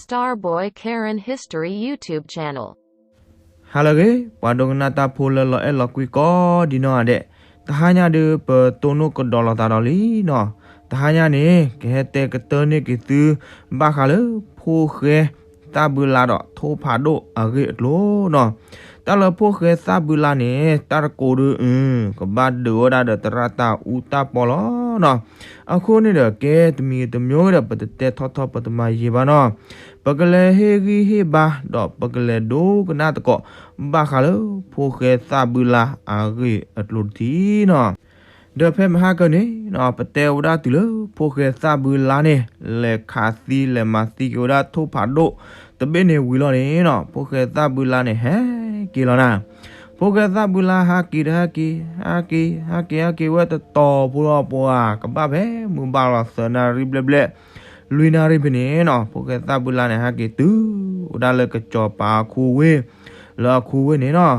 Starboy Karen History YouTube Channel. ဟါလၢအဂ့ၤ, ပှၤဒိကနၣ်တၢ်ဖိလၢလီၤအဲၣ်လီၤကွံကိးဒံနီၢ်ဂၤဒဲး, တဟါညါဒုး ပတိၢ်နီၣ်ကဒီးလိာ်သးဒီးလံနီၤ. တဟါညါန့ၣ် ကဟဲတဲကတၢၢ်န့ၢ်က့ၤသု ဘၣ်ဃးလၢဖိၣ်ဃဲသၣ်ဘုလါဒီးထိၣ်ဖးဒိၣ်အဂ့ၢ်အကျိၤနီၤ. တၢ်လၢဖိၣ်ဃဲသၣ်ဘုလါန့ၣ် တၢ်တကိးဒုး အု ကဘၣ်ဒုးဝဲဒၣ်ဒီးသရၣ်တၢ်အူတၢ်ပီလီၤနီၤ. အဃိန့ၣ်ဒီး ကဲတမံၤတမံၤဒီး ပတတဲထီၣ်ထီၣ်ပတမၤယံာ်ဘၣ်နီၤ. ပကလဲၤဟ့ၣ်ဂံၢ်ဟ့ၣ်ဘါ ဒီးပကလဲၤဒိကနၣ်သကိး ဘၣ်ဃးလၢဖိၣ်ဃဲသၣ်ဘုလါအဂ့ၢ်အကျိၤတထံၣ်နီၤ. ဒီးဖဲမဟါကၢန့ၣ်နီၤ ပတဲဝဲဒၣ်တုၤလၢဖိၣ်ဃဲသၣ်ဘုလါန့ၣ် လဲၤခးသံလဲၤမၤသံက့ၤဝဲဒၣ်ထိၣ်ဖးဒိၣ်တဘ့ၣ်န့ၣ်ဝံၤလီၤန့ၣ်နီၤ, ဖိၣ်ဃဲသၣ်ဘုလါန့ၣ် ဟဲက့ၤလီၤနၤ. ဖိၣ်ဃဲသၣ်ဘုလါဟးက့ၤဒီးဟဲက့ၤ, ဟးက့ၤ, ဟးက့ၤ, ဟးက့ၤဝဲတတီၤဖိလီၤပှၤ, ကဘၣ်ဖဲမုၢ်ဘၣ်လီၤသၢနၣ်ရံၣ်ဘျဲၣ်ဘျဲၣ်, လွံၢ်နၣ်ရံၣ်ဖဲန့ၣ်နီၤ, ဖိၣ်ဃဲသၣ်ဘုလါန့ၣ် ဟးက့ၤတုၤဝဲဒၣ်လၢကစီၤပၤအခူဝ့ၢ်, လၢအခူဝ့ၢ်န့ၣ်နီၤ.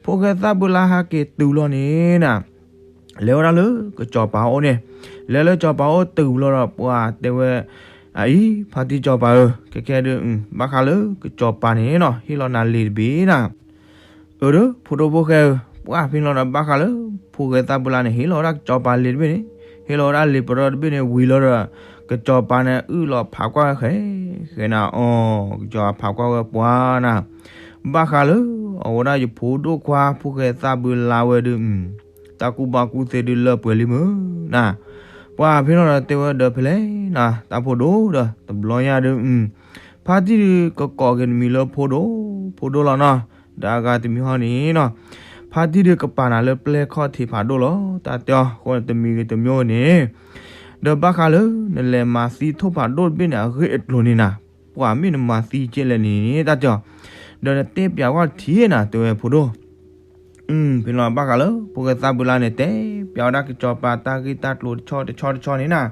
ဖိၣ်ဃဲသၣ်ဘုလါဟးက့ၤတုၤလီၤန့ၣ်နၤ လဲၤဝဲဒၣ်လၢကစီၤပၤအအိၣ်န့ၣ်, လဲၤလၢကစီၤပၤအအိၣ်တုၤလီၤဒီး ပှၤတဲဝဲ, အအံၤ ဖါတံၢ်စီၤပၤဧၢ, ခဲခဲဒုး ဘၣ်ဃးလၢကစီၤပၤန့ၣ်နီၤ ဟ့ၣ်လီၤနၤလံာ်တဘ့ၣ်နၤ. အၢ ဒီး ဖိဒိၣ်ဖိၣ်ဃဲဧၢ, ပှၤဖဲန့ၣ်လီၤဒီး ဘၣ်ဃးလၢဖိၣ်ဃဲသၣ်ဘုလါန့ၣ် ဟ့ၣ်လီၤဝဲဒၣ်ကစီၤပၤလံာ်တဘ့ၣ်န့ၣ်, ဟ့ၣ်လီၤဝဲဒၣ်လံာ်ပရၢတဘ့ၣ်န့ၣ်ဝံၤလီၤဒီး ကစီၤပၤန့ၣ် အုၣ်လီၤဖးကွၢ်ဝဲဃဲ ဃဲနၤအီၤ, ကစီၤပၤဖးကွၢ်ဝဲပှၤနၤ, ဘၣ်ဃးလၢ အဝဲဒၣ်ယဖိဒိၣ်ခွါ ဖိၣ်ဃဲသၣ်ဘုလါဝဲဒုး တၢ်ကူၣ်ဘၣ်ကူၣ်သ့ဒုးလၢပှဲၤလံမုၢ်နၤ. ပှၤဖဲန့ၣ်လီၤဒီးတဲဝဲဒီးဖဲလဲၣ်နၤ တၢ်ဖိဒိၣ်ဒီး တဘျီညါဒုး ဖါတံၢ်ဒုးကကိးက့ၤတမံၤလၢဖိဒိၣ်, ဖိဒိၣ်လီၤနီၤ. ဒီးအဂၤတမံၤဟီန့ၣ်နီၤ, ဖါတံၢ်ဒုးကပာ်နၤလၢပျဲၢ်ခီၣ်ထံးဖးဒိၣ်လီၤ. တၢ်တဲအီၤ အဃိန့ၣ်တမံၤဂ့ၤတမံၤဂ့ၤန့ၣ်, ဒီးဘၣ်ဃးလၢ နလဲၤမၤသံထိၣ်ဖးဒိၣ်တဘ့ၣ်န့ၣ် အဂ့ၢ်အကျိၤန့ၣ်နၤ, ပှၤမ့ၢ်နမၤသံကဲလဲၣ်န့ၣ် တၢ်တဲအီၤ, ဒီးနတဲပျးဝဲတထံၣ်နၤ တဲဝဲဖိဒိၣ် ဖဲလီၤဘၣ်ဃးလၢ ဖိၣ်ဃဲသၣ်ဘုလါန့ၣ် တဲပျးဝဲဒၣ်ကစီၤပၤတၢ်ဂ့ၢ်တၢ်ကျိၤတဆီတဆီတဆီန့ၣ်နၤ.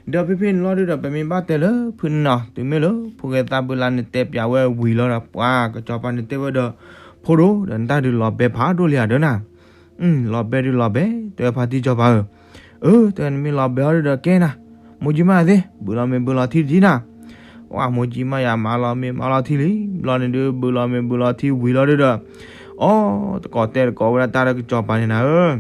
ဒီးဖဲဖဲန့ၣ်လီၤဒုးဒီး ပမ့ၢ်ဘၣ်တဲလၢဖုန့ၣ်နီၤ, တုၤမ့ၢ်လၢဖိၣ်ဃဲသၣ်ဘုလါန့ၣ် တဲပျးဝဲဝံၤလီၤဒီး ပှၤကစီၤပၤန့ၣ်တဲဝဲဒီး ဖိဒိၣ်ဒီး နတၢ်ဒုးလီၤဘဲဖးဒိၣ်လံဧါဒီးနၤ. လီၤဘဲဒုးလီၤဘဲ တဲဝဲဖါတံၢ်စီၤပၤဧၢ, အၢ တဲဝဲနမ့ၢ်လီၤဘဲအီၤဒုးဒီးကဲနၤ, မိၢ်ကၠံမးသ့ၣ် ဘုးလီၤမ့ၢ်ဘုးလီၤထံတထံၣ်နၤ. ပှၤမိၢ်ကၠံမးယၤမၤလီၤမ့ၢ်မၤလီၤထံလံ, ဘျီန့ၣ်ဒုး ဘုးလီၤမ့ၢ်ဘုးလီၤထံဝံၤလီၤဒုးဒီး အီၣ်တကိးတဲတကိးဝဲဒၣ်တၢ်လၢကစီၤပၤန့ၣ်နၤဧၢ.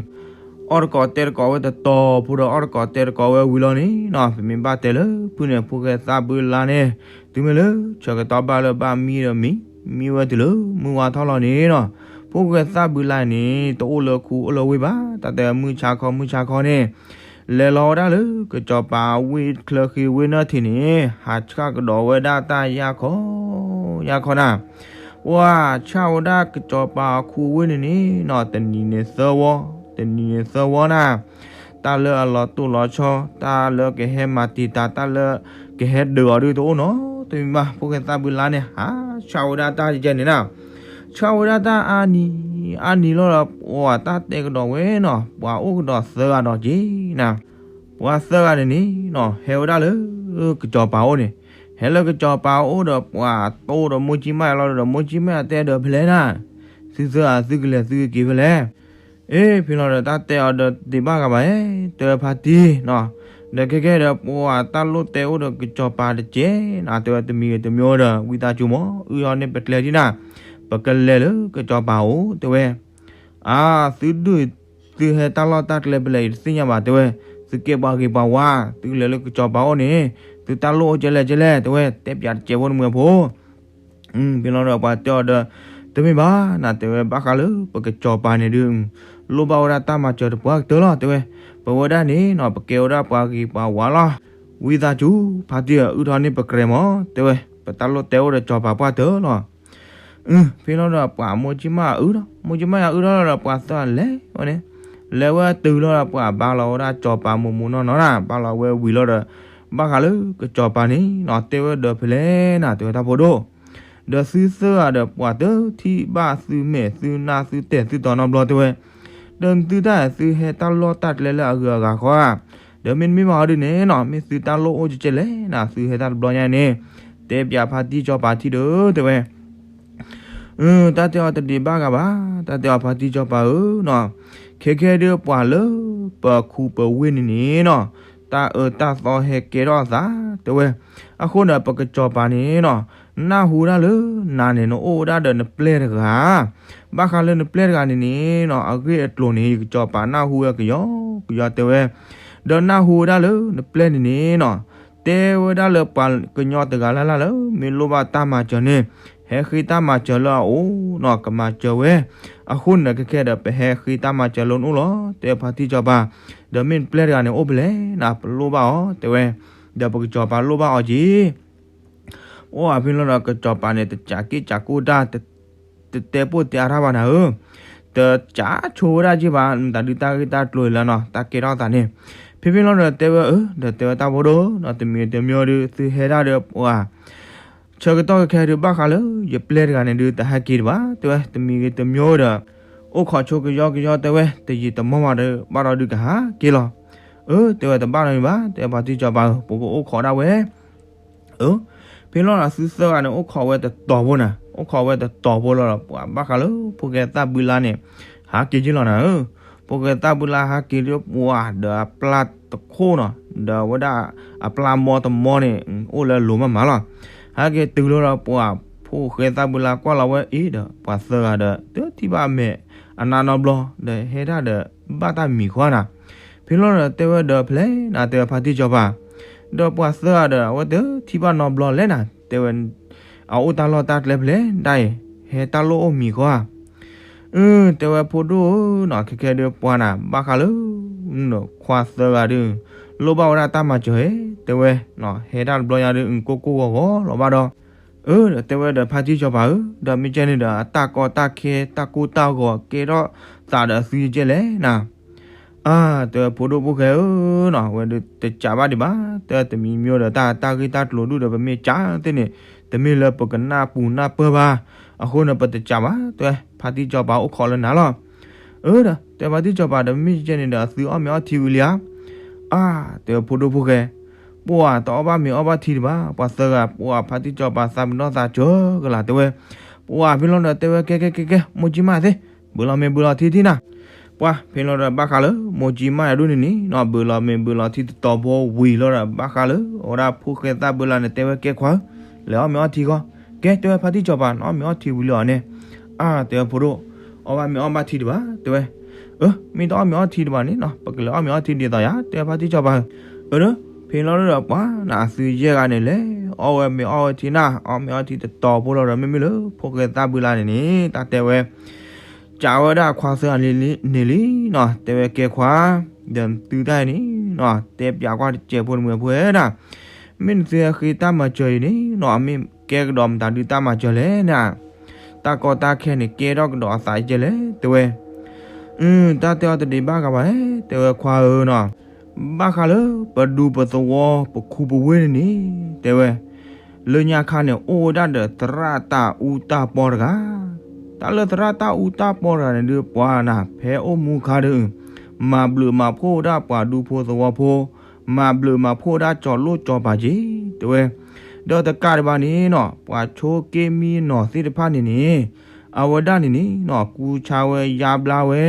အီၣ်တကိးတဲတကိးဝဲတတီၤဖိဒီး အီၣ်တကိးတဲတကိးဝဲဝံၤလီၤန့ၣ်နီၤ, ပမ့ၢ်ဘၣ်တဲလၢဖုန့ၣ် ဖိၣ်ဃဲသၣ်ဘုလါန့ၣ် တုၤမ့ၢ်လၢဆၢကတီၢ်ဘၣ်လၢဘၣ်မံဒီးမံ, မံဝဲတုၤလၢမုၢ်ဝါထီၣ်လီၤန့ၣ်နီၤ, ဖိၣ်ဃဲသၣ်ဘုလါန့ၣ် တအိၣ်လၢခူအိၣ်လၢဝ့ၢ်ဘၣ်, တၢ်တဲမုၢ်ဆါခီမုၢ်ဆါခီန့ၣ် လဲၤလီၤဝဲဒၣ်လၢကစီၤပၤဝ့ၢ်ချၢဃ့ဝ့ၢ်နၢၣ်ထံးန့ၣ် ဟးဆှၣ်ကဒီးဝဲဒၣ်တၢ်ယၢ်ခီ, ယၢ်ခီနၤ. ပှၤဆှၣ်ဝဲဒၣ်ကစီၤပၤအခူဝ့ၢ်န့ၣ်န့ၣ်နီၤ, တနံၤန့ၣ်သၢဝီ, တနံၤန့ၣ်သၢဝီနၤ. တၢ်လၢအလီၤတိၢ်လီၤဆီ, တၢ်လၢကဟဲမၤတံာ်တာ်, တၢ်လၢကဟဲဒုးအီၤဒုးတအိၣ်နီတမံၤဘၣ်, ဖိၣ်ဃဲသၣ်ဘုလါန့ၣ် ဟးဆှၣ်ဝဲဒၣ်တၢ်ယဲန့ၣ်နၤ. ဆှၣ်ဝဲဒၣ်တၢ်အါနံၤ, အါနံၤလီၤဒီး ပှၤတၢ်တဲကဒီးဝဲနီၤ, ပှၤအိၣ်ကဒီးသၢဂၤဒီးက့ၤနၤ. ပှၤသၢဂၤန့ၣ်န့ၣ်နီၤ, ဟဲဝဲဒၣ်လၢကစီၤပၤအိၣ်န့ၣ်, ဟဲလၢကစီၤပၤအိၣ်ဒီး ပှၤတိၢ်ဒီးမိၢ်ကၠံမးယၤလီၤဒီး မိၢ်ကၠံမးယၤတဲဒီးဖဲလဲၣ်နၤ, သုသၢဂၤသုကလဲၤသုကက့ၤဖဲလဲၣ်. အ့ ဖဲလီၤဒီးတၢ်တဲအီၤဒီးတဒံးဘၣ်ဂၤဘၣ်, တဲဝဲဖါတံၢ်နီၤ, ဒီးခဲကဲဒီး ပှၤတၢ်လိၣ်တဲအိၣ်ဒီးကစီၤပၤတကဲးနၤ, တဲဝဲတမံၤဂ့ၤတမံၤဒီး ဝံသးစူၤမး အုၣ်ထီၣ်န့ၢ်ပကျဲဒံနၤ, ပကလဲၤလၢကစီၤပၤအိၣ် တဲဝဲ. အါ သုဒုး သုဟဲတၢ်လီၢ်တၢ်ကျဲဖဲလဲၣ် ယတသ့ၣ်ညါဘၣ် တဲဝဲ, သုကဲပှၤဂ့ၤပှၤဝါ, သုကလဲၤလၢကစီၤပၤအိၣ်န့ၣ်, သုတၢ်လိၣ်အိၣ်ကဲလဲၣ်ကဲလဲၣ် တဲဝဲ, တဲပျးတစဲးဖိနမုၢ်ဖိ ဖဲလီၤဒီးပှၤတဲအီၤဒီး, တမ့ၢ်ဘၣ်နၤ တဲဝဲ, ဘၣ်ဃးလၢပကစီၤပၤန့ၣ်ဒုး လိၣ်ဘၣ်ဝဲဒၣ်တၢ်မၤစၢၤတပှၢ်ကတၢၢ်လီၤ တဲဝဲ, ပဝဲဒၣ်န့ၣ်နီၤ ပကဲဝဲဒၣ်ပှၤဂ့ၤပှၤဝါလီၤ. ဝံသးစူၤ ဖါတံၢ်ဧၢ အုၣ်ထီၣ်န့ၢ်ပကျဲမး တဲဝဲ, ပတၢ်လိၣ်တဲအိၣ်ဒီးစီၤပၤပှၢ်တၢၢ်လီၤ. ဖဲလီၤဒီးပှၤမိၢ်ကၠံမးယၤအုၣ်ဒီး မိၢ်ကၠံမးယၤအုၣ်ထီၣ်လီၤဒီး ပှၤသၢဂၤလဲၤဝဲန့ၣ်, လဲၤဝဲတုၤလီၤဒီး ပှၤဘါလီၤဝဲဒၣ်စီၤပၤမိၢ်မိၢ်နီၢ်နီၢ်နၤ, ဘါလီၤဝဲဝံၤလီၤဒီး ဘၣ်ဃးလၢကစီၤပၤန့ၣ်နီၤ တဲဝဲဒီးဖဲလဲၣ်နၤ တဲဝဲတၢ်ဖိဒိၣ်, ဒီးသုသၢဂၤဒီးပှၤတထံၣ်ဘၣ်သုမဲာ်သုနၢ်သုတဲာ်သုတီၤနီတဘျီ တဲဝဲ, ဒီးသုတၢ်သုဟဲတၢ်လီၢ်တၢ်ကျဲလၢအဂုၤအဂၤဃီဧါ, ဒီးမ့တမ့ၢ်ဘၣ်အီၤဒုးန့ၣ်နီၤ မ့ၢ်သုတၢ်လိၣ်အိၣ်ကဲကဲလဲၣ်နၤ သုဟဲတၢ်တဘျီညါန့ၣ်, တဲပၠးဖါတံၢ်စီၤပၤထံၣ်ဒီး တဲဝဲ တၢ်တဲအီၤတဒံးဘၣ်ဂၤဘၣ်, တၢ်တဲအီၤဖါတံၢ်စီၤပၤဧၢနီၤ, ခဲခဲဒုးပှၤလၢပခူပဝ့ၢ်န့ၣ်န့ၣ်နီၤ, တၢ်အၢတၢ်သီဟဲကဲထီၣ်အသး တဲဝဲ, အဃိန့ၣ် ပကစီၤပၤန့ၣ်နီၤ နၢ်ဟူဒၣ်လၢနၤန့ၣ် နအိၣ်ဝဲဒၣ်ဒီးနပျဲၢ်တဂၤ, ဘၣ်ဃးလၢနပျဲၢ်တဂၤန့ၣ်န့ၣ်နီၤ အဂ့ၢ်အကျိၤန့ၣ် ယကစီၤပၤနၢ်ဟူဝဲကယီကယီတဲဝဲ, ဒီးနၢ်ဟူဝဲဒၣ်လၢနပျဲၢ်န့ၣ်န့ၣ်နီၤ တဲဝဲဒၣ်လၢပှၤကညီတဂၤလၢ်လၢ်လၢ မ့ၢ်လိၣ်ဘၣ်တၢ်မၤစၢၤန့ၣ် ဟဲဃ့တၢ်မၤစၢၤလၢအအိၣ်နီၤ ကမၤစၢၤဝဲ, အဃိန့ၣ် ခဲခဲဒီး ပဟဲဃ့တၢ်မၤစၢၤလၢနအိၣ်လီၤ တဲဖါတံၢ်စီၤပၤ, ဒီးမ့ၢ်နပျဲၢ်တဂၤန့ၣ် အိၣ်ဖဲလဲၣ်နၤ ပလိၣ်ဘၣ်အီၤ တဲဝဲ, ဒီးပကစီၤပၤလိၣ်ဘၣ်အီၤက့ၤ အိၣ်ဖဲလီၤဒီး ကစီၤပၤန့ၣ် တစးက့ၣ်စးကိၣ်တၢ်, တတဲပိၢ်တဲအါတၢ်ဘၣ်နၤဧၢ, တစးဆိဝဲဒၣ်က့ၤဘၣ် မတၤဒုးတၢ်ဂ့ၢ်တၢ်ကျိၤအံၤလၢနီၤ တၢ်ကဲထီၣ်သးန့ၣ်, ဖဲဖဲလီၤဒီးတဲဝဲဧၢ, ဒီးတဲဝဲတၢ်ဖိဒိၣ်နီၤ တမံၤတမံၤဒီး သုဟဲဒၣ်ဒီးပှၤ ဆၢကတီၢ်ခဲခဲဒုး ဘၣ်ဃးလၢ ယပျဲၢ်တဂၤန့ၣ်ဒုး တဟဲက့ၤတဘၣ် တဲဝဲ တမံၤဂ့ၤတမံၤဒီး အိၣ်ခိးဆိကယီကယီတဲဝဲ တယံာ်တမီၢ်မးဒီး ဘၣ်ဒီးဒုးကဟးက့ၤလီၤ, အၢ တဲဝဲတဘၣ်နီတမံၤဘၣ် တဲဖါတံၢ်စီၤပၤဧၢ ပကအိၣ်ခိးဒၣ်ဝဲ အၢ, ဖဲလီၤဒီးသုသၢဂၤန့ၣ် အိၣ်ခိးဝဲတတီၤဖိနၤ, အိၣ်ခိးဝဲတတီၤဖိလီၤဒီး ပှၤဘၣ်ဃးလၢ ဖိၣ်ဃဲသၣ်ဘုလါန့ၣ် ဟးက့ၤက့ၤလီၤနၤဧၢ, ဖိၣ်ဃဲသၣ်ဘုလါဟးက့ၤလၢပှၤဒီးအပျၢ်တခိၣ်နီၤ, ဒီးဝဲဒၣ်အပျၢ်မီတမီန့ၣ် အိၣ်လၢအလိၤမးမးလီၤ, ဟဲက့ၤတုၤလီၤဒီးပှၤ ဖိၣ်ဃဲသၣ်ဘုလါကွၢ်လီၤဝဲအံၤဒီး ပှၤသၢဂၤဒီး တထံၣ်ဘၣ်အမဲာ်အနါနီတဘျီ ဒီးဟဲဒၣ်ဒီး ဘၣ်တၢ်မံၤဃီနၤ, ဖဲလီၤဒီးတဲဝဲဒီးဖဲလဲၣ်နၤ တဲဝဲဖါတံၢ်စီၤပၤ, ဒီးပှၤသၢဂၤဒီး အဝဲတထံၣ်ဘၣ်နီတဘျီလဲၣ်နၤ တဲဝဲ, အအိၣ်တၢ်လီၢ်တၢ်ကျဲဖဲလဲၣ်ဒၣ်အံၤ ဟဲတၢ်လိၣ်အိၣ်မံၤဃီဧါ, အၢ တဲဝဲဖိဒိၣ်ဧၢနီၤ ခဲခဲဒုးပှၤနၤ ဘၣ်ဃးလၢ ခွါသၢဂၤဒုး လိၣ်ဘၣ်ဝဲဒၣ်တၢ်မၤစၢၤဧါ တဲဝဲ, ဟဲဒၣ်တဘျီညါဒုး ကိၢ်ကိၢ်ဂီၤဂီၤလီၤဘၣ်ဒီး, အၢ ဒီးတဲဝဲဒီးဖါတံၢ်စီၤပၤဧၢ, ဒီးမ့ၢ်ကဲန့ၣ်ဒီး အတၢ်ကီတၢ်ခဲတၢ်ကိၢ်တၢ်ဂီၤကဲထီၣ်သးဒီးအသုယကဲလဲၣ်နၤ, အၢ တဲဝဲဖိဒိၣ်ဖိၣ်ဃဲဧၢနီၤ ဝဲဒုးတစးဘၣ်ဒံးဘၣ် တဲတမံၤမံၤဒီး တၢ် တၢ်ဂ့ၢ်တၢ်ကျိၤဒုးဒီး ပမ့ၢ်စးသ့ၣ်န့ၣ် တမ့ၢ်လၢပကနၢ်ပူၤနၢ်ပၢၢ်ဘၣ်, အဃိန့ၣ် ပတစးဘၣ် တဲဝဲ ဖါတံၢ်စီၤပၤအိၣ်ခိးလၢနၤလီၤ, အၢ ဒီးတဲဖါတံၢ်စီၤပၤဒီး မ့ၢ်ကဲန့ၣ်ဒီး အသုအီၣ်မ့ၤအီထံဝံၤလံဧါ, အၢ တဲဝဲဖိဒိၣ်ဖိၣ်ဃဲ ပှၤတအီၣ်ဘၣ်မ့ၤအီဘၣ်ထံဒံးဘၣ် ပှၤသၢဂၤ ပှၤဖါတံၢ်စီၤပၤသးပ့ၤနီၣ်သးစၢၤကလာ် တဲဝဲ, ပှၤဖဲလီၤဒီးတဲဝဲကဲကဲကဲကဲ မိၢ်ကၠံမးသ့ၣ် ဘုးလီၤမ့ၤဘုးလီၤထံထံနၤ, ပှၤဖဲလီၤဒီးဘၣ်ဃးလၢ မိၢ်ကၠံမးယၤဒိၣ်န့ၣ်န့ၣ်နီၤ ဘုးလီၤမ့ၤဘုးလီၤထံတတီၤဖိဝံၤလီၤဒီး ဘၣ်ဃးလၢ အဝဲဒၣ်ဖိၣ်ဃဲသၣ်ဘုလါန့ၣ် တဲဝဲကဲခွါဧၢ, လဲၤအီၣ်မ့ၤအီထံဃီ, ကဲ တဲဝဲဖါတံၢ်စီၤပၤ နအီၣ်မ့ၤအီထံဝံၤလံအီၤန့ၣ်, အၢ တဲဝဲဖိဒိၣ် အီၣ်ဘၣ်မ့ၤအီဘၣ်ထံဒံးဘၣ် တဲဝဲ, အၢ မ့ၢ်တအီၣ်မ့ၤအီထံဒံးဘၣ်န့ၣ်နီၤ ပကလဲၤအီၣ်မ့ၤအီထံဒ်သိးယၤ တဲဖါတံၢ်စီၤပၤဧၢ, အၢ ဒီး ဖဲလီၤဒီးပှၤနၤ အသုယဲၢ်ဂၤန့ၣ် လဲၤအီၣ်ဝဲမ့ၤအီဝဲထံနၤ အီၣ်မ့ၤအီထံတတီၤဖိလီၤဒီး မ့မ့ၢ်လၢဖိၣ်ဃဲသၣ်ဘုလါန့ၣ်န့ၣ် တၢ်တဲဝဲ ကးဝဲဒၣ်ခွါသၢဂၤန့ၣ်လံနီၤ တဲဝဲကဲခွါ, ဒီးနသုတၢ်အံၤန့ၣ်နီၤ တဲပၠးကွၢ်တစဲးဖိတမုာ်ဖိဝဲဒၣ်, မ့ၢ်နသုဟဲဃ့တၢ်မၤစၢၤအံၤန့ၣ်နီၤ အမ့ၢ်ကဲကဒီးမတၤဒုးတၢ်မၤစၢၤလဲၣ်နၤ, တၢ်ကီတၢ်ခဲန့ၣ် ကဲထီၣ်ကဒီးအသးယဲၢ်လဲၣ် တဲဝဲ, အၢ တၢ်တဲအီၤတဒံးဘၣ်ဂၤဘၣ်ဧၢ တဲဝဲခွါဧၢနီၤ, ဘၣ်ဃးလၢပဒူပသဝီပခူပဝ့ၢ်န့ၣ်န့ၣ် တဲဝဲ, လၢညါခါန့ၣ် အိၣ်ဝဲဒၣ်ဒီးသရၣ်တၢ်အူတၢ်ပီတဂၤ, တၢ်လၢသရၣ်တၢ်အူတၢ်ပီတဂၤန့ၣ်ဒုး ပှၤနၤ ဖဲအိၣ်မူအခါဒီး မၤဘျုးမၤဖှိၣ်ဝဲဒၣ်ပှၤဒူဖိသဝီဖိ, မၤဘျုးမၤဖှိၣ်ဝဲဒၣ်ကၠီၤလိၣ်ကၠီၤပၤက့ၤ တဲဝဲ, ဒီးတကးဒံးဘၣ်န့ၣ်နီၤ ပှၤဆိက့မံနီၤသ့ၣ်တဖၣ်န့ၣ်န့ၣ် အဝဲဒၣ်န့ၣ်န့ၣ်နီၤ ကူဆါဝဲယါဘျါဝဲ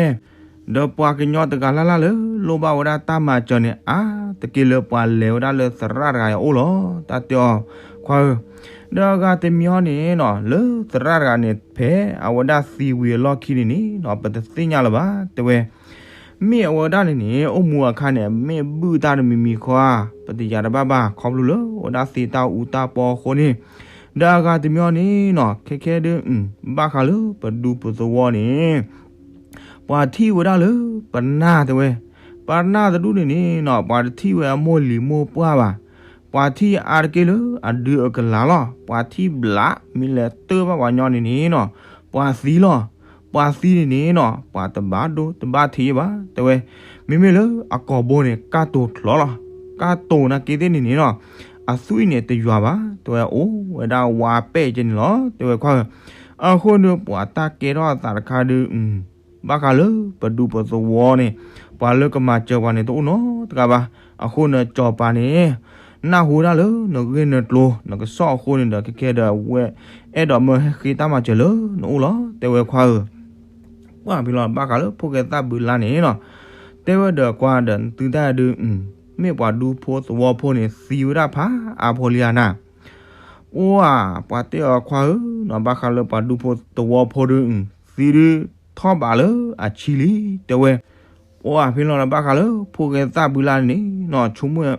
ဒီးပှၤကညီတဂၤလၢ်လၢ်လၢ လိၣ်ဘၣ်ဝဲဒၣ်တၢ်မၤစၢၤန့ၣ် အါတက့ၢ်လၢပှၤလဲၤဝဲဒၣ်လၢသရၣ်တဂၤအအိၣ်လီၤ တၢ်တဲအီၤ, ခွါဧၢ, ဒီးအဂၤတမံၤအံၤန့ၣ်နီၤ လၢသရၣ်တဂၤန့ၣ် ဖဲအဝဲဒၣ်သံဝံၤအလီၢ်ခံန့ၣ်န့ၣ်နီၤ ပတသ့ၣ်ညါလၢၤဘၣ် တဲဝဲ မ့ၢ်အဝဲဒၣ်န့ၣ်န့ၣ် အိၣ်မူအခါန့ၣ် မ့ၢ်ဘုၣ်တၢ်တမံၤမံၤခီဧါ ပတယၤတဘၣ်ဘၣ် ခီဖျိလၢအဝဲဒၣ်သ့တၢ်အူတၢ်ပီအဃိန့ၣ်, ဒီးအဂၤတမံၤအံၤန့ၣ်နီၤ ခဲခဲဒုး ဘၣ်ဃးလၢပဒူပသဝီန့ၣ် ပှၤထံၣ်ဝဲဒၣ်လၢပနၢ်တဲဝဲ, ပနၢ်တဒူၣ်န့ၣ်န့ၣ်နီၤ ပှၤတထံၣ်ဝဲအမိၢ်လံၤမိၢ်ပှၢ်ဘၣ်, ပှၤထံၣ်အါတက့ၢ်လၢအဒုအကလၤလီၤ, ပှၤထံၣ်ဘျး မ့ၢ်လဲၤတၢၢ်ဘၣ်ပှၤညီန့ၣ်န့ၣ်နီၤ ပှၤသံလီၤ, ပှၤသံန့ၣ်န့ၣ်နီၤ ပှၤတဘၣ်ဒိတဘၣ်ထံးဘၣ် တဲဝဲ, မ့မ့ၢ်လၢအကိာ်ဘိန့ၣ် ကၢ်တိၤချီလီၤ, ကၢ်တိၤနာ်က့သ့ၣ်န့ၣ်န့ၣ်နီၤ အသွံၣ်န့ၣ်တယွၤဘၣ် တဲဝဲ အိၣ်ဝဲဒၣ်ဝါပဲာ်ကဲန့ၣ်လီၤ တဲဝဲခွါဧၢ, အဃိန့ၣ် ပှၤတၢ်ကဲထီၣ်အသးတခါဒီး ဘၣ်ဃးလၢပဒူပသဝီန့ၣ် ပှၤလၢကမၤစၢၤပှၤန့ၣ်တအိၣ်နီတဂၤဘၣ်, အဃိန့ၣ် စီၤပၤန့ၣ် နၢ်ဟူဒၣ်လၢနဂ့ၢ်နကျိၤ နကစီၣ်အဃိန့ၣ်ဒီး ခဲခဲဒီးအဝဲ အဲၣ်ဒိးမၢဟဲဃ့တၢ်မၤစၢၤလၢနအိၣ်လီၤ တဲဝဲခွါဧၢ, ပှၤဖဲလီၤဘၣ်ဃးလၢဖိၣ်ဃဲသၣ်ဘုလါန့ၣ်နီၤ, တဲဝဲဒီးကွၢ်ဒီးနသုတၢ်ဒုး မ့ၢ်ပှၤဒူဖိသဝီဖိန့ၣ် သံဝဲဒၣ်ဖးအါဖိလံဧါနၤ ပှၤတဲအီၤခွါဧၢနီၤ, ဘၣ်ဃးလၢပှၤဒူဖိသဝီဖိဒုး သံဒုးထီၣ်ဘးလၢအဆံလံ တဲဝဲ. ပှၤဖဲလီၤဒီးဘၣ်ဃးလၢ ဖိၣ်ဃဲသၣ်ဘုလါန့ၣ်နီၤ ဆိကမိၣ်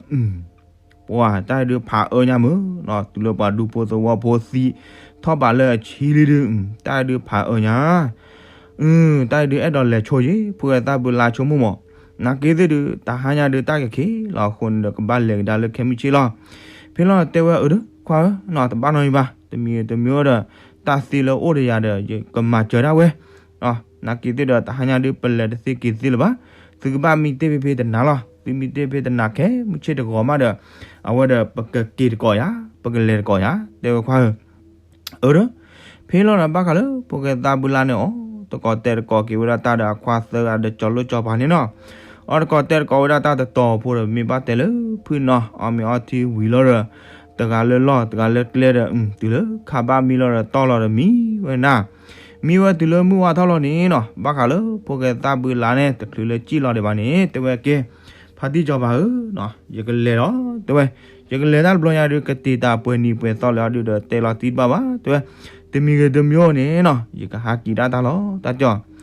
ပှၤတၢ်ဒုးဖးအၢညါမုၢ်နီၤ, တုၤလၢပှၤဒူဖိသဝီဖိသံ ထီၣ်ဘးလၢအဆံလံဒုး တၢ်ဒုးဖးအၢညါ တၢ်ဒုးအဲၣ်ဒိးလဲၤဆိယ့ၣ် ဖိၣ်ဃဲသၣ်ဘုလါဆိကမိၣ်မး. နာ်က့သ့ၣ်ဒုး တဟါညါဒုးတၢ်ကခံးလီၤအဃိန့ၣ်ဒီး ကဘၣ်လဲၤကဒါလၢခဲမုၢ်ဆ့ၣ်လီၤ. ဖဲလီၤတဲဝဲအၢ ခွါဧၢနီၤ, တဘၣ်နီတမံၤဘၣ်, တမံၤတမံၤဒီး တၢ်သ့လၢအိၣ်ဒီးယၤဒီး ယကမၤစၢၤဒၣ်ဝဲ နာ်က့သ့ၣ်ဒီး တဟါညါဒုးပလဲၤတသ့က့ၤသ့လၢၤဘၣ်. သုကဘၣ်မံတ့ၢ်ဖဲဖဲတနၤလီၤ. သုမံတ့ၢ်ဖဲတနၤခဲမုၢ်ဆ့ၣ်တဂီၤမးဒီး အဝဲဒီးပကက့ၤတကိးယၤ, ပကလဲၤတကိးယၤ တဲဝဲခွါဧၢ. အၢ ဖဲလီၤဒီးဘၣ်ဃးလၢ ဖိၣ်ဃဲသၣ်ဘုလါန့ၣ်အီၤ တကိးတဲတကိးက့ၤဝဲဒၣ်တၢ်ဒီးအခွါသၢဂၤဒီးကၠီၤလိၣ်ကၠီၤပၤန့ၣ်နီၤ. အီၤတကိးတဲတကိးဝဲဒၣ်တၢ်တတီၤဖိဒီး မ့ၢ်ဘၣ်တဲလၢဖုၣ်နီၤ အီၣ်မ့ၤအီထံဝံၤလီၤဒီး တဂၤလၢလီၢ် တဂၤလၢကျဲဒီး တုၤလၢခါဘၣ်မံလီၤဒီးတီၢ်လီၤဒီးမံဝဲနၤ မံဝဲတုၤလၢမုၢ်ဝါထီၣ်လီၤန့ၣ်နီၤ, ဘၣ်ဃးလၢဖိၣ်ဃဲသၣ်ဘုလါန့ၣ် တချုးလၢစံၣ်လီၤဒံးဘၣ်န့ၣ် တဲဝဲကဲ ဖါတံၢ်စီၤပၤဧၢ, ယကလဲၤလီၤ တဲဝဲ, ယကလဲၤတၢ်တဘျီညါဒုး ကတ့ၢ်တၢ်ပှဲၤနံၤပှဲၤသီလၢအဒုးဒီး တဲလီၤတံၢ်တဘၣ်ဘၣ် တဲဝဲ, တမံၤဂ့ၤတမံၤအိၣ်န့ၣ်နီၤ ယကဟးက့ၤဒၣ်တၢ်လီၤ တၢ်တဲအီၤ.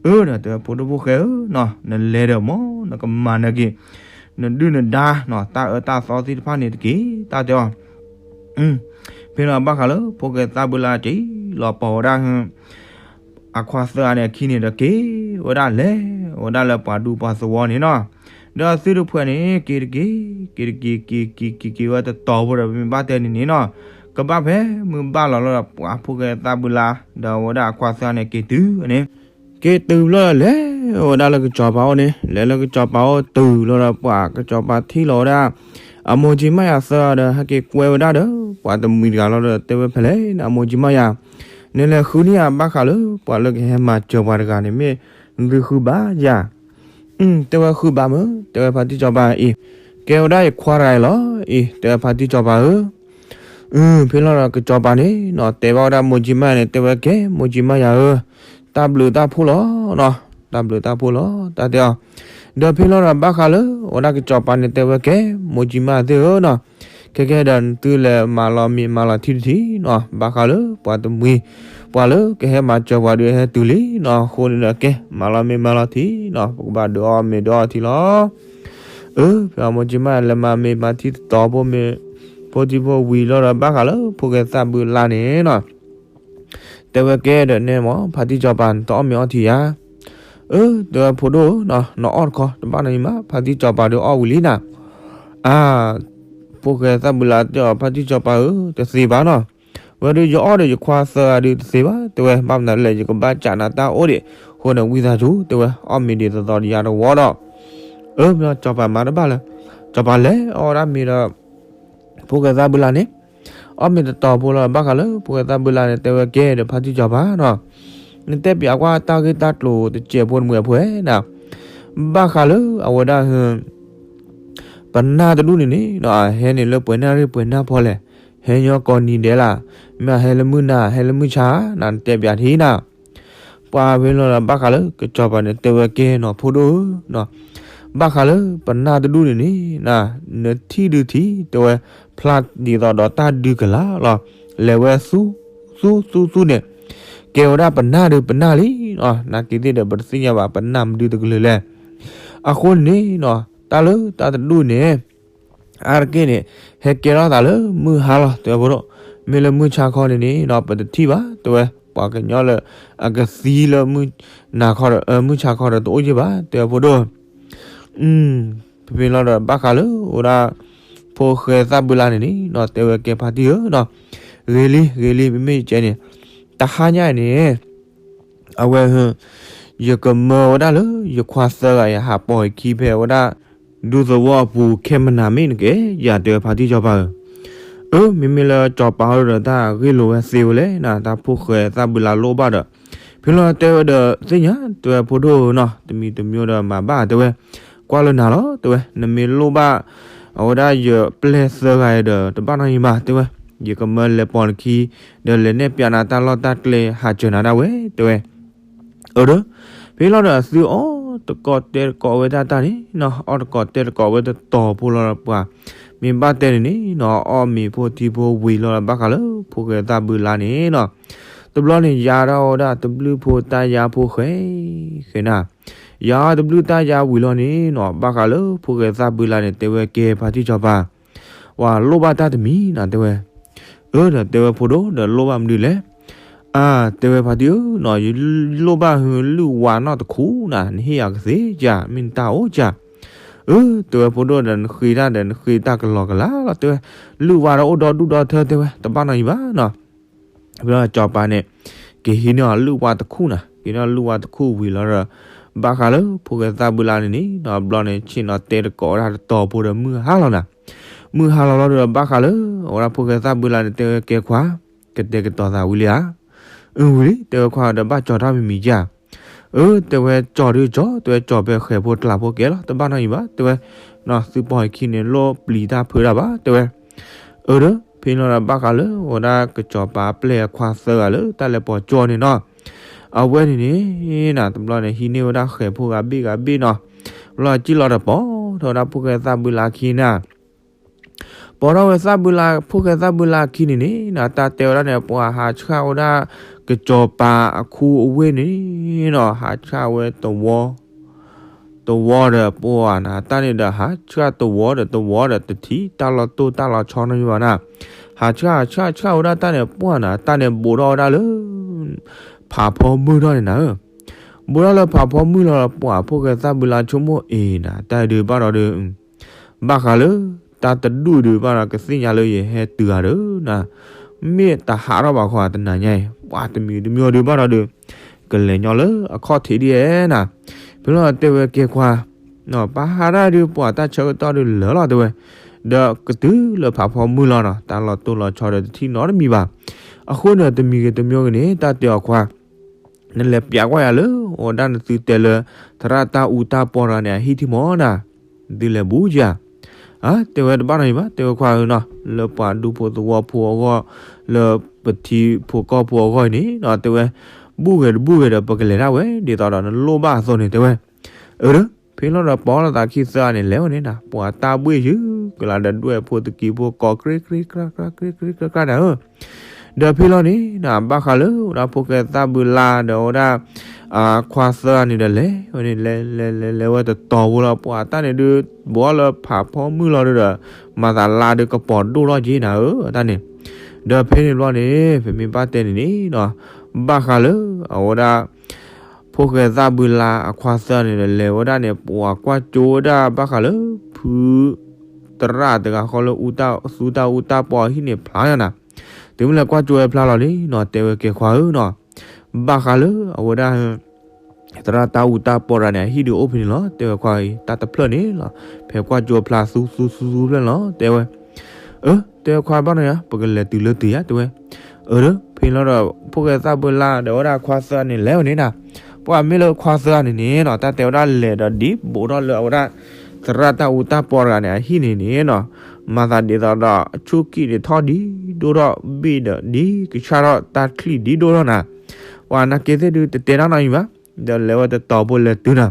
အၢ ဒီးတဲဝဲ ဖိဒိၣ်ဖိၣ်ဃဲဧၢနီၤ နလဲၤဒီးမ့ၢ် နကမၤနၢၤက့ၤ နဒုၣ်နဒါနီၤ တၢ်အၢတၢ်သီသ့ၣ်တဖၣ်န့ၣ်တက့ၢ် တၢ်တဲအီၤ. ဖဲလီၤဘၣ်ဃးလၢ ဖိၣ်ဃဲသၣ်ဘုလါက့ၤလီၤပိာ်ဝဲဒၣ် အခွါသၢဂၤန့ၣ်အခံန့ၣ်ဒီး က့ၤဝဲဒၣ်လဲၤဝဲဒၣ်လၢပှၤဒူပှၤသဝီန့ၣ်နီၤ, ဒီးအသုတဖှဲးန့ၣ် က့ၤတက့ၢ် က့ၤတက့ၢ် က့ၤက့ၤက့ၤက့ၤဝဲတတီၤဖိဒီး ပမ့ၢ်ဘၣ်တဲန့ၣ်န့ၣ်နီၤ, ကဘၣ်ဖဲမုၢ်ဘၣ်လီၤလီၤဒီး ပှၤဖိၣ်ဃဲသၣ်ဘုလါ ဒီးဝဲဒၣ်အခွါသၢဂၤန့ၣ်က့ၤတုၤန့ၣ် က့ၤတုၤလီၤဒီး လဲၤဝဲဒၣ်လၢကစီၤပၤအိၣ်န့ၣ် လဲၤလၢကစီၤပၤအိၣ်တုၤလီၤဒီး ပှၤကစီၤပၤထံၣ်လီၤဝဲဒၣ် အမိၢ်ကၠံမါယၤသၢဂၤဒီး ဟဲက့ၤကွဲဝဲဒၣ်ဒီး ပှၤတမှံၤတဂၤလီၤဒီး တဲဝဲဖဲလဲၣ်န့ၣ် အမိၢ်ကၠံမါယၤ, နလဲၤဃုန့ၢ်ယၤဘၣ်ဃးလၢ ပှၤလၢကဟဲမၤစၢၤပှၤတဂၤန့ၣ် မ့ၢ်သုဃုဘၣ်ယၤ တဲဝဲဃုဘၣ်မုၢ် တဲဝဲဖါတံၢ်စီၤပၤအံၤ, ကဲဝဲဒၣ်ယခွါတဂၤအံၤလီၤအံၤ တဲဝဲဖါတံၢ်စီၤပၤဧၢ. ဖဲလီၤဒီးကစီၤပၤန့ၣ်နီၤ တဲဘၣ်ဝဲဒၣ်မိၢ်ကၠံမါယၤန့ၣ် တဲဝဲကဲ မိၢ်ကၠံမါယၤဧၢ, တၢ်ဘျုးတၢ်ဖှိၣ်လီၤနီၤ, တၢ်ဘျုးတၢ်ဖှိၣ်လီၤ တၢ်တဲအီၤ. ဒီးဖဲလီၤဒီးဘၣ်ဃးလၢ အဝဲဒၣ်ကစီၤပၤန့ၣ် တဲဝဲကဲ မိၢ်ကၠံမါသ့ၣ်ဧၢနီၤ, ခဲကဲဒီး နသုလဲၤမၤလီၤမ့ၤမၤလီၤထံတထံၣ်နီၤ, ဘၣ်ဃးလၢပှၤတမှံၤ ပှၤလၢကဟဲမၤစၢၤပှၤဒုးဟဲတုၤလံနီၤ, အဃိန့ၣ်ဒီးကဲ မၤလီၤမ့ၤမၤလီၤထံနီၤ, ပကဘၣ်ဒုးအီၣ်မ့ၤဒုးအီထံလီၤ. အၢ ဖဲအမိၢ်ကၠံမါလဲၤမၤမ့ၤမၤထံတတီၤဖိမ့ၤ ဖိထံဖိဝံၤလီၤဒီး ဘၣ်ဃးလၢဖိၣ်ဃဲသၣ်ဘုလါန့ၣ်နီၤ, တဲဝဲကဲဒီးနဲမ့ၢ် ဖါတံၢ်စီၤပၤ နတအီၣ်မ့ၤအီထံဧါ. အၢ တဲဝဲဖိဒိၣ်ဧၢနီၤ နအီၣ်တခီ တဘၣ်နီတမံၤဘၣ် ဖါတံၢ်စီၤပၤဒုးအီၣ်ဝံၤလံနၤ. အါ ဖိၣ်ဃဲသၣ်ဘုလါတဲအီၤ ဖါတံၢ်စီၤပၤဧၢ တသ့ဘၣ်နီၤ, ဝဲဒုးယအီၣ်ဒီးယခွါသၢဂၤဒုးတသ့ဘၣ် တဲဝဲ ဘၣ်မနုၤလဲၣ် ယကဘၣ်ကးနၤတၢ်အိၣ်ဒံး အဃိန့ၣ်ဝံသးစူၤ တဲဝဲ အီၣ်မ့ၤဒံးသသီတယါတဝီဒီး အၢ မ့ၢ်စီၤပၤမၤတဘၣ်လၢၤ, စီၤပၤလဲၤအီၣ်ဝဲဒၣ်မ့ၤဒီး ဖိၣ်ဃဲသၣ်ဘုလါန့ၣ် အီၣ်မ့ၤတတီၤဖိလီၤ ဘၣ်ဃးလၢဖိၣ်ဃဲသၣ်ဘုလါန့ၣ် တဲဝဲကဲဒီးဖါတံၢ်စီၤပၤနီၤ, နတဲပၠးကွၢ်တၢ်ဂ့ၢ်တၢ်ကျိၤတစဲးဖိတမှဲၤအဖဲနၤ, ဘၣ်ဃးလၢအဝဲဒၣ် ပနၢ်တဒူၣ်န့ၣ်န့ၣ် အဟဲန့ၣ်လၢပှဲၤနၢ်ရ့ၣ်ပှဲၤနၢ်ဖီလဲၣ်, ဟဲညီကိးနံၤဒဲးလၢ်, မ့ၢ်အဟဲလၢမုၢ်နၤ ဟဲလၢမုၢ်ဆါနၤ နတဲပၠးထံနၤ ပှၤဖဲလီၤဒီးဘၣ်ဃးလၢကစီၤပၤန့ၣ် တဲဝဲကဲနီၤ ဖိဒိၣ်ဧၢ, ဘၣ်ဃးလၢပနၢ်တဒူၣ်န့ၣ်န့ၣ် နထံၣ်ဒုးထံၣ် တဲဝဲ ဖျါဒ်သိးဒီးတၢ်ဒုးကလာ်လီၤ, လဲၤဝဲသူသူသူသူန့ၣ် ကဲဝဲဒၣ်ပနၢ်ဒုးပနၢ်လံ, နာ်က့သ့ၣ်ဒီးပတသ့ၣ်ညါဘၣ် ပနၢ်မနုၤတကလုာ်လဲၣ်. အဃိန့ၣ်နီၤ တၢ်လၢတၢ်တဒူၣ်န့ၣ် အါတက့ၢ်န့ၣ် ဟဲကဲထီၣ်သးလၢမုၢ်ဟါလီၤ တဲဝဲဖိဒိၣ်, မ့ၢ်လၢမုၢ်ဆါခီန့ၣ်န့ၣ်နီၤ ပတထံၣ်ဘၣ် တဲဝဲ, ပှၤကညီလၢအကသံလၢမုၢ်နၤခီဒီး မုၢ်ဆါခီဒီးတအိၣ်ယံၤဘၣ် တဲဝဲဖိဒိၣ် ဖဲဖဲလီၤဒီးဘၣ်ဃးလၢ အိၣ်ဒၣ် ဖိၣ်ဃဲသၣ်ဘုလါန့ၣ်န့ၣ်နီၤ တဲဝဲကဲဖါတံၢ်ဧၢနီၤ, ဂ့ၤလံ ဂ့ၤလံ မ့မ့ၢ်ယကဲန့ၣ် တဟါညါအံၤန့ၣ် အဝဲ ယကမၢဝဲဒၣ်လၢ ယခွါသၢဂၤအံၤ ဟးပိာ်အခံဖဲဝဲဒၣ် ဒူသဝီအပူၤ ခဲမနၤမ့ၢ်နကဲ ယၤတဲဝဲဖါတံၢ်စီၤပၤဧၢ, အၢ မ့မ့ၢ်လၢစီၤပၤအိၣ်ဒီးတၢ်ဂ့ၢ်လိာ်ဝဲသ့ဝဲလဲၣ်နၤ တၢ်ဖိၣ်ဃဲသၣ်ဘုလါလိၣ်ဘၣ်ဒီး ဖဲလီၤတဲဝဲဒီးသ့ၣ်ညါ တဲဝဲဖိဒိၣ်ဧၢနီၤ တမံၤတမံၤဒီးမၤဘၣ်တဲဝဲ, ကွၢ်လၢနၤလီၤ တဲဝဲ နမ့ၢ်လိၣ်ဘၣ် အဝဲဒၣ်ယပျဲၢ်သၢဂၤအံၤဒီး တဘၣ်နီတမံၤဘၣ်တဲဝဲ, ယကမၢလဲၤပိာ်နခံ ဒီးလဲၤနဲၣ်ပၠးနၤတၢ်လီၢ်တၢ်ကျဲ ဟးစၢၤနၤဒၣ်ဝဲ တဲဝဲ အၢ ဖဲလီၤဒီးအသုအီၣ်တကိးတဲတကိးဝဲတၢ်တၢ်န့ၣ်နီၤ အီၣ်တကိးတဲတကိးဝဲတတီၤဖိလီၤဒီးပှၤ, မ့ မ့ၢ်ဘၣ်တဲန့ၣ်န့ၣ်နီၤ အီၣ်မ့ၤဖိထံဖိဝံၤလီၤဒီး ဘၣ်ဃးလၢဖိၣ်ဃဲသၣ်ဘုလါန့ၣ်နီၤ, တဘျီန့ၣ် ယါထီၣ်ဝဲဒၣ်တဘျုးဖိတၢ်ယါဖိဃဲ ဃဲနၤ, ယါတဘျုးတၢ်ယါဝံၤလီၤန့ၣ်နီၤ ဘၣ်ဃးလၢဖိၣ်ဃဲသၣ်ဘုလါန့ၣ် တဲဝဲကဲဖါတံၢ်စီၤပၤ, ဝၤလိၣ်ဘၣ်တၢ်တမံၤနၤ တဲဝဲ, အၢ ဒီးတဲဝဲဖိဒိၣ် ဒီးလိၣ်ဘၣ်မနုၤလဲၣ်, အါ တဲဝဲဖါတံၢ်ဧၢနီၤ ယလိၣ်ဘၣ်ဟုလုၢ်ဝါနီၢ်တခူၣ်နၤ နဟ့ၣ်ယၤကသ့ဧါ မ့ၢ်နတၢ်အိၣ်ဧါ, အၢ တဲဝဲဖိဒိၣ်ဒီး နဃ့တၢ်ဒီး နဃ့တၢ်ကလီကလီလီၤ တဲဝဲ, လုၢ်ဝါဒီးအိၣ်ဒီဒူၣ်ဒီထၢ တဲဝဲ တဘၣ်နီတမံၤဘၣ်နီၤ, ဖဲလီၤစီၤပၤန့ၣ် ကဟံးန့ၢ်အီၤလုၢ်ဝါတခူၣ်နၤ ကဟံးန့ၢ်အီၤလုၢ်ဝါတခူၣ်ဝံၤလီၤဒီး ဘၣ်ဃးလၢဖိၣ်ဃဲသၣ်ဘုလါန့ၣ်န့ၣ်နီၤ တဘျီန့ၣ် ဆ့ၣ်နီၤတဲတကိးဝဲဒၣ်တတီၤဖိဒီးမုၢ်ဟါလီၤနၤ, မုၢ်ဟါလီၤလီၤဒီး ဘၣ်ဃးလၢ အဝဲဒၣ်ဖိၣ်ဃဲသၣ်ဘုလါန့ၣ် တဲဝဲကဲခွါ, ကတဲာ်ကတီၤသးဝံၤလံဧါ, အၢ ဝံၤလံ တဲဝဲခွါဒီး ဘၣ်ကၠီၤတၢ်မံၤမံၤဧါ, အၢ တဲဝဲကၠီၤဒုးကၠီၤ တဲဝဲကၠီၤဖဲဃဲၤဖိကျးဖိကဲလီၤ တဘၣ်နီတမံၤဘၣ် တဲဝဲ, သုပီၢ်ဟဲခံန့ၣ်လိၣ်ပျံၤတၢ်ဖုးတၢ်ဘၣ် တဲဝဲ, အၢ ဒီး ဖဲလီၤဒီးဘၣ်ဃးလၢ အဝဲဒၣ်ကစီၤပၤအပျဲၢ်အခွါသၢဂၤလၢတၢ်လဲၤပိာ်ကၠီန့ၣ်နီၤ, အဝဲန့ၣ်န့ၣ်နၤ တဘျီန့ၣ် ဟံးန့ၢ်ဝဲဒၣ်ဃဲၤဖိဂၤဘ့ၣ်ဂၤဘ့ၣ်နီၤ, တဘျီစံၣ်လီၤဒီးပိာ်ထီၣ်ဝဲဒၣ်ဖိၣ်ဃဲသၣ်ဘုလါခံနၤ ပိာ်ထီၣ်ဝဲသၣ်ဘုလါ ဖိၣ်ဃဲသၣ်ဘုလါအခံန့ၣ်န့ၣ်နၤ တၢ်တဲဝဲဒၣ်န့ၣ် ပှၤဟးဆှၣ်ဝဲဒၣ် ကစီၤပၤအခူအဝ့ၢ်န့ၣ်နီၤ ဟးဆှၣ်ဝဲတဝီ တဝီဒီးပှၤနၤ တၢ်န့ၣ်ဒီး ဟးဆှၣ်တဝီဒီးတဝီဒီးတထံၣ်တၢ်လီၤတိၢ်တၢ်လီၤဆီနီတမံၤဘၣ်နၤ, ဟးဆှၣ်ဟးဆှၣ်ဆှၣ်ဝဲဒၣ်တၢ်န့ၣ် ပှၤနၤ တၢ်န့ၣ်ဘူးထီၣ်ဝဲဒၣ်လၢ ဖးဖီမုၢ်ထီၣ်န့ၣ်နၤဧၢ ဘူးထီၣ်လၢဖးဖီမုၢ်လီၤဒီး ပှၤဖိၣ်ဃဲသၣ်ဘုလါဆိကမိၣ်အံၤနၤ တၢ်ဒုးဘၣ်ဒီးဒုး ဘၣ်ဃးလၢ တၢ်တဒူၣ်ဒုးဘၣ်ဒီး ကသ့ၣ်ညါလၢယဟဲတုၤဂၤဒီးနၤ, မ့ၢ်တဟးထီၣ်ဘၣ်ဃီတနၤညါအံၤ ပှၤတမံၤတမံၤဒုးဘၣ်ဒီးဒုး ကလဲၤညီလၢအခီၣ်ထံးဒ်အဲၣ်နၤ, ဖဲလီၤတဲဝဲကဲခွါ ပဟးဒၣ်ဒုး ပှၤတၢ်ဆၢကတီၢ်ဒုးလၢာ်လီၤတဲဝဲ, ဒီးကတုၤလၢဖးဖီမုၢ်လီၤနီၤ တၢ်လီၤတိၢ်လီၤဆီဒီးတထံၣ်နီတမံၤဘၣ်, အဃိန့ၣ်တမံၤဂ့ၤတမံၤဂ့ၤန့ၣ် တၢ်တဲအီၤခွါ နလဲၤပျးကွၢ်ယၤလၢ အဝဲဒၣ်နသုတဲလၢ သရၣ်တၢ်အူတၢ်ပီတဂၤန့ၣ် အဟံၣ်ထံၣ်မီၤနၤ, နသုလဲၤဘူးကဧါ, အါ တဲဝဲတဘၣ်နီတမံၤဘၣ် တဲဝဲခွါဧၢနီၤ လၢပှၤဒူဖိသဝီဖိအဂီၢ် လၢပထံဖိကီၢ်ဖိအဂီၢ်အံၤန့ၣ်နီၤ တဲဝဲ ဘူးဂ့ၤတဘူးဂ့ၤဒီး ပကလဲၤဒၣ်ဝဲ ဒ်သိးဒီးနလိၣ်ဘၣ်အသိးန့ၣ် တဲဝဲ, အၢ ဒီး ဖဲလီၤဒီးပိာ်လိာ်သးခံသၢဂၤန့ၣ် လဲၤဝဲန့ၣ်နၤ ပှၤတၢ်ဘှ့ၣ်ယုၢ်ကလၤဒီးဒွဲၣ်ဖိတကံဖိကိး ကြ့ကြ့ကြၢကြၢ ကြ့ကြ့ကြၢကြၢနၤဧၢ ဒီးဖဲလီၤန့ၣ်နၤ ဘၣ်ဃးလၢ ဝဲဒၣ်ဖိၣ်ဃဲသၣ်ဘုလါဒီးဝဲဒၣ် ခွါသၢဂၤန့ၣ်ဒီး လဲၤဝဲန့ၣ် လဲၤလဲၤလဲၤလဲၤဝဲတတီၤဖိလီၤ ပှၤတၢ်န့ၣ်ဒုး ဘူးထီၣ်လၢဖးဖီမုၢ်လီၤဒုးဒီး မၤသးလါဒုးကပီၤဒိၣ်ထီၣ်က့နၤဧၢ တၢ်န့ၣ်, ဒီးဖဲန့ၣ်ဘျီန့ၣ် ပမ့ၢ်ဘၣ်တဲန့ၣ်န့ၣ်နီၤ ဘၣ်ဃးလၢ အဝဲဒၣ် ဖိၣ်ဃဲသၣ်ဘုလါအခွါသၢဂၤန့ၣ်ဒီး လဲၤဝဲဒၣ်န့ၣ် ပှၤကွၢ်ကၠိဝဲဒၣ်ဘၣ်ဃးလၢ ဖု သရၣ်တဂၤဃီလၢ အူတၢ်သူတၢ်အူတၢ်ပီအဟံၣ်န့ၣ်ဖျါနၤ, တုၤမ့ၢ်လဲၤကွၢ်ကၠိဝဲဖျါလီၤန့ၣ်နီၤ တဲဝဲကဲခွါဧၢနီၤ, ဘၣ်ဃးလၢအဝဲဒၣ် သရၣ်တၢ်အူတၢ်ပီတဂၤန့ၣ် အဟံၣ်ဒုးအိၣ်ဖဲန့ၣ်လီၤ တဲဝဲခွါအံၤ တၢ်တဖျၢၣ်န့ၣ်လီၤ, ဖဲကွၢ်ကၠိဖျါသူသူသူသူဖျၢၣ်န့ၣ်လီၤ တဲဝဲ, အၢ တဲဝဲခွါဘၣ်နီၤယါ ပကလဲၤတုၤလၢတုၤယါ တဲဝဲ, အၢ ဒီး ဖဲလီၤဒီး ဖိၣ်ဃဲသၣ်ဘုလါဒီးဝဲဒၣ်ခွါသၢဂၤန့ၣ် လဲၤဝဲန့ၣ်နၤ, ပှၤမ့ၢ်လၢခွါသၢဂၤန့ၣ်န့ၣ်နီၤ တၢ်တဲဝဲဒၣ်လဲၤဒီးဒ်ဘူးထီၣ်လၢအဝဲဒၣ် သရၣ်တၢ်အူတၢ်ပီတဂၤန့ၣ် အဟံၣ်န့ၣ်န့ၣ်နီၤ, မၤသးဒ်သိးဒီး အဆူၣ်ကံၣ်န့ၣ်ထီၣ်ဒ်ဒိၣ်ထီၣ်ဘ့ၣ်ဒီးဒ်ကဆၣ်ထီၣ်တၢ်ချံၣ်ဒ်ဒိၣ်ထီၣ်နၤ, ပှၤနာ်က့သ့ၣ်ဒုးတတဲတၢ်နီတမံၤဘၣ်, ဒီးလဲၤဝဲတတီၤဖိလဲၤတုၤနၤ,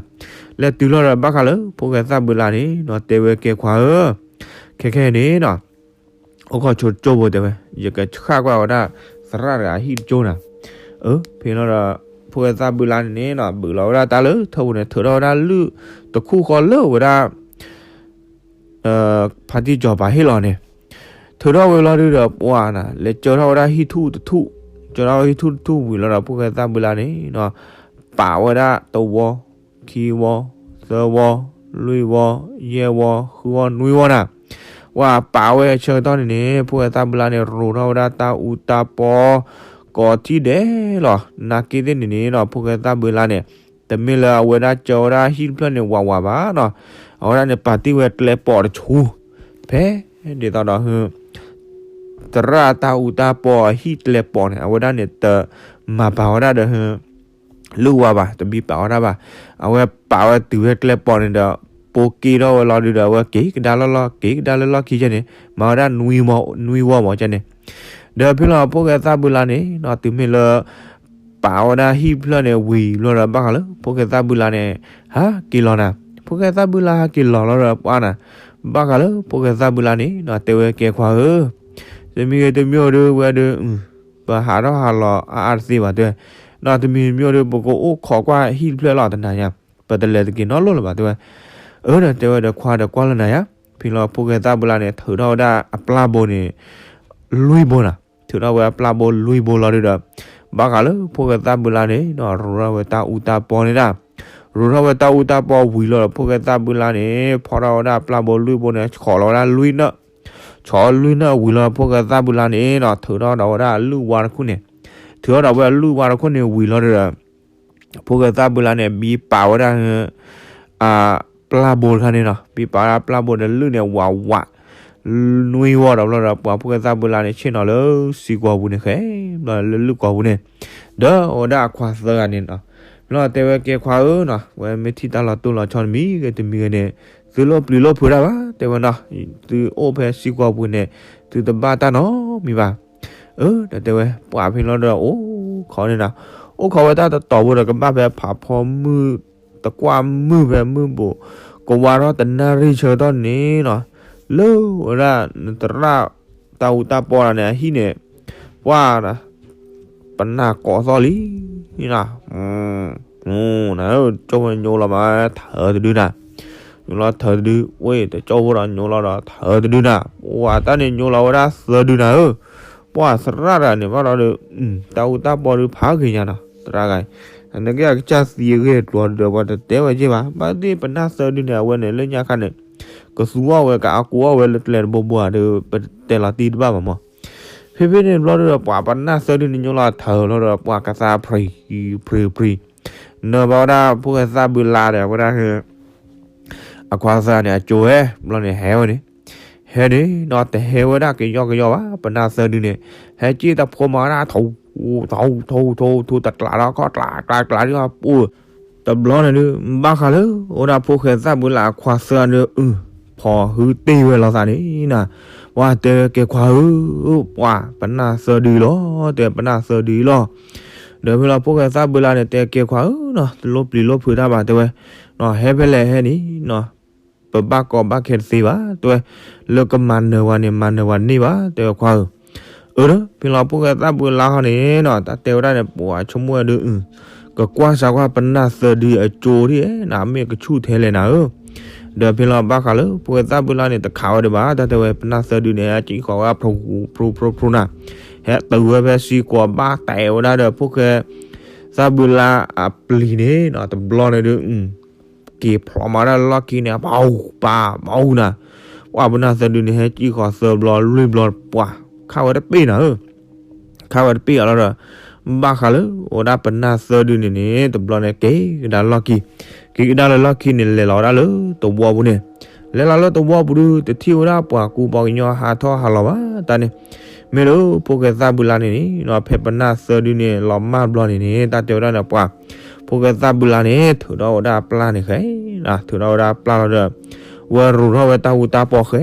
လဲၤတုၤလီၤဒီးဘၣ်ဃးလၢ ဖိၣ်ဃဲသၣ်ဘုလါန့ၣ်နီၤ တဲဝဲကဲခွါဧၢ, ခဲခဲအံၤန့ၣ်နီၤ အိၣ်ခိးဆိကၠိဖိတဲဝဲ, ယကဆှၣ်ကွၢ်ဝဲဒၣ် သရၣ်တဂၤဟံၣ်တကၠိနၤ, အၢ ဖဲလီၤဒီး ဖိၣ်ဃဲသၣ်ဘုလါန့ၣ်န့ၣ်နီၤ ဘုးလီၤဝဲဒၣ်တၢ်လၢထၢပူၤန့ၣ် ထုးထီၣ်ဝဲဒၣ်လုၢ်တခူၣ်ဃီလၢဝဲဒၣ် ဖါတံၢ်စီၤပၤဟ့ၣ်လီၤန့ၣ်, ထုးထီၣ်ဝဲလီၤဒုးဒီးပှၤနၤ လဲၤကၢထီၣ်ဝဲဒၣ်ဟံၣ်ထူၣ်တထူၣ်, ကၢထီၣ်ဟံၣ်ထူၣ်တထူၣ်ဝံၤလီၤဒီး ဖိၣ်ဃဲသၣ်ဘုလါန့ၣ်နီၤ ပာ်ဝဲဒၣ်တဝီ, ခံဝီ, သၢဝီ, လွံၢ်ဝီ, ယဲၢ်ဝီ, ဃုဝီ, နွံဝီနၤ, ပှၤပာ်ဝဲအဆၢကတီၢ်န့ၣ်န့ၣ် ဖိၣ်ဃဲသၣ်ဘုလါန့ၣ် ရိးထီၣ်ဝဲဒၣ်တၢ်အူတၢ်ပီ ကိးထံၣ်ဒဲးလီၤ, နာ်က့သ့ၣ်န့ၣ်န့ၣ်နီၤ ဖိၣ်ဃဲသၣ်ဘုလါန့ၣ် တမ့ၢ်လၢအဝဲဒၣ်ကၢဝဲဒၣ်ဟံၣ်တဖျၢၣ်န့ၣ်ဝးဝးဘၣ်နီၤ, အဝဲဒၣ်န့ၣ် ပာ်တ့ၢ်ဝဲကျဲပိာ်တဆူ ဖဲ ဒ်သိးဒီး သရၣ်တၢ်အူတၢ်ပီအဟံၣ်ကျဲပိာ်န့ၣ် အဝဲဒၣ်န့ၣ် တမၤပာ်ဝဲဒၣ်ဒီး လုၢ်ဝါဘၣ် တမံပာ်ဝဲဒၣ်ဘၣ်, အဝဲပာ်ဝဲတုၤဝဲကျဲပိာ်န့ၣ်ဒီး ပိာ်က့ထီၣ်ဝဲလီၤဒုးဒီး အဝဲက့ၤကဒါလၢလီၢ် က့ၤကဒါလၢလီၢ်ခံကဲန့ၣ် မၤဝဲဒၣ်နွံဝီမးကဲန့ၣ်, ဒီးဖဲလီၤဖိၣ်ဃဲသၣ်ဘုလါန့ၣ်နီၤ တုၤမ့ၢ်လၢ ပာ်ဝဲဒၣ်ဟံၣ်တဖျၢၣ်န့ၣ်ဝံၤဘျီဒီး ဘၣ်ဃးလၢ ဖိၣ်ဃဲသၣ်ဘုလါန့ၣ် ဟးက့ၤလီၤနၤ, ဖိၣ်ဃဲသၣ်ဘုလါဟးက့ၤလီၤလီၤဒီးပှၤနၤ, ဘၣ်ဃးလၢဖိၣ်ဃဲသၣ်ဘုလါန့ၣ် တဲဝဲကဲခွါဧၢ, တမံၤဂ့ၤတမံၤဒုးဝဲဒုး ပဟးထီၣ်ဟးလီၤအါအါတသ့ဘၣ်တဲဝဲ, ဒီးတမံၤတမံၤဒုး ပကအိၣ်ခိးကွၢ်ဟံၣ်တဖျၢၣ်လီၤတနၤညါ, ပတလဲၤတက့ၤနီတဘျီလၢၤဘၣ်တဲဝဲ. အၢ ဒီးတဲဝဲဒီးခွါဒီးကွၢ်လၢနၤယါ, ဖဲလီၤဖိၣ်ဃဲသၣ်ဘုလါန့ၣ် ထုးထီၣ်ဝဲဒၣ်အပျၢ်ဘိန့ၣ် လွံၢ်ဘိနၤ, ထုးထီၣ်ဝဲအပျၢ်ဘိလွံၢ်ဘိလီၤဒုးဒီး ဘၣ်ဃးလၢဖိၣ်ဃဲသၣ်ဘုလါန့ၣ် ရိးထီၣ်ဝဲတၢ်အူတၢ်ပီန့ၣ်ဒၣ်, ရိးထီၣ်ဝဲတၢ်အူတၢ်ပီဝံၤလီၤဒီး ဖိၣ်ဃဲသၣ်ဘုလါန့ၣ် ဖီၣ်ထီၣ်ဝဲဒၣ်အပျၢ်ဘိလွံၢ်ဘိန့ၣ် ဆီးလီၤဝဲဒၣ်လွံၢ်နၢၣ်, ဆီးလွံၢ်နၢၣ်ဝံၤလီၤ ဖိၣ်ဃဲသၣ်ဘုလါန့ၣ် ထုးထီၣ်ဒီးဝဲဒၣ်အလုၢ်ဝါတခိၣ်န့ၣ်, ထုးထီၣ်ဒီးဝဲအလုၢ်ဝါတခိၣ်န့ၣ်ဝံၤလီၤဒုးဒီး ဖိၣ်ဃဲသၣ်ဘုလါန့ၣ် ဘံပာ်ဝဲဒၣ် အပျၢ်ဘိတခါန့ၣ်နီၤ, ဘံပာ်ဝဲဒၣ်ပျၢ်ဘိဒီးလုၢ်န့ၣ် ဝးဝး နွံဝီဒီးဘျီဒီး ပှၤဖိၣ်ဃဲသၣ်ဘုလါန့ၣ် ဆ့ၣ်နီၤလၢစံကွီၤပူၤန့ၣ် ဃဲဘျီလၢလုၢ်ကွီၤပူၤန့ၣ်, ဒီးအိၣ်ဝဲဒၣ်အခွါသၢဂၤန့ၣ်နီၤ, ဘျီတဲဝဲကဲခွါဧၢနီၤ, ဝဲမ့ၢ်ထံၣ်တၢ်လီၤတိၢ်လီၤဆီတမံၤဂ့ၤတမံၤဂ့ၤန့ၣ် သုလိၣ်ပျံၤလိၣ်ဖုးတၢ်ဘၣ် တဲဝဲနီၤ, သုအိၣ်ဖဲစံကွီၤပူၤန့ၣ် သုတဘၣ်တၢ်နီတမံၤဘၣ် အၢ ဒီးတဲဝဲ ပှၤဖဲလီၤဒီးအိၣ်ခိးန့ၣ်နီၤ, အိၣ်ခိးဝဲတၢ်တတီၤဖိဒီး ကဘၣ်ဖဲဖးဖီမုၢ် တကွၢ်မုၢ်ဖဲမုၢ်ဘိး ကဝါထီၣ်တနၣ်ရံၣ်ဆၢကတီၢ်န့ၣ်နီၤ, လၢဝဲဒၣ်နသရၣ်တၢ်အူတၢ်ပီလီၤန့ၣ် အဟံၣ်န့ၣ် ပှၤ ပနၢ်ကိးသီၣ်လံ, န န ကၠီၣ်ဖိညိလီၤမး ထၢတဒုနၤ, ညိလီၤထၢတဒု ဝ့ၢ် တကၠီၣ်ဖိဒီးညိလီၤဒီးထၢတဒုနၤ, ပှၤတၢ်န့ၣ်ညိလီၤဝဲဒၣ်သၢဒုနၤဧၢ, ပှၤသရၣ်တဂၤန့ၣ်ဘၣ်ဒီး တၢ်အူတၢ်ပီဒုးဖးဂ့ၤညါနီၤ သရၣ်ဂၤ, နကဲအကစၢ်သံအဂ့ၢ်အကျိၤဒီး ပှၤတတဲဝဲက့ၢ်ဘၣ်, ဘၣ်သ့ၣ်ပနၢ်သၢဒုန့ၣ် အဝဲန့ၣ်လၢညါခါန့ၣ် ကသူအီၣ်ဝဲ ကအါကိးအီၣ်ဝဲလၢကျဲတဘိဘိဧါဒီး ပတဲလီၤတံၢ်တဘၣ်ဘၣ်မး, ဖဲဖဲန့ၣ်ဘျီဒီး ပှၤပနၢ်သၢဒုန့ၣ်ညိလီၤထၢလီၤဒီး ပှၤကသါဖှံဖှံဖှံ, နၢ်ဘၣ်ဝဲဒၣ်ဖိၣ်ဃဲသၣ်ဘုလါဒီး ဝဲဒၣ် အခွါသၢန့ၣ် အကၠိဝဲ ဘျီန့ၣ်ဟဲဝဲန့ၣ်, ဟဲန့ၣ်နီၤ တဟဲဝဲဒၣ်ကယီကယီဘၣ် ပနၢ်သၢဒုန့ၣ်, ဟဲက့ၢ်တဖိမၤဝဲဒၣ် ထိ ထိ ထိ ထိ တကျးဒီးခီၣ်ကျးကျးကျးဒ်အီၤ ပူၤ တဘျီန့ၣ်ဒုး ဘၣ်ဃးလၢ အိၣ်ဒၣ်ဖိၣ်ဃဲသၣ်ဘုလါအခွါသၢဒုး အု ဖီၣ်ဟုတ့ၢ်ဝဲလိာ်သးန့ၣ်နီၤ, ပှၤတဲကဲခွါဧၢ, ပှၤပနၢ်သၢဒုလီၤ, တဲပနၢ်သၢဒုလီၤ, ဒီးဖဲလီၤဖိၣ်ဃဲသၣ်ဘုလါန့ၣ် တဲကဲခွါဧၢနီၤ တလိၣ်ပျံၤလိၣ်ဖုးတၢ်ဘၣ်တဲဝဲ, နီၤ ဟဲဖဲလဲၣ်ဟဲန့ၣ်နီၤ ပဘၣ်ကီဘၣ်ခဲတသ့ဘၣ်တဲဝဲ, လၢကမၤနၢၤဝဲန့ၣ် မၤနၢၤဝဲန့ၢ်ဘၣ်တဲဝဲခွါဧၢ, အၢ ဒီး ဖဲလီၤဖိၣ်ဃဲသၣ်ဘုလါဟီန့ၣ်နီၤ တၢ်တဲဝဲဒၣ်န့ၣ် ပှၤဆိကမိၣ်ဝဲဒုး အု ကကွၢ်စၢၤကွၢ်ပနၢ်သၢဒုအကၠိဒ်နီၤ မ့ၢ်ကဆူၣ်ထဲလဲၣ်နၤဧၢ, ဒီးဖဲလီၤဘၣ်ဃးလၢ ဖိၣ်ဃဲသၣ်ဘုလါန့ၣ် တခးဝဲဒံးဘၣ် တၢ်တဲဝဲပနၢ်သၢဒုန့ၣ် ဟဲကံၣ်ဃီၤဝဲဖျိဖျိဖျိနၤ, ဟဲတုၤဝဲဖဲစံကွီၤဘၣ်တဲဝဲဒၣ်ဒီး ဖိၣ်ဃဲသၣ်ဘုလါအပျံၤန့ၣ်နီၤ တဘျီန့ၣ်ဒုး က့ၤဖျိမၤဒၣ်လီၢ်ခံန့ၣ် ပၢ်ပၢ် ပၢ်နၤ, ပှၤပနၢ်သၢဒုန့ၣ် ဟဲကံၣ်ဃီၤသၢဘျီလွံၢ်ဘျီ ပှၤ ခးဝဲတပ့ၢ်နၤဧၢ, ခးဝဲတပ့ၢ်အီၤလီၤဒီး ဘၣ်ဃးလၢ အိၣ်ဒၣ်ပနၢ်သၢဒုန့ၣ်န့ၣ် တဘျီန့ၣ် က့ၤကဒါလီၢ်ခံ, က့ၤကဒါလၢလီၢ်ခံန့ၣ် လဲၤလီၤဝဲဒၣ်လၢသဝီပူၤန့ၣ်, လဲၤလီၤလၢသဝီပူၤဒုး တထံၣ်ဝဲဒၣ်ပှၤကူပှၤကညီဟးထီၣ်ဟးလီၤဘၣ်တၢ်န့ၣ်, မ့ၢ်လၢ ဖိၣ်ဃဲသၣ်ဘုလါန့ၣ်န့ၣ် ဖဲပနၢ်သၢဒုန့ၣ် လီၤမၢ်ဘျီန့ၣ်န့ၣ် တၢ်တဲဝဲဒၣ်န့ၣ် ပှၤ ဖိၣ်ဃဲသၣ်ဘုလါန့ၣ် ထုးထီၣ်ဝဲဒၣ်အပျၢ်န့ၣ်ဃဲ, ထုးထီၣ်ဝဲဒၣ်အပျၢ်လီၤဒီး ဝဲရိးထီၣ်ဝဲတၢ်အူတၢ်ပီဃဲ,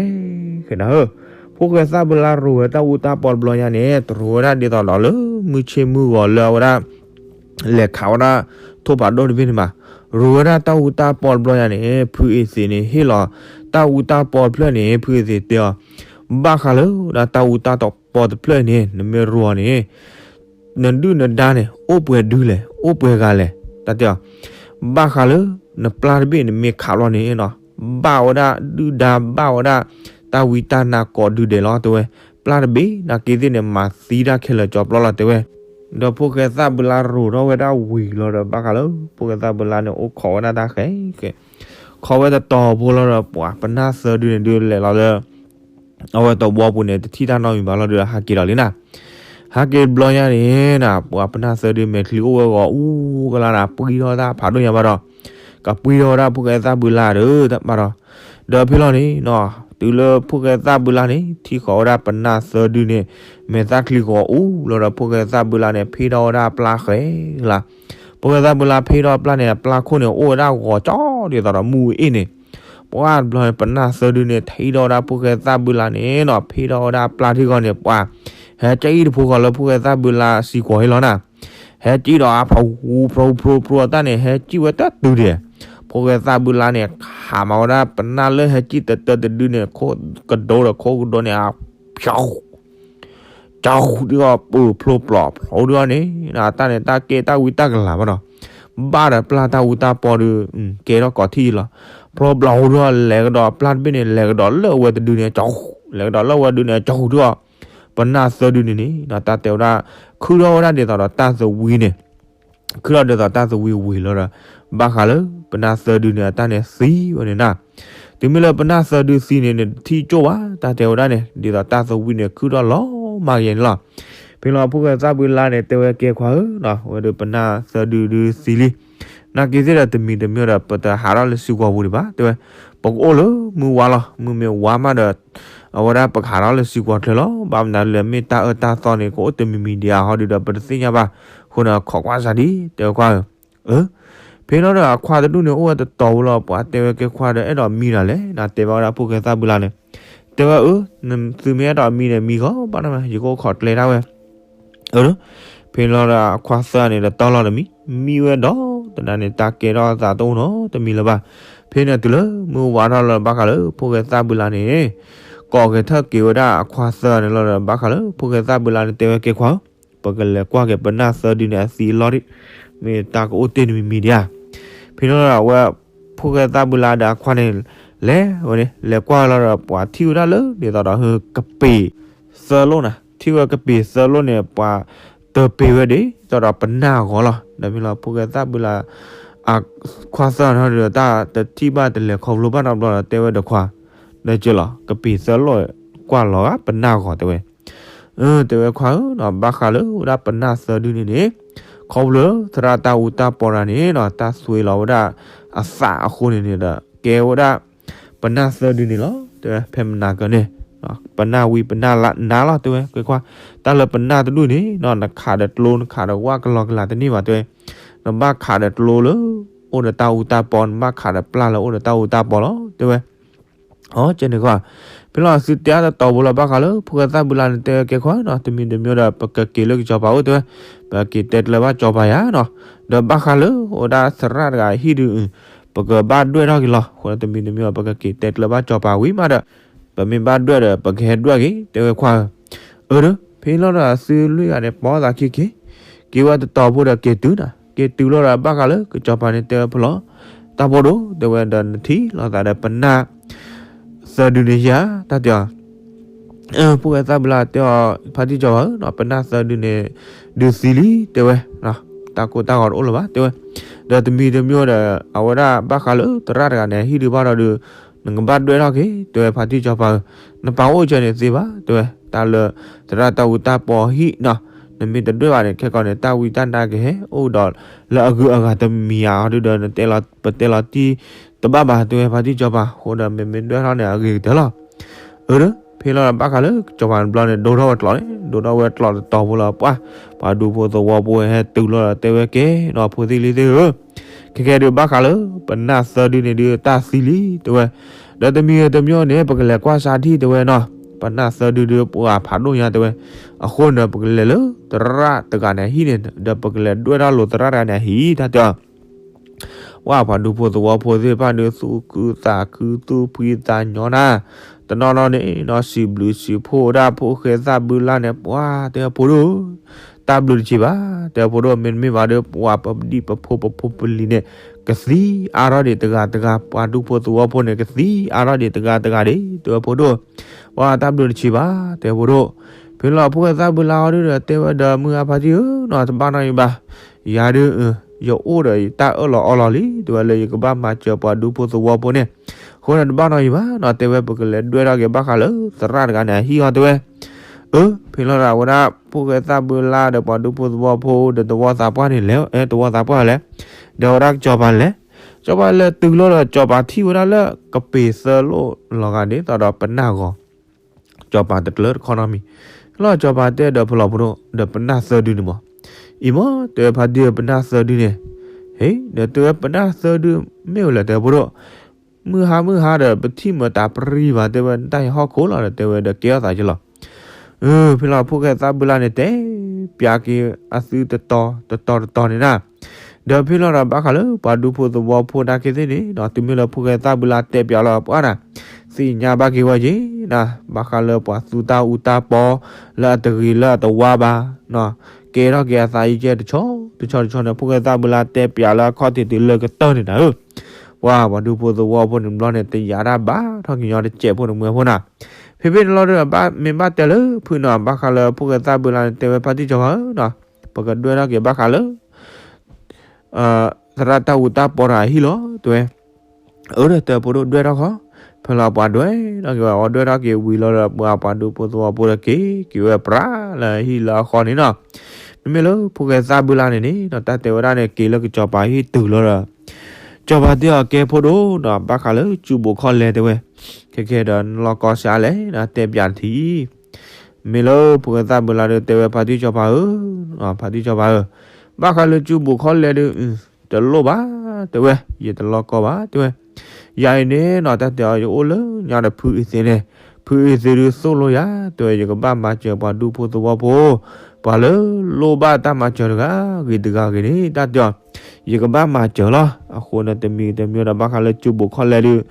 ဃဲနၤဧၢ, ဖိၣ်ဃဲသၣ်ဘုလါရိးဝဲတၢ်အူတၢ်ပီတဘျီညါန့ၣ် တရိးဝဲဒၣ်ဒ်သိးဒီးလၢမုၢ်ဆ့ၣ်မုၢ်ဂီၤလၢအဝဲဒၣ် လဲၤခးဝဲဒၣ် ထိၣ်ဖးဒိၣ်တဘ့ၣ်န့ၣ်ဘၣ်, ရိးဝဲဒၣ်တၢ်အူတၢ်ပီတဘျီညါန့ၣ် ဖုအ့သ့းန့ၣ် ဟ့ၣ်လီၤ တၢ်အူတၢ်ပီတဖျၢၣ်န့ၣ် ဖုအ့သ့းတဲအီၤ, ဘၣ်ဃးလၢဒၣ်တၢ်အူတၢ်ပီတဖျၢၣ်န့ၣ် နမ့ၢ်ရိးန့ၣ် နဒုၣ်နဒါန့ၣ် အိၣ်ပှဲၤဒုလဲၣ် အိၣ်ပှဲၤဂၤလဲၣ် တၢ်တဲအီၤ, ဘၣ်ဃးလၢ နပျၢ်တဘ့ၣ်န့ၣ်မ့ၢ်ခးလီၤန့ၣ်နီၤ, ဘၣ်ဝဲဒၣ်ဒုၣ်ဒါဘၣ်ဝဲဒၣ် တၢ်ဝံတၢ်နါကိးဒုဒဲးလီၤတဲဝဲ, ပျၢ်တဘ့ၣ်နာ်က့သ့ၣ်န့ၣ် မၤသံတၢ်ခဲလၢာ်ကၠီပျီလီၤတဲဝဲ, ဒီးဖိၣ်ဃဲသၣ်ဘုလါရိးထီၣ်ဝဲဒၣ်ဝံၤလီၤဒီး ဘၣ်ဃးလၢ ဖိၣ်ဃဲသၣ်ဘုလါန့ၣ် အိၣ်ခိးဝဲဒၣ်တၢ်ဃဲဃဲ, ခိးဝဲတတီၤဖိလီၤဒီး ပှၤပနၢ်သၢဒုန့ၣ်ဒုးလဲၤလီၤလၢ အဝဲသဝီပူၤန့ၣ် တထံၣ်တၢ်နီတမံၤဘၣ်လီၤဒီး ဟးက့ၤဒီးလံနၤ, ဟးက့ၤတဘျီညါန့ၣ်နၤ ပှၤပနၢ်သၢဒုမဲာ်ချံအိၣ်ဝဲဂီၤအူကလါနၤ ပှံထီၣ်တၢ်ဖးဒိၣ်ညါဘၣ်ဒီး ကပှံထီၣ်ဝဲဒၣ်ဖိၣ်ဃဲသၣ်ဘုလါဒီး ဘၣ်ဒီး ဒီးဖဲလီၤန့ၣ်နီၤ တုၤလၢဖိၣ်ဃဲသၣ်ဘုလါန့ၣ် ထံၣ်ဃီၤဝဲဒၣ်ပနၢ်သၢဒုန့ၣ် မဲာ်သၣ်ချံဂီၤအူလီၤဒီး ဖိၣ်ဃဲသၣ်ဘုလါန့ၣ် ဖ့ထီၣ်ဝဲဒၣ်အပျၢ်ဃဲလါ, ဖိၣ်ဃဲသၣ်ဘုလါဖ့ထီၣ်အပျၢ်န့ၣ် အပျၢ်ခိၣ်န့ၣ် အိၣ်ဝဲဒၣ်ဂီၤကၠီဒ်သိးဒီးမူအ့ၣ်န့ၣ်, ပှၤတဘျီန့ၣ် ပနၢ်သၢဒုန့ၣ် ထံၣ်ထီၣ်ဝဲဒၣ်ဖိၣ်ဃဲသၣ်ဘုလါန့ၣ်နီၤ ဖ့ထီၣ်ဝဲဒၣ်အပျၢ်ထံဂီၤန့ၣ် ပှၤ ဟဲကံၣ်တဖိဃီၤလၢဖိၣ်ဃဲသၣ်ဘုလါစံကွီၤဟ့ၣ်လီၤနၤ, ဟဲကံၣ်ဒီးအဖျိဖျိဖျိဖျိအတၢ်န့ၣ် ဟဲကံၣ်ဝဲတတုၤဒဲး, ဖိၣ်ဃဲသၣ်ဘုလါန့ၣ် အမၤဝဲဒၣ်ပနၢ်လၢဟဲကံၣ်တတၢတဒုန့ၣ် ခိၣ်ကဒိဒီးခိၣ်ကဒိန့ၣ် အဖျိ ကၠီဒုအီၤ ပၢၢ်ဖျိပျီဖျိဒုအီၤန့ၣ် အတၢ်န့ၣ်တၢ်ကဲတၢ်ဝံတၢ်ကလၤဘၣ်နီၤ, ဘၣ်ဒီးပျၢ်တၢ်အူတၢ်ပီဒီး ကဲထီၣ်ကိးထံၣ်ယံလီၤ. ဖျိပျီဒုအီၤ လဲၤကဒီးပျၢ်တဘ့ၣ်န့ၣ် လဲၤကဒီးလၢအဝဲတဒုန့ၣ် ကၠီ လဲၤကဒီးလၢအဝဲဒုန့ၣ် ကၠီဒုအီၤ, ပနၢ်သၢဒုန့ၣ်န့ၣ် တၢ်တဲဝဲဒၣ် ခုထီၣ်ဝဲဒၣ်ဒ်သိးဒီးတၢ်သဝံန့ၣ် ခုထီၣ်ဒ်သိးတၢ်သဝံဝံၤလီၤဒီး ဘၣ်ဃးလၢ ပနၢ်သၢဒုန့ၣ် အတၢ်န့ၣ်သံဝဲန့ၣ်နၤ, တုၤမ့ၢ်လၢပနၢ်သၢဒုသံန့ၣ်န့ၣ် တထံၣ်ကၠိၣ်ဘၣ် တၢ်တဲဝဲဒၣ်န့ၣ် ဒ်သိးတၢ်သဝံန့ၣ် ခုထီၣ်လီၤမၢ်ကယဲၢ်န့ၣ်လီၤ. ဖဲလီၤဖိၣ်ဃဲသၣ်ဘုလါန့ၣ် တဲဝဲကဲခွါဧၢနီၤ ဝဲဒီးပနၢ်သၢဒုဒုသံလံ, နာ်က့သ့ၣ်ဒီးတမံၤတမံၤဒီး ပတဟးထီၣ်လၢစုကဝီၤပူၤဒံးဘၣ် တဲဝဲ, ပကအိၣ်လၢမုၢ်ဝါလီၤ မုၢ်မ့ၢ်ဝါမးဒီး အဝဲဒၣ်ပကဟးထီၣ်လၢစုကဝီၤချၢလီၤ. ဘၣ်မနုၤလဲၣ် မ့ၢ်တၢ်အၢတၢ်သီန့ၣ် ကအိၣ်တမံၤမံၤဒံးဧါဟီဒုဒီး ပတသ့ၣ်ညါဘၣ်, အဃိန့ၣ် ခိးကွၢ်စၢ်ဒံး တဲဝဲခွါဧၢ, အၢ ဖဲလီၤဒီးအခွါတဒူၣ်န့ၣ် အိၣ်ဝဲတတီၤဖိလီၤ ပှၤတဲဝဲကဲခွါဒီး အဲၣ်ဒိးမံဒၣ်လဲၣ် နတဲဘၣ်ဝဲဒၣ်ဖိၣ်ဃဲသၣ်ဘုလါန့ၣ်, တဲဝဲအၢ, သုမ့ၢ်အဲၣ်ဒိးမံန့ၣ် မံဂီၤဘၣ်နီၤ ယကအိၣ်ခိးကျဲဒၣ်ဝဲ အၢ, ဖဲလီၤဒီးအခွါသၢန့ၣ် တတီၤလီၤတမံၤ, မံဝဲဒီးတနၤန့ၣ် တၢ်ကဲထီၣ်သးတအိၣ်နီတမံၤလၢၤဘၣ်. ဖဲန့ၣ်တုၤလၢမုၢ်ဝါထီၣ်လၢဘၣ်ဃးလၢဖိၣ်ဃဲသၣ်ဘုလါန့ၣ် ကိးက့ၤထၢၣ်က့ၤဝဲဒၣ်အခွါသၢန့ၣ်လီၤဒီး ဘၣ်ဃးလၢဖိၣ်ဃဲသၣ်ဘုလါန့ၣ် တဲဝဲကဲခွါဧၢ, ပကလဲၤကွၢ်က့ၤပနၢ်သၢဒုန့ၣ်အသံအလီၢ်ဒံး, မ့ၢ်တၢ်ကအိၣ်တ့ၢ်တမံၤမံၤဒံးဧါ. ဖဲန့ၣ်လီၤဒီးအဝဲ ဖိၣ်ဃဲသၣ်ဘုလါဒီးအခွါန့ၣ် လဲၤဝဲန့ၣ် လဲၤကွၢ်လီၤဒီး ပှၤထံၣ်ဝဲဒၣ်လၢဒ်သိးဒီး ကပ့ၤသၢလိၣ်နၤ, ထံၣ်ဝဲကပ့ၤသၢလိၣ်န့ၣ် ပှၤတပ့ၤဝဲဒ်သိးဒီး ပနၢ်ဂီၤလီၤ. ဒီးဖဲလီၤဖိၣ်ဃဲသၣ်ဘုလါ အခွါသၢန့ၣ်ဒီး တၢ်တထံၣ်ဘၣ်တလဲၤခီဖျိဘၣ်နီတဘျီဒီး တဲဝဲဒီးခွါ, ဒီးကၠၢလီၤ ကပ့ၤသၢလိၣ် ကွၢ်လီၤဂာ်ပနၢ်ဂီၤတဲဝဲ အၢ တဲဝဲခွါဧၢနီၤ ဘၣ်ဃးလၢဝဲဒၣ်ပနၢ်သၢဒုန့ၣ်န့ၣ် ခီဖျိလၢသရၣ်တၢ်အူတၢ်ပီတဂၤန့ၣ်နီၤ တၢ်သွ့လီၤဝဲဒၣ်အသးအဃိန့ၣ်န့ၣ်ဒီး ကဲဝဲဒၣ်ပနၢ်သၢဒုန့ၣ်လီၤ. တဲဝဲဖဲမနၤကန့ၣ် ပနၢ်ဝံပနၢ်နါလီၤ တဲဝဲ ကဲခွါ တၢ်လၢပနၢ်တဒူၣ်န့ၣ်နီၤ နခးဒီးကျိ နခးဒီးဝၣ်ကလီကလၤတန့ၢ်ဘၣ် တဲဝဲ နဘၣ်ခးဒီးကျိလၢအိၣ်ဒီးတၢ်အူတၢ်ပီ နဘၣ်ခးဒီးပျၢ်လၢအိၣ်ဒီးတၢ်အူတၢ်ပီလီၤ တဲဝဲ အကဲန့ၣ်ကွၢ် ဖဲလီၤသုတဲအါတတီၤဖိလီၤ ဘၣ်ဃးလၢဖိၣ်ဃဲသၣ်ဘုလါန့ၣ် တဲဝဲကဲခွါနီၤ တမံၤတမံၤဒီး ပကက့ၤလၢကစီၤပၤအိၣ်တဲဝဲ ပကက့ၤတဲကျၢၤဘၣ်ကစီၤပၤယၤနီၤ ဒီးဘၣ်ဃးလၢအိၣ်ဒၣ်သရၣ်တဂၤဟံၣ်ဒုး ပကဘၣ်ဒွဲၣ်ထီၣ်က့ၤလီၤ အဃိတမံၤတမံၤ ပကက့ၤတဲကျၢၤဘၣ်ကစီၤပၤဝံၤမးဒီး ပမ့ၢ်ဘၣ်ဒွဲၣ်ဒီး ပကဟဲဒွဲၣ်က့ၤ တဲဝဲခွါဧၢ အၢ ဒီး ဖဲလီၤဒီးသုလွံၢ်ဂၤန့ၣ် ပိာ်သးခံက့ၤ က့ၤဝဲတတီၤဖိဒီးက့ၤတုၤနီၤ က့ၤတုၤလီၤဒီးဘၣ်ဃးလၢကစီၤပၤန့ၣ်တဲဝဲဖဲလီၤ တၢ်ဖိဒိၣ် တဲဝဲဒီးနထံၣ်လိာ်သးဒီးပနၢ်သၢဒုန့ၣ်ယၤ တၢ်တဲအီၤ ဖိၣ်ဃဲသၣ်ဘုလါတဲအီၤ ဖါတံၢ်စီၤပၤဧၢနီၤ ပနၢ်သၢဒုန့ၣ် ဒုးသံလံ တဲဝဲ တၢ်ကိၢ်တၢ်ဂီၤတအိၣ်လၢၤဘၣ် တဲဝဲ ဒီးတမံၤတမံၤဒီး အဝဲဒၣ်ဘၣ်ဃးလၢသရၣ်တဂၤန့ၣ် ဟံၣ်ဒုးဘၣ်ဒီးဒုး နကဘၣ်ဒွဲၣ်ထီၣ်က့ၤ တဲဝဲဖါတံၢ်စီၤပၤဧၢ နပာ်အိၣ်ကၢန့ၣ်သ့ဘၣ် တဲဝဲ တၢ်လၢသရၣ်တၢ်အူတၢ်ပီဟံၣ်နီၤ နမ့ၢ်တဒွဲၣ်ဘၣ်န့ၣ် ခဲကီးန့ၣ် တၢ်ဝံတၢ်နါကဟဲအိၣ်ဒီးလၢအဂုၤအဂၤတမံၤဧါ အီၤဒုးဒီး နတဲလီၤပတဲလီၤတံၢ်တဘၣ်ဘၣ် တဲဝဲဖါတံၢ်စီၤပၤ အဃိဒီးမ့မ့ၢ်ဒွဲၣ်ထီၣ်န့ၣ် အဂ့ၤကတၢၢ်လီၤ အၢ ဒီး ဖဲလီၤဘၣ်ဃးလၢကစီၤပၤတဘျီန့ၣ် ဒိၣ်ထီၣ်ဝဲကျိးန့ၣ် ဒိၣ်ထီၣ်ဝဲကျိးတတီၤဖိလီၤ ပှၤ ပှၤဒူဖိသဝီဖိဟဲတုၤလီၤဒီးတဲဝဲကဲနီၤ ဖိသ့ၣ်လံၤသ့ၣ်ဧၢ ခဲကဲဒုးဘၣ်ဃးလၢ ပနၢ်သၢဒုန့ၣ်ဒုးတၢ်သံလံ တဲဝဲ ဒီးတမံၤတမံၤန့ၣ် ပကလဲၤကွၢ်စၢ်ထံၣ်တဲဝဲနီၤ ပနၢ်သၢဒုဒုးပှၤဖးဒိၣ်ညါတဲဝဲ အဃိန့ၣ်ဒီး ပကလဲၤလၢသရၣ်တဂၤန့ၣ်ဟံၣ်န့ၣ် ဒီးပကလဲၤဒွဲၣ်ထီၣ်လိာ်သရၣ်တဂၤန့ၣ်အဟံၣ် တၢ်တဲအီၤ ဝဲပှၤဒူဖိသဝီဖိသ့ၣ်တဖၣ်ဒုး သူၣ်ခုသးခု သူၣ်ဖှံသးညီနၤ, တနီၤနီၤန့ၣ်နီၤ စံးဘျုးစံးဖှိၣ်ဝဲဒၣ်ဖိၣ်ဃဲသၣ်ဘုလါန့ၣ် ပှၤတဲဝဲဖိဒိၣ်ဧၢ, တၢ်ဘျုးတဆံးဘၣ် တဲဝဲဖိဒိၣ်, မ့တမ့ၢ်ဘၣ်ဒီး ပှၤပဒံၣ်ပဖိပဖိပလံၤန့ၣ် ကသံအါထီၣ်ဒံးတဂၤတဂၤ, ပှၤဒူဖိသဝီဖိန့ၣ် ကသံအါထီၣ်ဒံးတဂၤတဂၤဒံး တဲဝဲဖိဒိၣ်ဧၢ, ပှၤတၢ်ဘျုးတဆံးဘၣ် တဲဝဲဖိဒိၣ်ဧၢ. ဖဲလီၤဖိၣ်ဃဲသၣ်ဘုလါအီၤဒုးဒီး တဲဝဲဒီး မုၢ်ဂၤဖါတံၢ်ဧၢနီၤ တဘၣ်နီတမံၤဘၣ်, ယၤဒုး ယအိၣ်ဒီးယတၢ်အၢၣ်လီၤအီလီၤလံ တဲဝဲလၢယကဘၣ်မၤစၢၤပှၤဒူဖိသဝီဖိန့ၣ်, အဃိန့ၣ်တဘၣ်နီတမံၤဘၣ်နီၤ တဲဝဲ ပကလဲၤဒွဲၣ်ထီၣ်က့ၤဘၣ်ဃးလၢသရၣ်တဂၤန့ၣ်အဟံၣ်အီၤ တဲဝဲ. အၢ ဖဲလီၤဒီးအဝဲဒၣ်ဖိၣ်ဃဲသၣ်ဘုလါဒီးပှၤဒူဖိသဝီဖိဒီးသဝီသးပှၢ်န့ၣ်လဲၣ်, သဝီသးပှၢ်လဲၣ်, ဒီးအဝဲဒၣ်စီၤပၤလဲၣ်, စီၤပၤလဲၤတုၤလီၤဒီး စီၤပၤထံၣ်ဝဲဒၣ်လၢကပ့ၤသၢလိၣ်လီၤဂာ်ဒ်သိးဒီးပနၢ်ဂီၤ စီၤပၤတကျၢၤတခီနီတမံၤ, လီၤစီၤပၤတဲဒီးဖဲလီၤဖိဒိၣ် ဒီးပနၢ်သၢဒုန့ၣ်မး, အံၤမး တဲဝဲဖါတံၢ်ဧၢ ပနၢ်သၢဒုန့ၣ်, ဟ့ ဒီးတဲဝဲပနၢ်သၢဒုမ့ၢ်ဝဲလဲၣ် တဲဖိဒိၣ်, မုၢ်ဟါမုၢ်ဟါဒီး ပထံၣ်မတၤပရံဘၣ် တဲဝဲ တၢ်ဟဲဟီၣ်ခိၣ်လီၤဒီး တဲဝဲဒီးကဲထီၣ်သးကလီၤ. ဖဲလီၤဖိၣ်ဃဲသၣ်ဘုလါန့ၣ် တဲပျးက့ၤအသုတတီၤတတီၤတတီၤန့ၣ်နၤ, ဒီးဖဲလီၤဒီးဘၣ်ဃးလၢပှၤဒူဖိသဝီဖိနာ်က့သ့ၣ်န့ၣ်ဒီး တုၤမ့ၢ်လၢဖိၣ်ဃဲသၣ်ဘုလါတဲပၠးလီၤပှၤနၤ, သ့ၣ်ညါဘၣ်က့ၤဝဲက့ၤနၤ, ဘၣ်ဃးလၢပှၤသူတၢ်အူတၢ်ပီလၢအတဂ့ၤလၢအတဝါဘၣ်, ကဲထီၣ်က့ၤအသးအံၤကဲတဆီတဆီတဆီန့ၣ် ဖိၣ်ဃဲသၣ်ဘုလါတဲပၠးလၢအခီၣ်ထံးတုၤလၢကတၢၢ်န့ၣ်နၤဧၢ, ပှၤပှၤဒူဖိသဝီဖိန့ၣ်ဘျီန့ၣ် တယာ်တၢ်ဘၣ်ထီၣ်က့ၤညီတစဲးဖိန့ၣ်မွဲဖိနၤ, ဖဲဖဲန့ၣ်လီၤဒီး မ့ၢ်ဘၣ်တဲလၢဖုၣ်နၤ ဘၣ်ဃးလၢဖိၣ်ဃဲသၣ်ဘုလါန့ၣ် တဲဝဲဖါတံၢ်စီၤပၤဧၢနၤ, ပကဒွဲၣ်ထီၣ်က့ၤဘၣ်ဃးလၢ သရၣ်တၢ်အူတၢ်ပီတဂၤအဟံၣ်လီၤ တဲဝဲ, အၢ ဒီးတဲဖိဒိၣ်ဒွဲၣ်ထီၣ်ခီ, ဖဲလီၤပှၤဒွဲၣ်ထီၣ်က့ၤဝံၤလီၤဒီး ပှၤပှၤဒူဖိသဝီဖိဒီးက့ၤ က့ၤဝဲပြးလၢဟံၣ်လၢအဃီန့ၣ်နီၤ, မ့မ့ၢ်လၢဖိၣ်ဃဲသၣ်ဘုလါန့ၣ်န့ၣ်နီၤ တၢ်တဲဝဲဒၣ်န့ၣ် က့ၤလၢကစီၤပၤဟံၣ်တုၤလီၤဒီး စီၤပၤတဲအီၤကဲဖိဒိၣ်နီၤ ဘၣ်ဃးလၢစုဘိးခီၣ်လဲၢ်တဲဝဲ, ခဲခဲဒီးနလီၢ်ကီၢ်စါလဲၣ် တဲပၠးတထံၣ် မ့ၢ်လၢဖိၣ်ဃဲသၣ်ဘုလါဒီးတဲဝဲဖါတံၢ်စီၤပၤဧၢ, ဖါတံၢ်စီၤပၤဧၢ, ဘၣ်ဃးလၢစုဘိးခီၣ်လဲၢ်ဒုး တလိၣ်ဘၣ် တဲဝဲ, ယတလီၢ်ကီၢ်ဘၣ် တဲဝဲ, ယၤအံၤန့ၣ်နီၤ တၢ်တဲအီၤယအိၣ်လၢညါဒီးဖုအ့သ့န့ၣ်, ဖုအ့သ့ဒုးသိၣ်လိယၤ တဲဝဲ ယကဘၣ်မၤစၢၤပှၤဒူဖိသဝီဖိ, ပှၤလၢလိၣ်ဘၣ်တၢ်မၤစၢၤတဂၤဂ့ၤတဂၤဂ့ၤန့ၣ် တၢ်တဲအီၤ ယကဘၣ်မၤစၢၤလီၤ. အဃိန့ၣ်တမံၤတမံၤဒီးဘၣ်ဃးလၢစုဘိးခီၣ်လဲၢ်ဒုး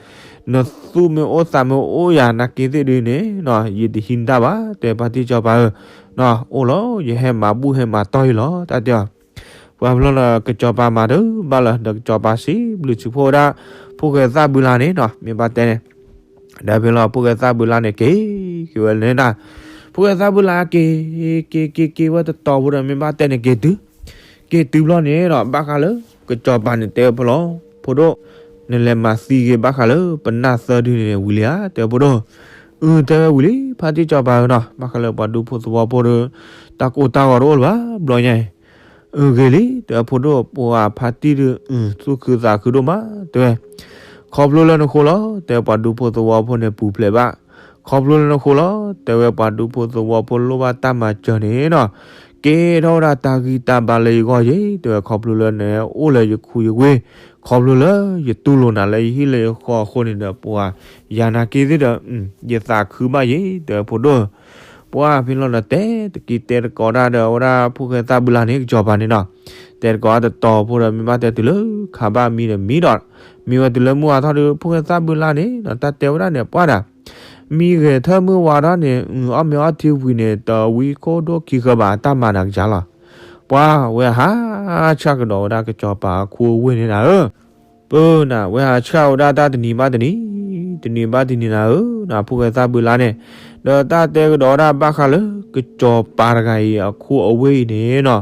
နသူၣ်မ့ၢ်အိၣ်သးမ့ၢ်အိၣ်ယၤနာ်က့သ့ၣ်ဒုးန့ၣ်နီၤ ယတဟံးနတၢ်ဘၣ် တဲဖါတံၢ်စီၤပၤဧၢ, အိၣ်လီၤ ယဟဲမၤဘူၣ်ဟဲမၤတီၢ်အံၤလီၤ တၢ်တဲအီၤ ပှၤဖျီလၢကစီၤပၤမၤတဘၣ်လၢၤ ဒီးကစီၤပၤစံးဘျုးစံးဖှိၣ်ဝဲဒၣ် ဖိၣ်ဃဲသၣ်ဘုလါန့ၣ်နီၤ မ့ၢ်ဘၣ်တဲန့ၣ်, ဒီးဖဲလီၤဖိၣ်ဃဲသၣ်ဘုလါန့ၣ်က့ၤက့ၤဝဲလဲၣ်နၤ, ဖိၣ်ဃဲသၣ်ဘုလါက့ၤ က့ၤက့ၤက့ၤဝဲတတီၤဖိဒီးမ့ၢ်ဘၣ်တဲန့ၣ်က့ၤတုၤ, က့ၤတုၤဘျီန့ၣ်ဒီး ဘၣ်ဃးလၢကစီၤပၤန့ၣ်တဲဝဲဖဲလီၤ ဖိဒိၣ်, နလဲၤမၤသံက့ၤဘၣ်ဃးလၢပနၢ်သၢဒုန့ၣ်ဝံၤလံဧါ တဲဝဲဖိဒိၣ်, အု တဲဝဲဝံၤလံ ဖါတံၢ်စီၤပၤဧၢနီၤ ဘၣ်ဃးလၢပှၤဒူဖိသဝီဖိဒီး တၢ်ကိၢ်တၢ်ဂီၤတအိၣ်လၢၤဘၣ် ဘျီညါအံၤ အု ဂ့ၤလံ တဲဝဲဖိဒိၣ် ပှၤဖါတံၢ်ဒုး သူၣ်ခုသးခုဒိၣ်မး တဲဝဲ, ခီဖျိလၢနဃိလီၤ တဲဝဲပှၤဒူဖိသဝီဖိန့ၣ်ပူၤဖျဲးဘၣ်, ခီဖျိလၢနဃိလီၤ တဲဝဲပှၤဒူဖိသဝီဖိလိၣ်ဘၣ်တၢ်မၤစၢၤန့ၣ်နီၤ, ကဲထီၣ်ဝဲဒၣ်တၢ်ဂံၢ်တၢ်ဘါလၢယဂီၢ်ယ့ၣ် တဲဝဲ ခီဖျိလၢနအိၣ်လၢယခူယဝ့ၢ်, ခီဖျိလၢယတူၢ်လိာ်နၤလၢယဟံၣ်လၢယဃီအဃိန့ၣ်ဒီး ပှၤယၤနာ်က့သ့ၣ်ဒီး ယသးခုဘၣ်ယ့ၣ် တဲဝဲဖိဒိၣ် ပှၤဖဲလီၤဒီးတဲတက့ၢ်တဲတကိးတၢ်ဒီး အဝဲဒၣ်ဖိၣ်ဃဲသၣ်ဘုလါန့ၣ် ကစီၤပၤန့ၣ်နီၤ, တဲတကိးတတီၤဖိဒီး မ့ၢ်ဘၣ်တဲတုၤလၢခါဘၣ်မံဒီးမံဒီး, မံဝဲတုၤလၢမုၢ်ဝါထီၣ်ဒီး ဖိၣ်ဃဲသၣ်ဘုလါန့ၣ်နီၤ တၢ်တဲဝဲဒၣ်န့ၣ် ပှၤဒၣ် မံဂဲၤထၢၣ်မုၢ်ဝါထီၣ်န့ၣ် အီၣ်မ့ၤအီထံဝံၤန့ၣ် တဝံခိၣ်ဒိၣ်ခံဃၢဘၣ် တၢ်မၤနၤကစၢ်လီၤ. ပှၤဝဲဟးဆှၣ်ကဒီးဝဲဒၣ်ကစီၤပၤအခူအဝ့ၢ်န့ၣ်နၤဧၢ ပၢနၤ ဝဲဟးဆှၣ်ဝဲဒၣ်တၢ်တနံၤဘၣ်တနံၤ, တနံၤဘၣ်တနံၤနၤဧၢ, နဖိၣ်ဃဲသၣ်ဘုလါန့ၣ်, ဒီးတၢ်တဲကဒီးဝဲဒၣ်ဘၣ်ဃးလၢ ကစီၤပၤတဂၤအံၤအခူအဝ့ၢ်အံၤန့ၣ်နီၤ,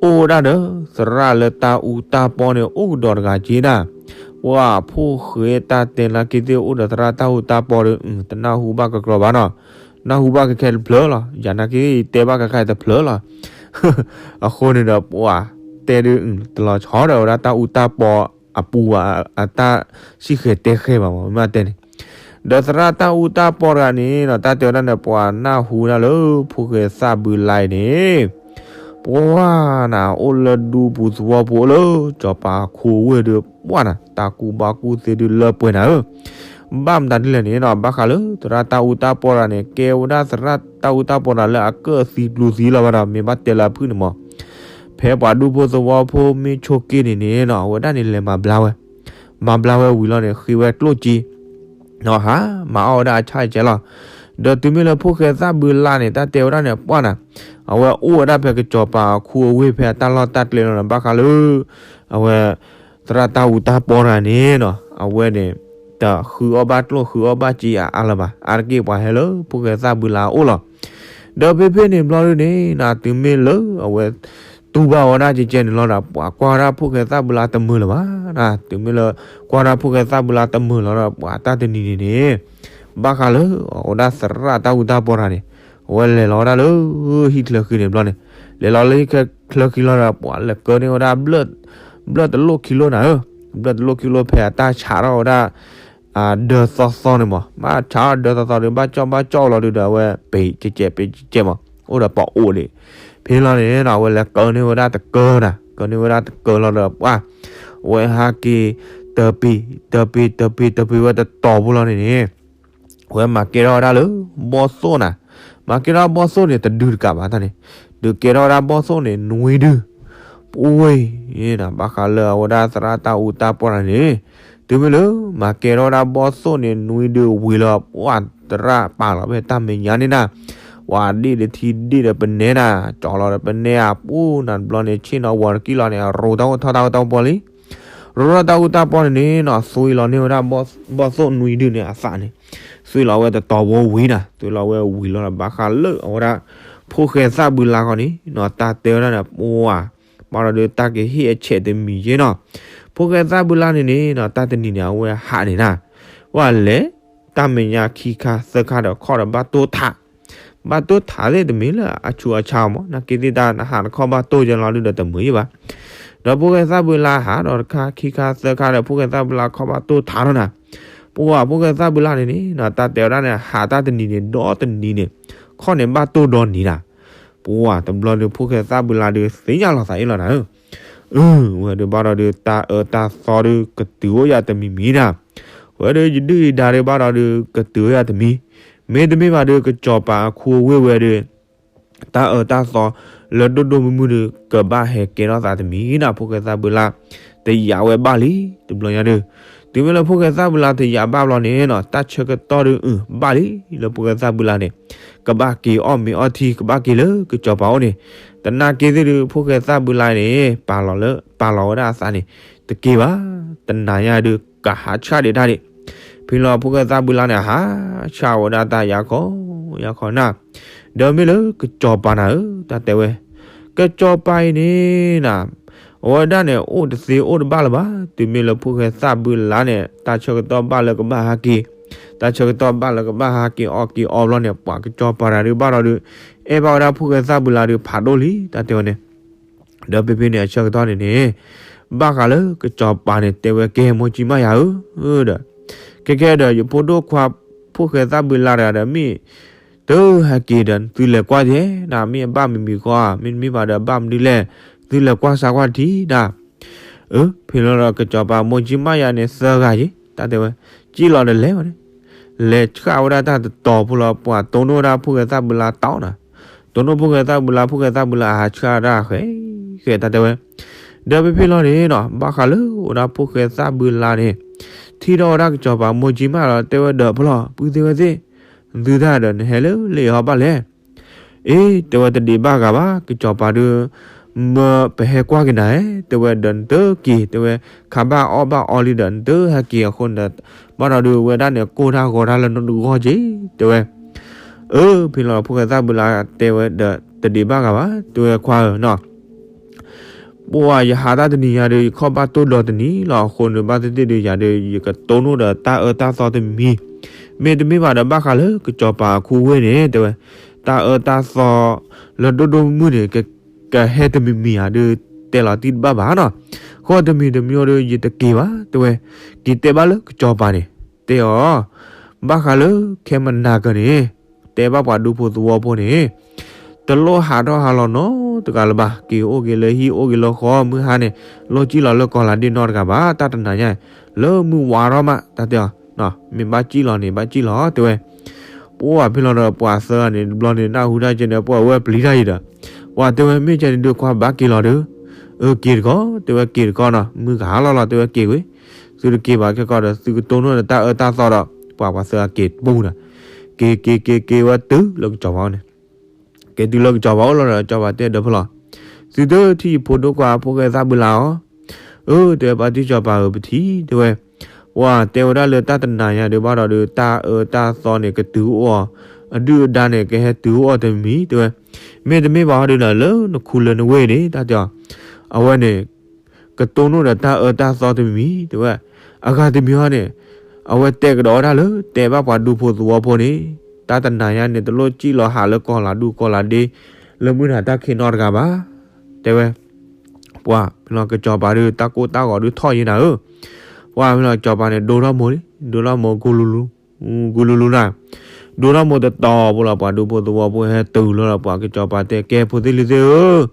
အိၣ်ဝဲဒၣ်ဒီး သရၣ်လၢတၢ်အူတၢ်ပီန့ၣ် အိၣ်ကဒီးတဂၤက့နၤ, ပှၤဖိၣ်ဃဲတၢ်တဲနာ်က့သ့ၣ်အိၣ်ဒီးသရၣ်တၢ်အူတၢ်ပီဒီး တနၢ်ဟူဘၣ်ကကြီဘၣ်နီၤ, နၢ်ဟူဘၣ်ကခဲတဖျၢၣ်လီၤ, ယၤနာ်က့တဲဘၣ်ကခဲတဖျၢၣ်လီၤ အဃိန့ၣ်ဒီး ပှၤတဲဒုး တလီၤဆီဒီးဝဲဒၣ်တၢ်အူတၢ်ပီအပူၤဘၣ် အတၢ်စံၣ်ဃဲၤတဲဃဲၤဘၣ်မး မ့ၢ်တဲန့ၣ်, ဒီးသရၣ်တၢ်အူတၢ်ပီတဂၤန့ၣ်နီၤ တၢ်တဲဝဲဒၣ်န့ၣ် ပှၤနၢ်ဟူဒၣ်လၢဖိၣ်ဃဲသၣ်ဘုလါအံၤန့ၣ်, ပှၤနၤ အိၣ်လၢဒူပူၤသဝီပူၤလၢ စီၤပၤခိဝ့ၢ်ဒုး ပှၤနၤ တၢ်ကူၣ်ဘၣ်ကူၣ်သ့ဒုးလၢပှဲၤနၤဧၢ ဘၣ်မတၤဒ်လဲၣ်န့ၣ်နီၤ ဘၣ်ဃးလၢသရၣ်တၢ်အူတၢ်ပီတဂၤန့ၣ် ကဲဝဲဒၣ်သရၣ်တၢ်အူတၢ်ပီတဂၤလၢအကၢၣ်သံကျူသံလီၤဘၣ်ဒီး မ့ၢ်ဘၣ်တဲလၢအဖုၣ်န့ၣ်မး, ဖဲပှၤဒူဖိသဝီဖိမ့ၢ်ဆိးက့န့ၣ်န့ၣ်နီၤ အဝဲဒၣ်န့ၣ်လဲၤမၤဘျါဝဲ, မၤဘျါဝဲဝံၤလီၤန့ၣ် ဃ့ဝဲကျိၣ်စ့ နီၤဟး မၤအီၣ်ဝဲဒၣ်အဆၣ်အကဲလီၤ, ဒီးတုၤမ့ၢ်လၢဖိၣ်ဃဲသၣ်ဘုလါန့ၣ် တၢ်တဲဝဲဒၣ်န့ၣ် ပှၢ်နၤ, အဝဲအိၣ်ဝဲဒၣ်ဖဲကစီၤပၤအခူအဝ့ၢ်ဖဲအတၢ်လီၢ်တၢ်ကျဲလီၤန့ၣ် ဘၣ်ဃးလၢ အဝဲ သရၣ်တၢ်အူတၢ်ပီတဂၤန့ၣ်နီၤ အဝဲန့ၣ် တဃုအီၣ်ဘၣ်ကျိၣ်ဃုအီၣ်ဘၣ်စ့အါအါလၢၤဘၣ် အါတက့ၢ်ပှၤဟဲလၢဖိၣ်ဃဲသၣ်ဘုလါအအိၣ်လီၤ ဒီးဖဲဖဲန့ၣ်ဘျီဒုန့ၣ် နၤတုၤမ့ၢ်လၢအဝဲ တူၢ်ဘၣ်ဝဲဒၣ်ကဲကဲန့ၣ်လီၤဒီး ပှၤကွၢ်ဝဲဒၣ်ဖိၣ်ဃဲသၣ်ဘုလါတမုာ်လၢၤဘၣ်, တုၤမ့ၢ်လၢ ကွၢ်ဝဲဒၣ်ဖိၣ်ဃဲသၣ်ဘုလါတမုာ်လီၤဒီး ပှၤတၢ်တနံၤန့ၣ်န့ၣ် ဘၣ်ဃးလၢ အဝဲဒၣ်သရၣ်တၢ်အူတၢ်ပီတဂၤန့ၣ် အဝဲလဲၤလီၤဝဲဒၣ်လၢ ဟံၣ်ချၢဃံန့ၣ်ဘျီန့ၣ် လဲၤလီၤလၢဟံၣ်ချၢဃံလီၤဒီး ပှၤလဲၤကၢန့ၢ်ဝဲဒၣ် ဘျၢၣ်တလိၣ်ခံလိၣ်နၤဧၢ, ဘျၢၣ်တလိၣ်ခံလိၣ်ဖဲအတၢ်ဆးထီၣ်ဝဲဒၣ် ဒၢသီသီန့ၣ်မး ဘၣ်ဆးထီၣ်ဒၢသီသီဒီး ဘၣ်ကၠီၣ်ဘၣ်ကၠီၣ်လီၤဒုဒီး အဝဲ ပ့ၤကဲကဲပ့ၤကဲကဲမး အိၣ်ဒီးပှၤအိၣ်လံ, ဖဲလီၤန့ၣ်နီၤ အဝဲလဲၤကၢန့ၢ်ဝဲဒၣ်တကၢနၤ ကၢန့ၢ်ဝဲဒၣ်တကၢလီၤဒီး ပှၢ် အဝဲဟးက့ၤ တပ့ၤ တပ့ၤ တပ့ၤ တပ့ၤဝဲတတီၤဖိလီၤန့ၣ်န့ၣ် အဝဲမၤကဲထီၣ်ဝဲဒၣ်လၢ ဘီၣ်သိၣ်နၤ, မၤကဲထီၣ်ဘီၣ်သိၣ်န့ၣ် တဒုတကးဘၣ်တၢ်န့ၣ်, ဒုးကဲထီၣ်ဝဲဒၣ်ဘီၣ်သိၣ်န့ၣ် နွံဒု, ပှ့ၤ ဘၣ်ဃးလၢအဝဲဒၣ်သရၣ်တၢ်အူတၢ်ပီၢ်န့ၣ်န့ၣ်, တုၤမ့ၢ်လၢ မၤကဲထီၣ်ဝဲဒၣ်ဘီၣ်သိၣ်န့ၣ် နွံဒုဝံၤလီၤ ပှၤသရၣ်ပာ်လီၤဖဲတၢ်မဲာ်ညါန့ၣ်နၤ, ပှၤဒ့ၣ်တထံဒ့ၣ်ဒီးပနဲနၤ, ကၠီလီၤဒီးပနဲအပူၤနၤတဘျီန့ၣ် ဆ့ၣ်နီၤဝီၤတကံၢ်လီၤန့ၣ် ရိးတၢ်အိၣ်ထီၣ်တၢ်အိၣ်တၢ်ပီၢ်လံ. ရိးထီၣ်တၢ်အူတၢ်ပီၢ်န့ၣ်န့ၣ်နီၤ သွံလီၤန့ၢ်ဝဲဒၣ်ဘီၣ်သိၣ်နွံဒုန့ၣ်အသးန့ၣ်, သွံလီၤဝဲတတီၤဘိဝံၤနၤ, သွံလီၤဝဲဝံၤလီၤဒီး ဘၣ်ဃးလၢအဝဲဒၣ် ဖိၣ်ဃဲသၣ်ဘုလါခီန့ၣ်နီၤ တၢ်တဲဝဲဒၣ်န့ၣ် ပှၤ ဘၣ်ဒီးဒုးတၢ်ကဟ့ၣ်အဆဲးတမံၤယဲနီၤ, ဖိၣ်ဃဲသၣ်ဘုလါန့ၣ်န့ၣ်နီၤ တၢ်တနံၤန့ၣ် အဝဲဟးန့ၣ်နၤ, ပှၤလဲၤ တၢ်မဲာ်ညါခံခါသၢခါဒီးခီၣ်ဒီးဘၣ်တိၢ်ထး, ဘၣ်တိၢ်ထးသ့ၣ်တမ့ၢ်လၢအဆူးအဆါမး နာ်က့သ့ၣ်တၢ်နဟးနခီၣ်ဘၣ်တိၢ်ယဲလီၤဒုဒီးတမုာ်ယဲဘၣ်. ဒီးဖိၣ်ဃဲသၣ်ဘုလါဟးဒီးတခါခံခါသၢခါဒီး ဖိၣ်ဃဲသၣ်ဘုလါခီၣ်ဘၣ်တိၢ်ထးထီၣ်နၤ, ပှၤဖိၣ်ဃဲသၣ်ဘုလါန့ၣ်န့ၣ်နီၤ တၢ်တဲဝဲဒၣ်န့ၣ် ဟးတၢ်တနံၤန့ၣ် ဒီတနံၤန့ၣ် ခီၣ်န့ၣ်ဘၣ်တိၢ်ဒီနံၤနၤ, ပှၤတဘျီဒုး ဖိၣ်ဃဲသၣ်ဘုလါဒုးသ့ၣ်ညါလီၤသးအ့ၣ်လီၤနၤဧၢ, အၢ ဝဲဒုးဘၣ်ဒီးဒုး တၢ်အၢတၢ်သီဒုးကတုၤအိၣ်ယၤတမံၤမံၤနၤ, ဝဲဒုးယဒုၣ်ယဒါဒုးဘၣ်ဒီးဒုးကတုၤအိၣ်ယၤတမံၤ, မ့တမ့ၢ်ဘၣ်ဒုး ကစီၤပၤအခူအဝ့ၢ်ဝဲဒုး တၢ်အၢတၢ်သီလၢဒိၣ်ဒိၣ်မုၢ်မုၢ်ဒုး ကဘၣ်ဟဲကဲထီၣ်သးတမံၤနၤ, ဖိၣ်ဃဲသၣ်ဘုလါ တယာ်ဝဲဘၣ်လံ တဘျီညါဒုး, တုၤမ့ၢ်လၢဖိၣ်ဃဲသၣ်ဘုလါတယာ်ဘၣ်ဘျီန့ၣ်နီၤ တၢ်ဆၢကတီၢ်ဒုး အု ဘၣ်လံ လၢဖိၣ်ဃဲသၣ်ဘုလါန့ၣ် ကဘၣ်က့ၤအီၣ်မ့ၤအီထံ ကဘၣ်က့ၤလၢကစီၤပၤအိၣ်န့ၣ်, တနာ်က့သ့ၣ်ဒုး ဖိၣ်ဃဲသၣ်ဘုလါန့ၣ် ပာ်လီၤလၢ ပာ်လီၤဝဲဒၣ်အသးန့ၣ် တက့ၤဘၣ်, တနၤညါဒုး ကဟးဆှၣ်ဒံးတၢ်ဒံး, ဖဲလီၤဖိၣ်ဃဲသၣ်ဘုလါန့ၣ် ဟးဆှၣ်ဝဲဒၣ်တၢ်ယါခီ ယါခီနၤ, ဒီးမ့ၢ်လၢကစီၤပၤနၤဧၢ တၢ်တဲဝဲ, ကစီၤပၤအံၤန့ၣ်နၤ အဝဲဒၣ်န့ၣ် အိၣ်တသ့အိၣ်တဘၣ်လၢၤဘၣ်, တုၤမ့ၢ်လၢဖိၣ်ဃဲသၣ်ဘုလါန့ၣ် တၢ်ဆၢကတီၢ်ဘၣ်လၢကဘၣ်ဟးက့ၤ, တၢ်ဆၢကတီၢ်ဘၣ်လၢကဘၣ်ဟးက့ၤအီၣ်က့ၤအီဘျီန့ၣ် ပှၤကစီၤပၤတၢ်ဒုးဘၣ်ဒီးဒုး အဲၣ်ဘၣ်ဝဲဒၣ်ဖိၣ်ဃဲသၣ်ဘုလါဒုးဖးဒိၣ်လံ တၢ်တဲဝဲန့ၣ်, ဒီးဖဲဖဲန့ၣ်အဆၢကတီၢ်န့ၣ်န့ၣ် ဘၣ်ဃးလၢကစီၤပၤန့ၣ် တဲဝဲကဲ မိၢ်ကၠံမးယၤဧၢ, ဒီး ခဲကဲဒီး ယဖိဒိၣ်ခွါ ဖိၣ်ဃဲသၣ်ဘုလါတဂၤဒီး မ့ၢ် တဟဲက့ၤဒီး သုလဲၤကွၢ်ယဲနၤ, မ့ၢ်အဘၣ်မံၤမံၤဃီဧါ, မ့တမ့ၢ်ဘၣ်ဒီး အဘၣ်မနုၤလဲၣ်, သုလဲၤကွၢ်စၢ်ကွၢ်တထံၣ်နၤ, အၢ ဖဲလီၤဒီးကစီၤပၤ မိၢ်ကၠံမးယၤန့ၣ် သၢဂၤယဲ တၢ်တဲဝဲ, ကံၣ်လီၤဒီးလဲၤဝဲန့ၣ်, လဲၤဆှၣ်ဝဲဒၣ်တၢ်တတီၤဖိလီၤ ပှၤတိၢ်နီၣ်ဝဲဒၣ်ဖိၣ်ဃဲသၣ်ဘုလါတီနၤ, တိၢ်နီၣ်ဖိၣ်ဃဲသၣ်ဘုလါ ဖိၣ်ဃဲသၣ်ဘုလါအဟးဆှၣ်တၢ်ဃဲ ဃဲ တၢ်တဲဝဲ, ဒီးဖဲဖဲလီၤန့ၣ်နီၤ ဘၣ်ဃးလၢဝဲဒၣ်ဖိၣ်ဃဲသၣ်ဘုလါန့ၣ် ထံၣ်ထီၣ်ဝဲဒၣ်ကစီၤပၤ မိၢ်ကၠံမးယၤဒီး တဲဝဲဒီးဖဲလီၤ ပုၢ်သ့ၣ်ဝဲၢ်သ့ၣ်, သုတၢ်ဒီး နဟဲလၢလၢအီၤဘၣ်လဲၣ် အ့ တဲဝဲတဒံးဘၣ်ဂၤဘၣ် ကစီၤပၤဒုး, မၢပဟဲကွၢ်က့ၤနၤဧၢ တဲဝဲဒီးနတက့ၤ တဲဝဲ, ခးဘၣ်အီၣ်ဘၣ်အီလံဒီး နတဟဲက့ၤအဃိန့ၣ်ဒီး, ဘၣ်ဒီးဒုးဝဲဒၣ်န့ၣ် ကိၢ်တၢ်ဂီၤတၢ်လၢနတဂီၢ်က့ၤ တဲဝဲ, အၢ ဖဲလီၤဖိၣ်ဃဲသၣ်ဘုလါတဲဝဲဒီး တဒံးဘၣ်ဂၤဘၣ် တဲဝဲခွါဧၢနီၤ ပှၤယဟးတၢ်တနံၤညါဒီး ယခီၣ်ဘၣ်တိၢ်ဒီတနံၤလီၤ အဃိန့ၣ် ဘၣ်သ့ၣ်သ့ၣ်ဒီးယၤဒီး ယကတိၢ်နီၣ်ဒီးတၢ်အၢတၢ်သီတမံၤ, မ့တမ့ၢ်ဘၣ်ဒီး ဘၣ်ဃးလၢကစီၤပၤအခူဝ့ၢ်န့ၣ် တဲဝဲ, တၢ်အၢတၢ်သီလၢဒိၣ်ဒိၣ်မုၢ်မုၢ်န့ၣ် ကဟဲတမံၤမံၤဧါဒီး တဲလီၤတံၢ်တဘၣ်ဘၣ်နီၤ, ဃီတမံၤတမံၤဒီး ယတက့ၤဘၣ် တဲဝဲ, က့ၤတဲဘၣ်လၢကစီၤပၤန့ၣ်, တဲအီၤ, ဘၣ်ဃးလၢခဲမနၤကၢန့ၣ် တဲဘၣ်ပှၤဒူဖိသဝီဖိန့ၣ် တလိၣ်ဟးထီၣ်ဟးလီၤနီတဂၤလၢၤဘၣ်, က့ၤအိၣ်က့ၤလၢဟံၣ်အိၣ်က့ၤလၢဃီ မုၢ်ဟါန့ၣ် လိၣ်ကံၣ်လီၤလၢကီၤလၤဒ့နီတဂၤဘၣ်, တၢ်တနၤညါ လၢမုၢ်ဝါထီၣ်မး တၢ်တဲအီၤ, မ့ၢ်ဘၣ်ကံၣ်လီၤန့ၣ် ဘၣ်ကံၣ်လီၤ တဲဝဲ, ပှၤဖဲလီၤဒီး ပှၤသၢဂၤန့ၣ် တဘျီန့ၣ် နၢ်ဟူတၢ်ကဲန့ၣ် ပှၤဝဲပျံၤတၢ်အံၤဒီး, ပှၤတဲဝဲ မ့ၢ်ကဲန့ၣ်ဒုး ခွါဘၣ်က့ၤလီၤဒီး, အၢ က့ၤတကီၢ် တဲဝဲ က့ၤတကီၢ်နီၤ မုၢ်ကဟါလီၤလီၤ တဲဝဲ က့ၤကွံာ်, သုတက့ၤဘၣ်ခဲကီၢ်ဒီး သုကတိၢ်နီၣ်ဒီးတၢ်အၢတၢ်သီဒီး ပှၤပှၤသၢဂၤက့ၤတပူၤနီၤ, က့ၤက့ၤက့ၤက့ၤဝဲတုၤလၢကစီၤပၤန့ၣ်, က့ၤတုၤလၢကစီၤပၤအိၣ်လီၤဒီး ကစီၤပၤတဲဒီးဖဲလီၤ, သုတထံၣ်ယဖိဒိၣ်ခွါဖိၣ်ဃဲသၣ်ဘုလါအီၤ, အၢ တဲဝဲ ပှၤထံၣ်ကစီၤပၤဧၢ ပထံၣ် တဲဝဲ, ပှၤတဲဝဲဒၣ်လၢတၢ်တနၤညါဒုးဘၣ်ဒီးဒုး တၢ်အၢတၢ်သီန့ၣ် ကတုၤအိၣ်အီၤ, အဒုၣ်အဒါန့ၣ် ကဟဲတုၤအိၣ်အီၤတမံၤ တဲဝဲ, မ့တမ့ၢ်ဘၣ်ဟီဒုးဒီး လၢနခူလၢနဝ့ၢ်န့ၣ် တၢ်တဲအီၤ, အဝဲန့ၣ် ကတိၢ်နီၣ်ဒီးတၢ်အၢတၢ်သီတမံၤ တဲဝဲ, အဂၤတမံၤဟီန့ၣ်, အဝဲတဲကဒီးဝဲဒၣ်လၢ တဲဘၣ်ပှၤဒူဖိသဝီဖိန့ၣ်, တၢ်တနၤညါန့ၣ် တလိၣ်ကံၣ်လီၤဟးလၢကီၤလၤဒူကီၤလၤဒ့ လၢမုၢ်နၤတၢ်ခံးနီတဂၤဘၣ်, တဲဝဲ, ပှၤဖဲလီၤကစီၤပၤဒုး တၢ်ကိၢ်တၢ်ဂီၤဒုးထီၣ်ယဲနၤဧၢ, ပှၤဖဲလီၤကစီၤပၤန့ၣ် ဒိထီၣ်မိၢ်လံ, ဒိထီၣ်မိၢ် ဂူလူလူနၤ, ဒိထီၣ်မိၢ်တတီၤဖိလီၤ ပှၤဒူဖိသဝီဖိဟဲတုၤလီၤဒီး ပှၤကစီၤပၤတဲ ကဲ ဖိသ့ၣ်လံၤသ့ၣ်ဧၢ,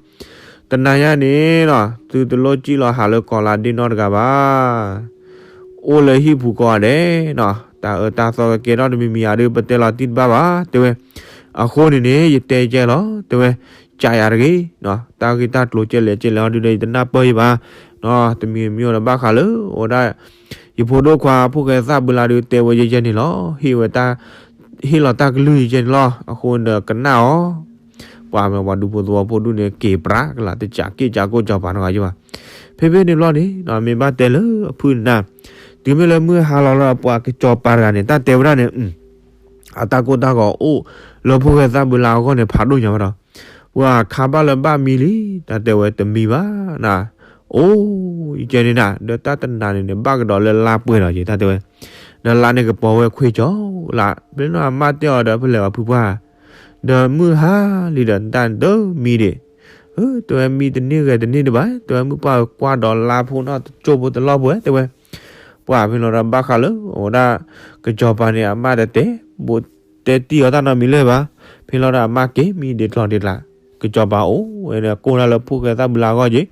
တနၤညါန့ၣ်နီၤ သုတလိၣ်ကံၣ်လီၤဟးလၢကီၤလၤဒ့နီတဂၤဘၣ်, အိၣ်လၢဟံၣ်ပူၤကိးဂၤဒဲးနီၤ, တၢ်အၢတၢ်သီကကဲထီၣ်တမံၤမံၤဧါဒုး ပတဲလီၤတံၢ်တဘၣ်ဘၣ် တဲဝဲ, အဃိန့ၣ်န့ၣ် ယတဲကဲလီၤ တဲဝဲ, ကးယၤတဂ့ၤ, တၢ်ဂ့ၢ်တၢ်ကျိၤကဲလဲၣ်ကဲလဲၣ်အီၤဒုဒီး ယတနၢ်ပၢၢ်ယဘၣ်, တမံၤမံၤအီၤဒီးဘၣ်ဃးလၢ အိၣ်ဒၣ် ယဖိဒိၣ်ခွါဖိၣ်ဃဲသၣ်ဘုလါဒုးတဲဝဲယဲယဲန့ၣ်လီၤ. ဟ့ၣ်ဝဲတၢ် ဟ့ၣ်လီၤတၢ်ကလုၢ်ယဲန့ၣ်လီၤ. အဃိဒီးကနၣ်အီၤ, ပှၤမ့ၢ်ပှၤဒူဖိသဝီဖိဒူၣ်န့ၣ် က့ၤပြးကလာ် တကးက့ၢ်ကးကိၢ်ကၠီၤပၤနီဂၤယဘၣ်. ဖဲဖဲန့ၣ်ဘျီန့ၣ် မ့ၢ်ဘၣ်တဲလၢအဖုၣ်နၤ, တုၤမ့ၢ်လၢမုၢ်ဟါလီၤလၢပှၤကစီၤပၤတဂၤန့ၣ် တၢ်တဲဝဲဒၣ်န့ၣ် အတၢ်ကိၢ်တၢ်ဂီၤအိၣ်လၢဖိၣ်ဃဲသၣ်ဘုလါအဂီၢ်န့ၣ် ဖးဒိၣ်ညါဘၣ်ဒီး, ပှၤခါဘၣ်လၢဘၣ်မံလံ, တၢ်တဲဝဲတမံဘၣ်နၤ, အိၣ် ယကဲန့ၣ်နၤ ဒီးတၢ်တနၤန့ၣ်န့ၣ် ဘၣ်ကဒီးလၢလါပှဲၤဒီးယဲ တၢ်တဲဝဲ, ဒီးလါန့ၣ်ကပီၤဝဲခွ့ကၠီလၢ်, ဖဲန့ၣ်အမါတဲအီၤဒီး ဖဲလဲၣ်အဖုပှၢ် ဒီးမုၢ်ဟါလံဒီး နတၢ်တမံဒံး, တဲဝဲမံတန့ၢ်ဂဲၤတန့ၢ်ဒံးဘၣ်, တဲဝဲမုၢ်ပှၢ်ကွၢ်ဒီးလါဖိနီၢ်တကၠိဖိတလီၢ်ဖိဝဲ တဲဝဲ, ပှၤဖဲလီၤဒီးဘၣ်ဃးလၢ အဝဲဒၣ် ကစီၤပၤန့ၣ် အမါတတဲ ဘိးတဲတံၢ်အီၤတၢ်နီတမံၤလၢၤဘၣ်, ဖဲလီၤဒီးအမါက့ၤမံဒံးကျီၤဒံးကျါ, ကစီၤပၤအိၣ်ဝဲန့ၣ် ကိၢ်တၢ်လၢဖိၣ်ဃဲသၣ်ဘုလါအဂီၢ်က့ၤ,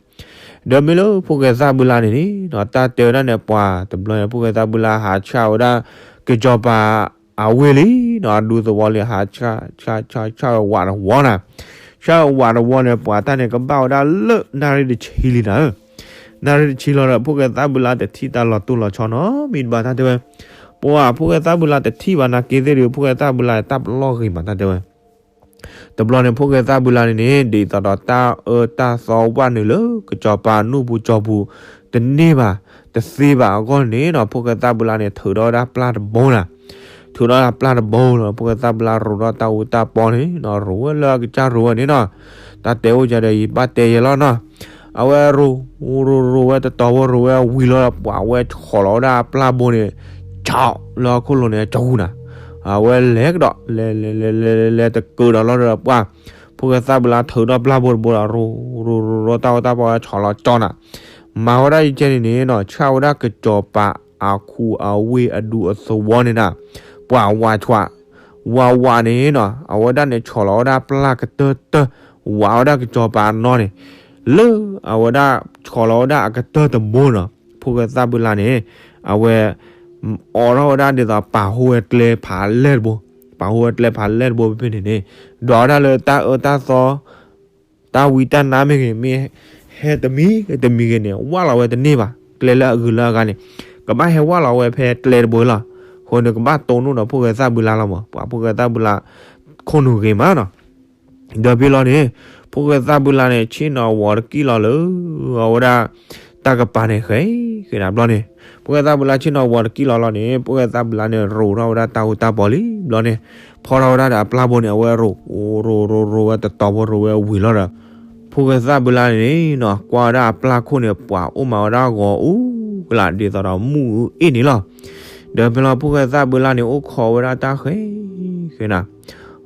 ဒီးမ့ၢ်လၢဖိၣ်ဃဲသၣ်ဘုလါန့ၣ်န့ၣ် တၢ်တဲဝဲဒၣ်န့ၣ် ပှၤတဘျီန့ၣ် ဖိၣ်ဃဲသၣ်ဘုလါဟးဆှၣ်ဝဲဒၣ် ကစီၤပၤ အဝ့ၢ်လံနီၤ, အဒူသဝီလံ ဟးဆှၣ် ဆှၣ် ဆှၣ် ဆှၣ်ဝဲဝးတဝီနၤ, ဆှၣ်ဝဲဝးတဝီန့ၣ် ပှၤတၢ်န့ၣ်ကဘၣ်ဝဲဒၣ်လၢနၣ်ရံၣ်တဆံလံနၤဧၢ, နၣ်ရံၣ်တဆံလီၤဒီး ဖိၣ်ဃဲသၣ်ဘုလါတထံၣ်တၢ်လီၤတိၢ်လီၤဆီနီတမံၤဘၣ် တၢ်တဲဝဲ, ပှၤဖိၣ်ဃဲသၣ်ဘုလါတထံၣ်ဘၣ် နာ်က့သ့ၣ်ဒီး ဖိၣ်ဃဲသၣ်ဘုလါတၢ်ပလီၢ်ဂ့ၤမး တၢ်တဲဝဲ တဘျီန့ၣ် ဖိၣ်ဃဲသၣ်ဘုလါန့ၣ်န့ၣ် ဒ်သိးဒီးတၢ်အၢတၢ်သီဝဲနုာ်လၢ ကစီၤပၤနူၢ်ပူၤကၠီၤပူၤ တန့ၢ်ဘၣ် တသ့ဘၣ်အဂီၢ်န့ၣ်နီၤ, ဖိၣ်ဃဲသၣ်ဘုလါန့ၣ် ထုးထီၣ်ဝဲဒၣ်ပျၢ်တဘိနၤ, ထုးထီၣ်ဝဲဒၣ်ပျၢ်တဘိလီၤ, ဖိၣ်ဃဲသၣ်ဘုလါရိၤထီၣ်တၢ်အူတၢ်ပီန့ၣ်နီၤ, ရိၤဝဲလၢအကစၢ်ရိၤဝဲန့ၣ်နီၤ, တၢ်တဲအိၣ်ကဒီး ယဘၣ်တဲယဲလီၤနီၤ, အဝဲရိၤ ရိၤရိၤဝဲတတီၤဖိ ရိၤဝဲဝံၤလီၤဒီး ပှၤဝဲဆီၣ်လီၤဝဲဒၣ်အပျၢ်ဘိန့ၣ် ဆီၣ်လၢအခိၣ်လိၤန့ၣ် ကဟူနၤ, အဝဲလဲၤကဒီး လဲၤလဲၤလဲၤလဲၤလဲၤလဲၤတကၢဒီးလီၤဒီး ပှၤဖိၣ်ဃဲသၣ်ဘုလါထုးထီၣ်ပျၢ်ဘိတဘိဒီး ရိၤရိၤရိၤတၢ်အူတၢ်ပီဝဲဆီၣ်လီၤကၠီနၤ, မၤဝဲဒၣ်ယကဲန့ၣ်န့ၣ်နီၤ, ဆှၣ်ဝဲဒၣ်ကစီၤပၤအခူအဝ့ၢ်အဒူအသဝီန့ၣ်နၤ, ပှၤဝးဆှး ဝးဝးန့ၣ်နီၤ, အဝဲဒၣ်န့ၣ်ဆီၣ်လီၤဝဲဒၣ်ပျၢ်ကတၢၢ်တၢၢ်, ဝးဝဲဒၣ်ကစီၤပၤအနီၢ်န့ၣ်, လၢအဝဲဒၣ်ဆီၣ်လီၤဝဲဒၣ်အကတၢၢ်တဘိနီၤ, ဖိၣ်ဃဲသၣ်ဘုလါန့ၣ် အဝဲ အိးထီၣ်ဝဲဒၣ်ဒ်သိးပာ်ဟိဝဲကျဲဖးလဲၢ်တဘိ, ပာ်ဟိဝဲကျဲဖးလဲၢ်တဘိဖဲဖဲန့ၣ်န့ၣ်, ဒွးဝဲဒၣ်လၢတၢ်အၢတၢ်သီ တၢ်ဝံတၢ်နါမ့ၢ်ဂ့ၤ မ့ၢ်ဟဲတမံၤဂ့ၤတမံၤဂ့ၤန့ၣ် ဝၢ်လီၤဝဲတန့ၢ်ဘၣ်, ကျဲလၢအဂုၤလၢအဂၤန့ၣ် ကဘၣ်ဟဲဝၢ်လီၤဝဲဖဲကျဲတဘိလီၤ, အဃိန့ၣ် ကဘၣ်တိၢ်နီၣ်ဒီးဖိၣ်ဃဲသၣ်ဘုလါလီၤမး, ပှၤဖိၣ်ဃဲသၣ်ဘုလါ ခိၣ်နူာ်ဂ့ၤမးနီၤ ဒီးဖဲလီၤန့ၣ် ဖိၣ်ဃဲသၣ်ဘုလါန့ၣ် ဆ့ၣ်နီၤဝီၤတကံၢ်လီၤလၢ အဝဲဒၣ် တၢ်ကပၤန့ၣ် ဃဲဃဲနၤဘျီန့ၣ်, ဖိၣ်ဃဲသၣ်ဘုလါဆ့ၣ်နီၤဝီၤတကံၢ်လီၤလီၤန့ၣ် ဖိၣ်ဃဲသၣ်ဘုလါန့ၣ် ရိၤထီၣ်ဝဲဒၣ်တၢ်အူတၢ်ပီလံဘျီန့ၣ်, ဖီထီၣ်ဝဲဒၣ်ဒီးအပျၢ်ဘိန့ၣ် အဝဲရိၤ ရိၤရိၤရိၤဝဲတတီၤဖိရိၤဝဲဝံၤလီၤဒီး ဖိၣ်ဃဲသၣ်ဘုလါန့ၣ်နီၤ ကွၢ်ဝဲဒၣ်အပျၢ်ခိၣ်န့ၣ် ပှၤအိၣ်မးဝဲဒၣ်ဂီၤအူကလာ်ဒ်သိးဒီးမုၢ်အူအ့ၣ်န့ၣ်လီၤ. ဒီးဖဲလီၤဖိၣ်ဃဲသၣ်ဘုလါန့ၣ် အိၣ်ခိးဝဲဒၣ်တၢ်ဃဲဃဲနၤ,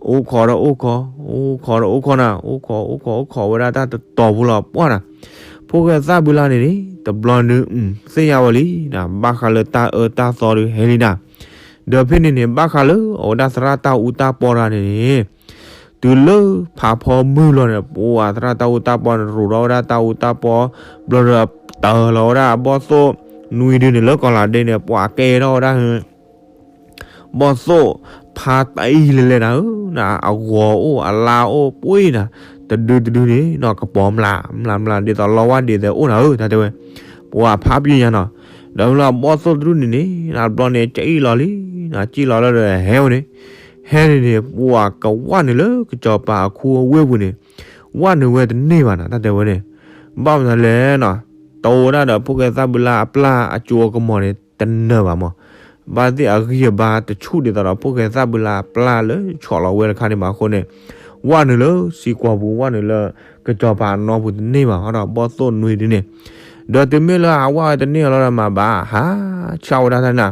အိၣ်ခိးဒီးအိၣ်ခိး, အိၣ်ခိးဒီးအိၣ်ခိးနၤ, အိၣ်ခိးအိၣ်ခိးအိၣ်ခိးဝဲဒၣ်တၢ်တတီၤဖိလီၤပှၢ်နၤ, ဖိၣ်ဃဲသၣ်ဘုလါန့ၣ်န့ၣ် တဘျီန့ၣ် သ့ၣ်ညါဝဲလံနၤ ဘၣ်ဃးလၢတၢ်အၢတၢ်သီဒုးဟဲလံနၤ, ဒီးဖဲန့ၣ်န့ၣ် ဘၣ်ဃးလၢအဝဲဒၣ်သရၣ်တၢ်အူတၢ်ပီတဂၤန့ၣ်န့ၣ် တုၤလၢဖးဖီမုၢ်လီၤန့ၣ် ပှၤသရၣ်တၢ်အူတၢ်ပီန့ၣ် ရိၤထီၣ်ဝဲဒၣ်တၢ်အူတၢ်ပီ ဘျီဒီး တၢ်လီၤဝဲဒၣ်အဘီၣ်သိၣ်နွံဒုန့ၣ် လၢကီၢ်လၤဒ့န့ၣ် ပှၤကဲထီၣ်ဝဲဒၣ် ဘီၣ်သိၣ်ဖါတအံၤလဲၤလဲၤနၤဧၢ, အဂီၤအိၣ်အလါအိၣ်ပှ့ၤနၤ, တဒုတဒုန့ၣ်နီၤ ကပီၤမျးမျးမျး ဒ်သိးလီဝၢ်ဒ်သိးအိၣ်နၤဧၢ တၢ်တဲဝဲ, ပှၤဖးပျံၤညါနီၤ, ဒီးဖဲလီၤဘီၣ်သိၣ်တဒုန့ၣ်န့ၣ် နဘျီန့ၣ် ကံၣ်လီၤလံ, ကံၣ်လီၤလၢဒီးဟဲဝဲန့ၣ်, ဟဲန့ၣ်န့ၣ် ပှၤကဝၢ်နုာ်လၢကစီၤပၤအခူအဝ့ၢ်ပူၤန့ၣ်, ဝၢ်နုာ်ဝဲတန့ၢ်ဘၣ်နီၤ တၢ်တဲဝဲန့ၣ်, ဘၣ်မနုၤလဲၣ်နီၤ, တအိၣ်ဝဲဒၣ်ဒီးဖိၣ်ဃဲသၣ်ဘုလါအပျၢ်အကၠိအကမီၤန့ၣ် တနၢၤဘၣ်မး, ဘၣ်သ့ၣ်အဂံၢ်အဘါတဆူၣ်ဒ်သိးဒီး ဖိၣ်ဃဲသၣ်ဘုလါအပျၢ်လၢဆီၣ်လီၤဝဲတခါန့ၣ်ဘၣ်အဃိန့ၣ်, ဝၢ်နုာ်လၢစံကွီၤပူၤ ဝၢ်နုာ်လၢကစီၤပၤအနီၢ်ပူၤတန့ၢ်ဘၣ်ဒီး ဘီၣ်သိၣ်နွံဒုန့ၣ်, ဒီးတုၤမ့ၢ်လၢအဝၢ်ဝဲတန့ၢ်အလီၢ်ဒီးမၤဘၣ် ဟးဆှၣ်ဝဲဒၣ်တၢ်နၤ,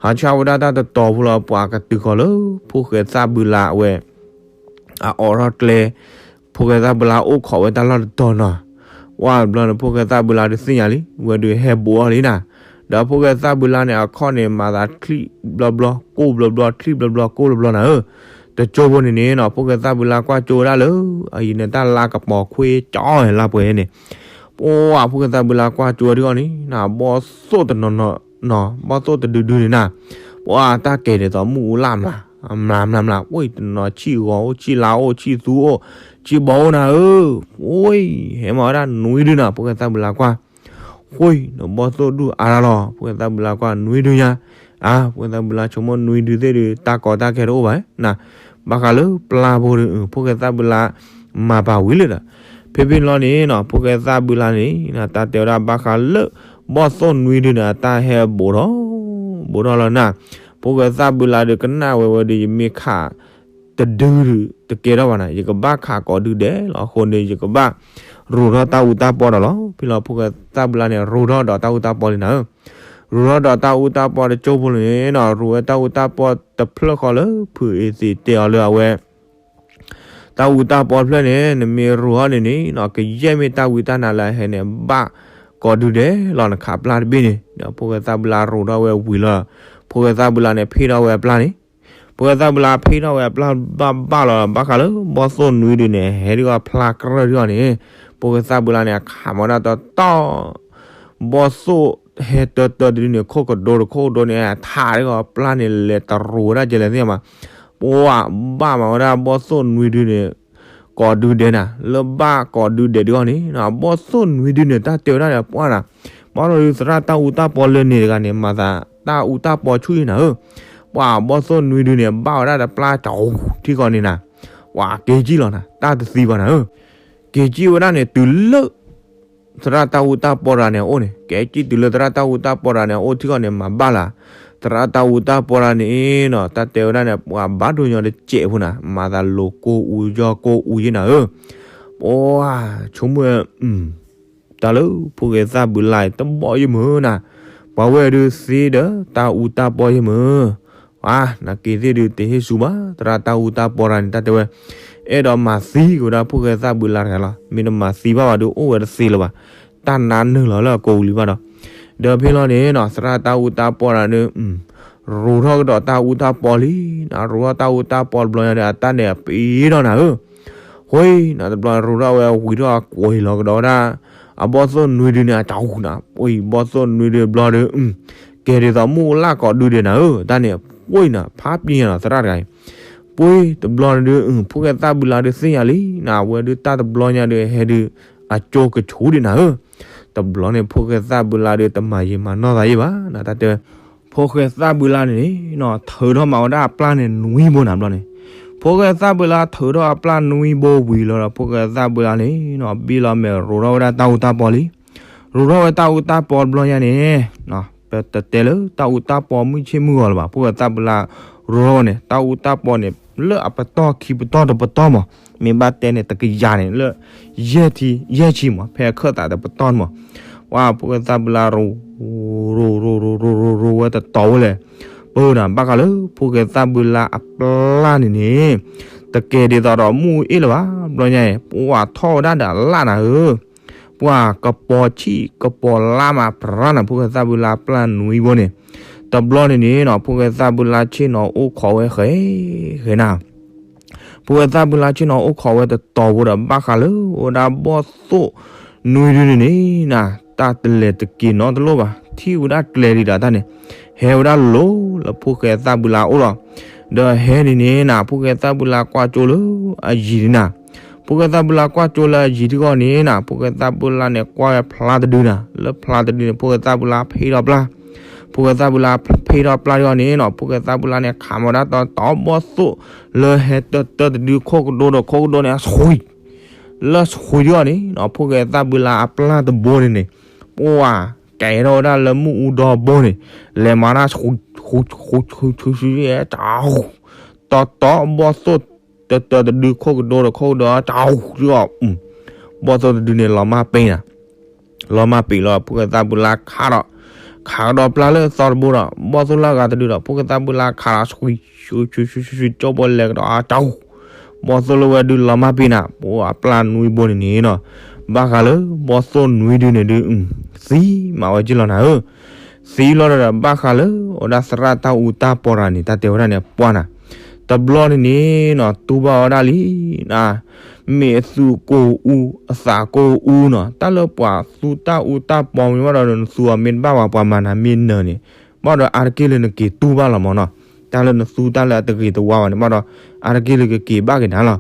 ဟးဆှၣ်ဝဲဒၣ်တၢ်တတီၤဖိလီၤ ပှၤကတုၤဃီၤလၢ ဖိၣ်ဃဲသၣ်ဘုလါအဝဲ အအိးထီၣ်ကျဲ, ဖိၣ်ဃဲသၣ်ဘုလါအိၣ်ခိးဝဲတၢ်လီၢ်တတီၤနီၤ, ဝၢ်ဘျီန့ၣ် ဖိၣ်ဃဲသၣ်ဘုလါဒုးသ့ၣ်ညါလံ ဝဲဒုးဟဲဘူးအီၤလံနၤ, ဒီးဖိၣ်ဃဲသၣ်ဘုလါန့ၣ် အခီၣ်န့ၣ် မၤသးချံၣ်ဘျီဘျီ ကိၢ်ဘျီဘျီ ချံၣ်ဘျီဘျီ ကိၢ်ဘျီဘျီနၤဧၢ, တကၠိဖိန့ၣ်န့ၣ်နီၤ ဖိၣ်ဃဲသၣ်ဘုလါကွၢ်ကၠိဝဲဒၣ်လၢ အအံၤန့ၣ် တၢ်လါကပီၤခွ့ကၠီလါပှဲၤန့ၣ်, ပှၤဖိၣ်ဃဲသၣ်ဘုလါကွၢ်ကၠိဒုးအီၤန့ၣ် နၤ ဘီၣ်သိၣ်တနီၤနီၤနီၤ ဘီၣ်သိၣ်တဒုဒုန့ၣ်နၤ, ပှၤတၢ်ကဲၤဒ်သိးမုၢ်အူလၢ်မျး မျးမျးမျး အိၣ်တနီၤဆံၣ်ဂီၤအိၣ် ဆံၣ်လါအိၣ် ဆံၣ်သူအိၣ်, ကံဘီအိၣ်နၤဧၢ, ဃိ ဟဲမၤဝဲဒၣ်နွံဒုနၤ, ဖိၣ်ဃဲသၣ်ဘုလါကွၢ်, ဃိ နဘီၣ်သိၣ်ဒူၣ်အါတၢ်လီၤ, ဖိၣ်ဃဲသၣ်ဘုလါကွၢ်နွံဒုညါ, အါ ဖိၣ်ဃဲသၣ်ဘုလါဆိကမိၣ်နွံဒုသ့ၣ်ဒုး တၢ်ကီတၢ်ခဲတအိၣ်ဘၣ်နၤ, ဘၣ်ဃးလၢပျၢ်ဖိဒီး ဖိၣ်ဃဲသၣ်ဘုလါ မၤပာ်ဝံၤလၢဒီး, ဖဲဖဲလီၤန့ၣ်နီၤ ဖိၣ်ဃဲသၣ်ဘုလါန့ၣ် တၢ်တဲဝဲဒၣ်ဘၣ်ဃးလၢ ဘီၣ်သိၣ်နွံဒုန့ၣ် အတၢ်ဟဲဘူးထီၣ် ဘူးထီၣ်လီၤနၤ, ဖိၣ်ဃဲသၣ်ဘုလါဒီးကနၣ်ဝဲဝဲဒီး ယမ့ၢ်ခး တဒုတကဲထီၣ်ဘၣ်နၤ, ယကဘၣ်ခးကိးဒုဒဲးလီၤ, အဃိန့ၣ် ယကဘၣ် ရိၤထီၣ်တၢ်အူတၢ်ပီဒီးလီၤ. ဖဲလီၤဖိၣ်ဃဲသၣ်ဘုလါန့ၣ် ရိၤထီၣ်ဒီးတၢ်အူတၢ်ပီလံနၤဧၢ, ရိၤထီၣ်ဒီးတၢ်အူတၢ်ပီတကၠိဖိန့ၣ်နီၤ ရိၤဝဲတၢ်အူတၢ်ပီတဖျၢၣ်ဃီလၢ ဖုအ့သံးတဲအီၤလၢအဝဲ တၢ်အူတၢ်ပီတဖျၢၣ်န့ၣ် နမ့ၢ်ရိၤထီၣ်န့ၣ်န့ၣ်နီၤ ကယဲၢ်မ့ၢ်တၢ်ဝံတၢ်နါလၢအဟဲန့ၣ် ဘၣ်ကိးဒုဒဲးလီၤ, နခးပျၢ်တဘ့ၣ်န့ၣ်ဒီး ဖိၣ်ဃဲသၣ်ဘုလါရိၤထီၣ်ဝဲဝံၤလီၤ, ဖိၣ်ဃဲသၣ်ဘုလါန့ၣ် ဖ့ၣ်ထီၣ်ဝဲအပျၢ်န့ၣ်, ဖိၣ်ဃဲသၣ်ဘုလါဖ့ၣ်ထီၣ်ဝဲအပျၢ်ဘၣ်ဘၣ်လီၤ, ဘၣ်ဃးလၢဘီၣ်သိၣ်နွံဒုန့ၣ် ဟဲဒုးအီၣ်ဖျါကြၢၢ်ဒုးအီၤန့ၣ်, ဖိၣ်ဃဲသၣ်ဘုလါန့ၣ် အခးမၤဒၣ်တီတီ ဘီၣ်သိၣ်ဟဲတၢတၢတဒုန့ၣ် ခိၣ်ကဒိတခိၣ်ကဒိန့ၣ် ထးဒၣ်အီၤပျၢ်န့ၣ် လဲၤတရိၤဝဲဒၣ်ကလဲၤသ့ၣ်မး, ပှၤဘၣ်မၤဝဲဒၣ်ဘီၣ်သိၣ်နွံဒုန့ၣ် ကိးဒုဒဲးနၤ, လၢဘၣ်ကိးဒုဒဲးဒုအီၤန့ၣ် ဘီၣ်သိၣ်နွံဒုန့ၣ် တၢ်တဲဝဲဒၣ်ဒီးပှၢ်နၤ, ဘၣ်ဒီးဒုးသရၣ်တၢ်အူတၢ်ပီလၢန့ၣ်တဂၤန့ၣ် မၤသးတၢ်အူတၢ်ပီဆူၣ်အံၤနၤဧၢ, ပှၤဘီၣ်သိၣ်နွံဒုန့ၣ် ဘၣ်ဝဲဒၣ်တပျၢ်တထံဃီန့ၣ်နၤ, ပှၤက့ၤကံၣ်လီၤနၤ တၢ်တသံဘၣ်နၤဧၢ, က့ၤကံၣ်ဝဲဒၣ်န့ၣ်တုၤလၢ သရၣ်တၢ်အူတၢ်ပီတဂၤန့ၣ်အအိၣ်န့ၣ်, က့ၤကံၣ်တုၤလၢသရၣ်တၢ်အူတၢ်ပီတဂၤန့ၣ်အအိၣ်ထံဃီန့ၣ် မၤဘၣ်လၢ သရၣ်တၢ်အူတၢ်ပီတဂၤန့ၣ်နီၤ တၢ်တဲဝဲဒၣ်န့ၣ် ပှၤဘၣ်ဒိညီတစဲးဖိနၤ, မၤသးလိၤကိၢ်အူယီၢ်ကိၢ်အူယဲနၤဧၢ, ပှၤ ဆိကမိၣ် တၢ်လၢဖိၣ်ဃဲသၣ်ဘုလါအံၤတဘီၣ်ယဲမုၢ်နၤ, ပှၤဝဲဒုးသ့ဒီးတၢ်အူတၢ်ပီယဲမုၢ်, နက့ၤသ့ၣ်ဒုးတဟ့ၣ်ဆူၣ်ဘၣ် သရၣ်တၢ်အူတၢ်ပီတဂၤန့ၣ် တၢ်တဲဝဲ အဲၣ်ဒိးမၤသံက့ၤဝဲဒၣ်ဖိၣ်ဃဲသၣ်ဘုလါတဂၤလီၤ, မ့ၢ်တမၤသံဘၣ်ဘၣ်ဒီးအိၣ်ဝဲတသ့လၢၤဘၣ်, တၢ်နါနုာ်လီၤလၢအကိာ်ပူၤလံဘၣ်ဒီး, ဒီးဖဲလီၤန့ၣ်နီၤ သရၣ်တၢ်အူတၢ်ပီတဂၤဒီး ရိၤထီၣ်ကဒီးတၢ်အူတၢ်ပီလံနၤ, ရိၤထီၣ်တၢ်အူတၢ်ပီတဘျီညါဒီး အတၢ်န့ၣ်အပ့ၤထီၣ်နၤဧၢ, ဃိနၤ တဘျီရိၤထီၣ်ဝဲဝံၤထီၣ်အကွံာ်လီၤကဒီးဝဲဒၣ် အဘီၣ်သိၣ်နွံဒုန့ၣ် အတၢ်ဟူနၤ, ပှၤဘီၣ်သိၣ်နွံဒုတဘျီဒီး ကဲဒ်သိးမုၢ်လၢ်ကိးဒုဒဲးနၤဧၢ, တၢ်န့ၣ်ပှၤနၤ ဖးပညါနီၤ သရၣ်တဂၤအံၤ, ပှၤတဘျီန့ၣ်ဒုး ဖိၣ်ဃဲသၣ်ဘုလါဒုးသ့ၣ်ညါလံနၤ, အဝဲဒုးတၢ်တဘျီညါဒီးဟဲဒုး အကၠိကဆူၣ်ဒံးနၤဧၢ, တဘျီန့ၣ် ဖိၣ်ဃဲသၣ်ဘုလါဒုးတမၤယံာ်မၤနီၢ်သးယဲဘၣ်နၤ, တၢ်တဲဝဲ ဖိၣ်ဃဲသၣ်ဘုလါန့ၣ်နီၤ ထုးထီၣ်မၤဝဲဒၣ်အပျၢ်န့ၣ်နွံဘိနၤဘျီန့ၣ်, ဖိၣ်ဃဲသၣ်ဘုလါထုးထီၣ်အပျၢ်နွံဘိဝံၤလီၤဒီး ဖိၣ်ဃဲသၣ်ဘုလါန့ၣ်နီၤ ဘံၣ်လီၤမဲာ်ရိၤထီၣ်ဝဲဒၣ်တၢ်အူတၢ်ပီလံ, ရိၤထီၣ်ဝဲတၢ်အူတၢ်ပီတဘျီညါန့ၣ် ပတတဲလၢတၢ်အူတၢ်ပီမုၢ်ဆ့ၣ်မုၢ်ဂီၤလၢၤဘၣ်, ဖိၣ်ဃဲသၣ်ဘုလါရိၤထီၣ်ဝဲန့ၣ် တၢ်အူတၢ်ပီန့ၣ် လၢအပတီၢ်ခံပတီၢ်တပတီၢ်မး, မ့ၢ်ဘၣ်တဲန့ၣ် တကယၤန့ၣ်လၢ ယဲၢ်ထံ ယဲၢ်ဆံမး ဖဲအခၢၣ်သးတပတီၢ်န့ၣ်မး, ပှၤဖိၣ်ဃဲသၣ်ဘုလါရိၤ ရိၤရိၤရိၤရိၤရိၤဝဲတတီၤဝဲလဲၣ်, ပၢနၤဘၣ်ဃးလၢဖိၣ်ဃဲသၣ်ဘုလါအပျၢ်န့ၣ်န့ၣ် တကဲဒ်သိးဒီးမုၢ်အ့ၣ်လၢၤဘၣ်, ဘျီညါအံၤ ပှၤထီၣ်ဝဲဒၣ်ဒီးအလၣ်နၤဧၢ, ပှၤကပီၤဆံၣ်ကပီၤလါမးပြၢနၤ ဖိၣ်ဃဲသၣ်ဘုလါပျၢ်နွံဘိန့ၣ်, တဘျီန့ၣ်န့ၣ်နီၤ ဖိၣ်ဃဲသၣ်ဘုလါဆ့ၣ်နီၤအိၣ်ခိးဝဲဃဲ ဃဲနၤ ဖိၣ်ဃဲသၣ်ဘုလါဆ့ၣ်နီၤအိၣ်ခိးဝဲတတီၤဖိဒီး ဘၣ်ဃးလၢအိၣ်ဝဲဒၣ်ဘီၣ်သိၣ်နွံဒုန့ၣ်န့ၣ်နၤ, တၢ်တလဲၤတက့ၤနီတလိၣ်ဘၣ်, ထံၣ်ဝဲဒၣ်ကျဲဒံးဒီးတၢ်န့ၣ် ဟဲဝဲဒၣ်လိၤလၢဖိၣ်ဃဲသၣ်ဘုလါအအိၣ်လီၤ. ဒီးဟဲန့ၣ်န့ၣ်နၤ ဖိၣ်ဃဲသၣ်ဘုလါကွၢ်ကၠိလၢအယံၤန့ၣ်နၤ, ဖိၣ်ဃဲသၣ်ဘုလါကွၢ်ကၠိလၢအယံၤထံဂီၢ်န့ၣ်နၤ ဖိၣ်ဃဲသၣ်ဘုလါန့ၣ် ကွၢ်ဝဲဖျါတဒုနၤ, လၢဖျါတဒုန့ၣ် ဖိၣ်ဃဲသၣ်ဘုလါဖ့ထီၣ်ပျၢ် ဖိၣ်ဃဲသၣ်ဘုလါဖ့ထီၣ်ပျၢ်ထံဂီၢ်န့ၣ်နီၤ ဖိၣ်ဃဲသၣ်ဘုလါန့ၣ် ခးမၤဒၣ်တီတီဘီၣ်သိၣ် လၢဟဲတၢတၢတဒုခိၣ်ကဒိဒီးခိၣ်ကဒိန့ၣ် အဆှံ လၢဆှံထံဂီၢ်န့ၣ်နီၤ ဖိၣ်ဃဲသၣ်ဘုလါအပျၢ်တဘိန့ၣ်န့ၣ် ပှၤကဲထီၣ်ဝဲဒၣ်လၢမုၢ်အူဒီဘိန့ၣ် လဲၤမၤတၢ်ဆှံ ဆှံဆှံဆှံ တၢ် တီတီဘီၣ်သိၣ် တၢတၢတဒုခိၣ်ကဒိဒီးခိၣ်ကဒိ တၢ် ထံဂီၢ် ဘီၣ်သိၣ်တဒုန့ၣ် လီၤမၢ်ပ့ၤနၤ လီၤမၢ်ပ့ၤလီၤ ဖိၣ်ဃဲသၣ်ဘုလါခးဒီး ခးကဒီးပျၢ်လၢသီတဘိဒီး ဘီၣ်သိၣ်လၢအဂၤတဒုဒီး ဖိၣ်ဃဲသၣ်ဘုလါခးဒီး ဆှံ ဆှံ ဆှံ ဆှံ ဆှံ ကၠိဘိလဲၤကဒီး တၢ် ဘီၣ်သိၣ်လၢဝဲဒုး လီၤမၢ်ပ့ၤနၤ ပှၤအပျၢ်နွံဘိန့ၣ်န့ၣ်နီၤ ဘၣ်ဃးလၢ ဘီၣ်သိၣ်နွံဒုန့ၣ်ဒုး သံမးဝဲက့လီၤနၤဧၢ သံလီၤဒီး ဘၣ်ဃးလၢ အဝဲဒၣ်သရၣ်တၢ်အူတၢ်ပီတဂၤန့ၣ် တၢ်တဲဝဲဒၣ်န့ၣ် ပှၢ်နၤ တဘျီန့ၣ်န့ၣ်နီၤ တူၢ်ဘၣ်ဝဲဒၣ်လံ မ့ၢ်အသူၣ်ကိၢ်အူ အသးကိၢ်အူနီၤ တၢ်လၢပှၤသူတၢ်အူတၢ်ပီမ့ၢ်ဘၣ်ဒီး နသူအီၤမ့ၢ်တဘၣ်ဘၣ် ပှၤမၤနၤမ့ၢ်နၢၤန့ၣ် ဘၣ်ဒီးအါတက့ၢ်လၢနက့ၤတူၢ်ဘၣ်လီၤမးနီၤ တၢ်လၢနသူတၢ်လၢအတဂ့ၤတဝါဘၣ်န့ၣ် ဘၣ်ဒီး အါတက့ၢ်လၢကက့ၤဘၣ်က့ၤနၤလီၤ.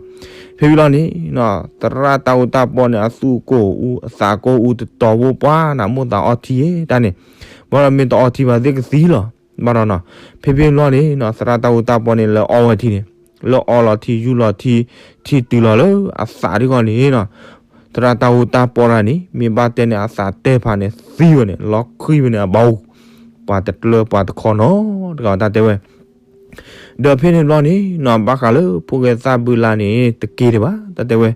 ဖဲဖဲလီၤန့ၣ် သရၣ်တၢ်အူတၢ်ပီန့ၣ် အသူၣ်ကိၢ်အူ အသးကိၢ်အူတတီၤဝိပှၤနၤ မိၢ်သးအီထံဧါတၢ်န့ၣ် ဘၣ်ဒီးမ့ၢ်တအီထံဘၣ်သ့ၣ်ကသံလီၤ. ဘၣ်ဒီးနီၤ ဖဲဖဲလီၤန့ၣ်နီၤ သရၣ်တၢ်အူတၢ်ပီန့ၣ် လၢအီဝဲထံန့ၣ် လၢအီလီၤထံယူၢ်လီၤထံ ထံတုၤလီၤလၢအသးဒ်ဂီၢ်န့ၣ်နီၤ သရၣ်တၢ်အူတၢ်ပီတဂၤန့ၣ် မ့ၢ်ဘၣ်တဲန့ၣ် အသးတဲဖးန့ၣ်သံဝဲန့ၣ် လီၤဃံဝဲန့ၣ် အဘၣ်အိၣ် ပှၤတကျၢၤပှၤတခီနီတဂၤတၢ်တဲဝဲ ဒီးဖဲန့ၣ်ဘျီန့ၣ်နီၤ ဘၣ်ဃးလၢဖိၣ်ဃဲသၣ်ဘုလါန့ၣ် တက့ၤဒံးဘၣ် တၢ်တဲဝဲ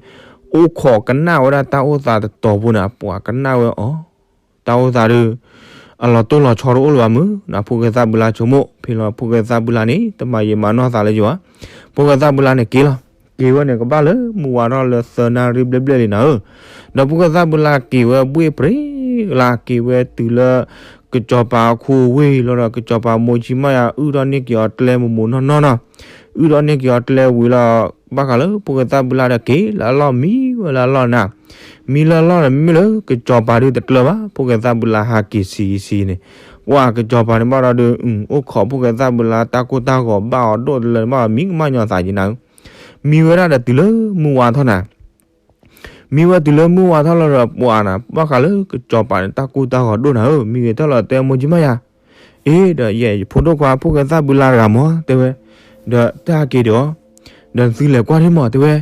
အိၣ်ခိးကနၣ်ဝဲဒၣ်တၢ်အိၣ်သးတတီၤဖိန့ၣ် ပှၤကနၣ်ဝဲအီၤ တၢ်အိၣ်သးဒုး အလီၤတိၢ်လီၤဆီတအိၣ်လၢၤဘၣ်မုၢ်နီၤ ဖိၣ်ဃဲသၣ်ဘုလါဆိကမိၣ် ဖဲလီၤဖိၣ်ဃဲသၣ်ဘုလါန့ၣ် တမၤယံာ်မၤနီၢ်သးလၢယဘၣ် ဖိၣ်ဃဲသၣ်ဘုလါန့ၣ်က့ၤလီၤ က့ၤဝဲန့ၣ် ကဘၣ်လၢမုၢ်ဝါထီၣ်လၢသၢနၣ်ရံၣ်ဘျဲၣ်ဘျဲၣ်လံနၤဧၢ, ဒီးဖိၣ်ဃဲသၣ်ဘုလါက့ၤဝဲဘှ့ၣ်ပြ့ၤကလါ က့ၤဝဲတုၤလၢ ကစီၤပၤအခိအဝ့ၢ်လီၤဒီး ကစီၤပၤမိၢ်ကၠံမးယၤအုၣ်ထီၣ်န့ၢ်က့ၤအီၤကျဲမိၢ်မိၢ်နီၢ်နီၢ်နီၤ, အုၣ်ထီၣ်န့ၢ်က့ၤအီၤကျဲဝံၤလီၤ ဘၣ်ဃးလၢဖိၣ်ဃဲသၣ်ဘုလါဒီးက့ၤလၢအလီၢ်မံဝဲလၢအလီၢ်နၤ, မံလၢအလီၢ်ဒီးမ့မ့ၢ်လၢကစီၤပၤဒုးတကျၢၤဘၣ် ဖိၣ်ဃဲသၣ်ဘုလါဟးက့ၤဆံးဆံးန့ၣ်, ပှၤကစီၤပၤန့ၣ်ဘၣ်ဒီးဒုး အိၣ်ခိးဖိၣ်ဃဲသၣ်ဘုလါတၢ်ကိၢ်တၢ်ဂီၤဘၣ်အီၤဒိၣ်တလၢန့ၣ်ဘၣ်ဒီးမံကမၣ်ညီသးက့ၤနၤဧၢ, မံဝဲဒၣ်ဒီးတုၤလၢမုၢ်ဝါထီၣ်နၤ မံဝဲတုၤလၢမုၢ်ဝါထီၣ်လီၤဒီးပှၤနၤ ဘၣ်ဃးလၢကစီၤပၤန့ၣ် တၢ်ကိၢ်တၢ်ဂီၤဒိၣ်နၤဧၢ, မံဂ့ၤထီၣ်လီၤတဲမိၢ်ကၠံမးယၤ, အ့ဒီးယဲယဖိဒိၣ်ခွါ ဖိၣ်ဃဲသၣ်ဘုလါတဂၤမး တဲဝဲ, ဒီးတၢ်ဟဲက့ၤဒီးအီၤ, ဒီးသုလဲၤကွၢ်ဒံးမး တဲဝဲ,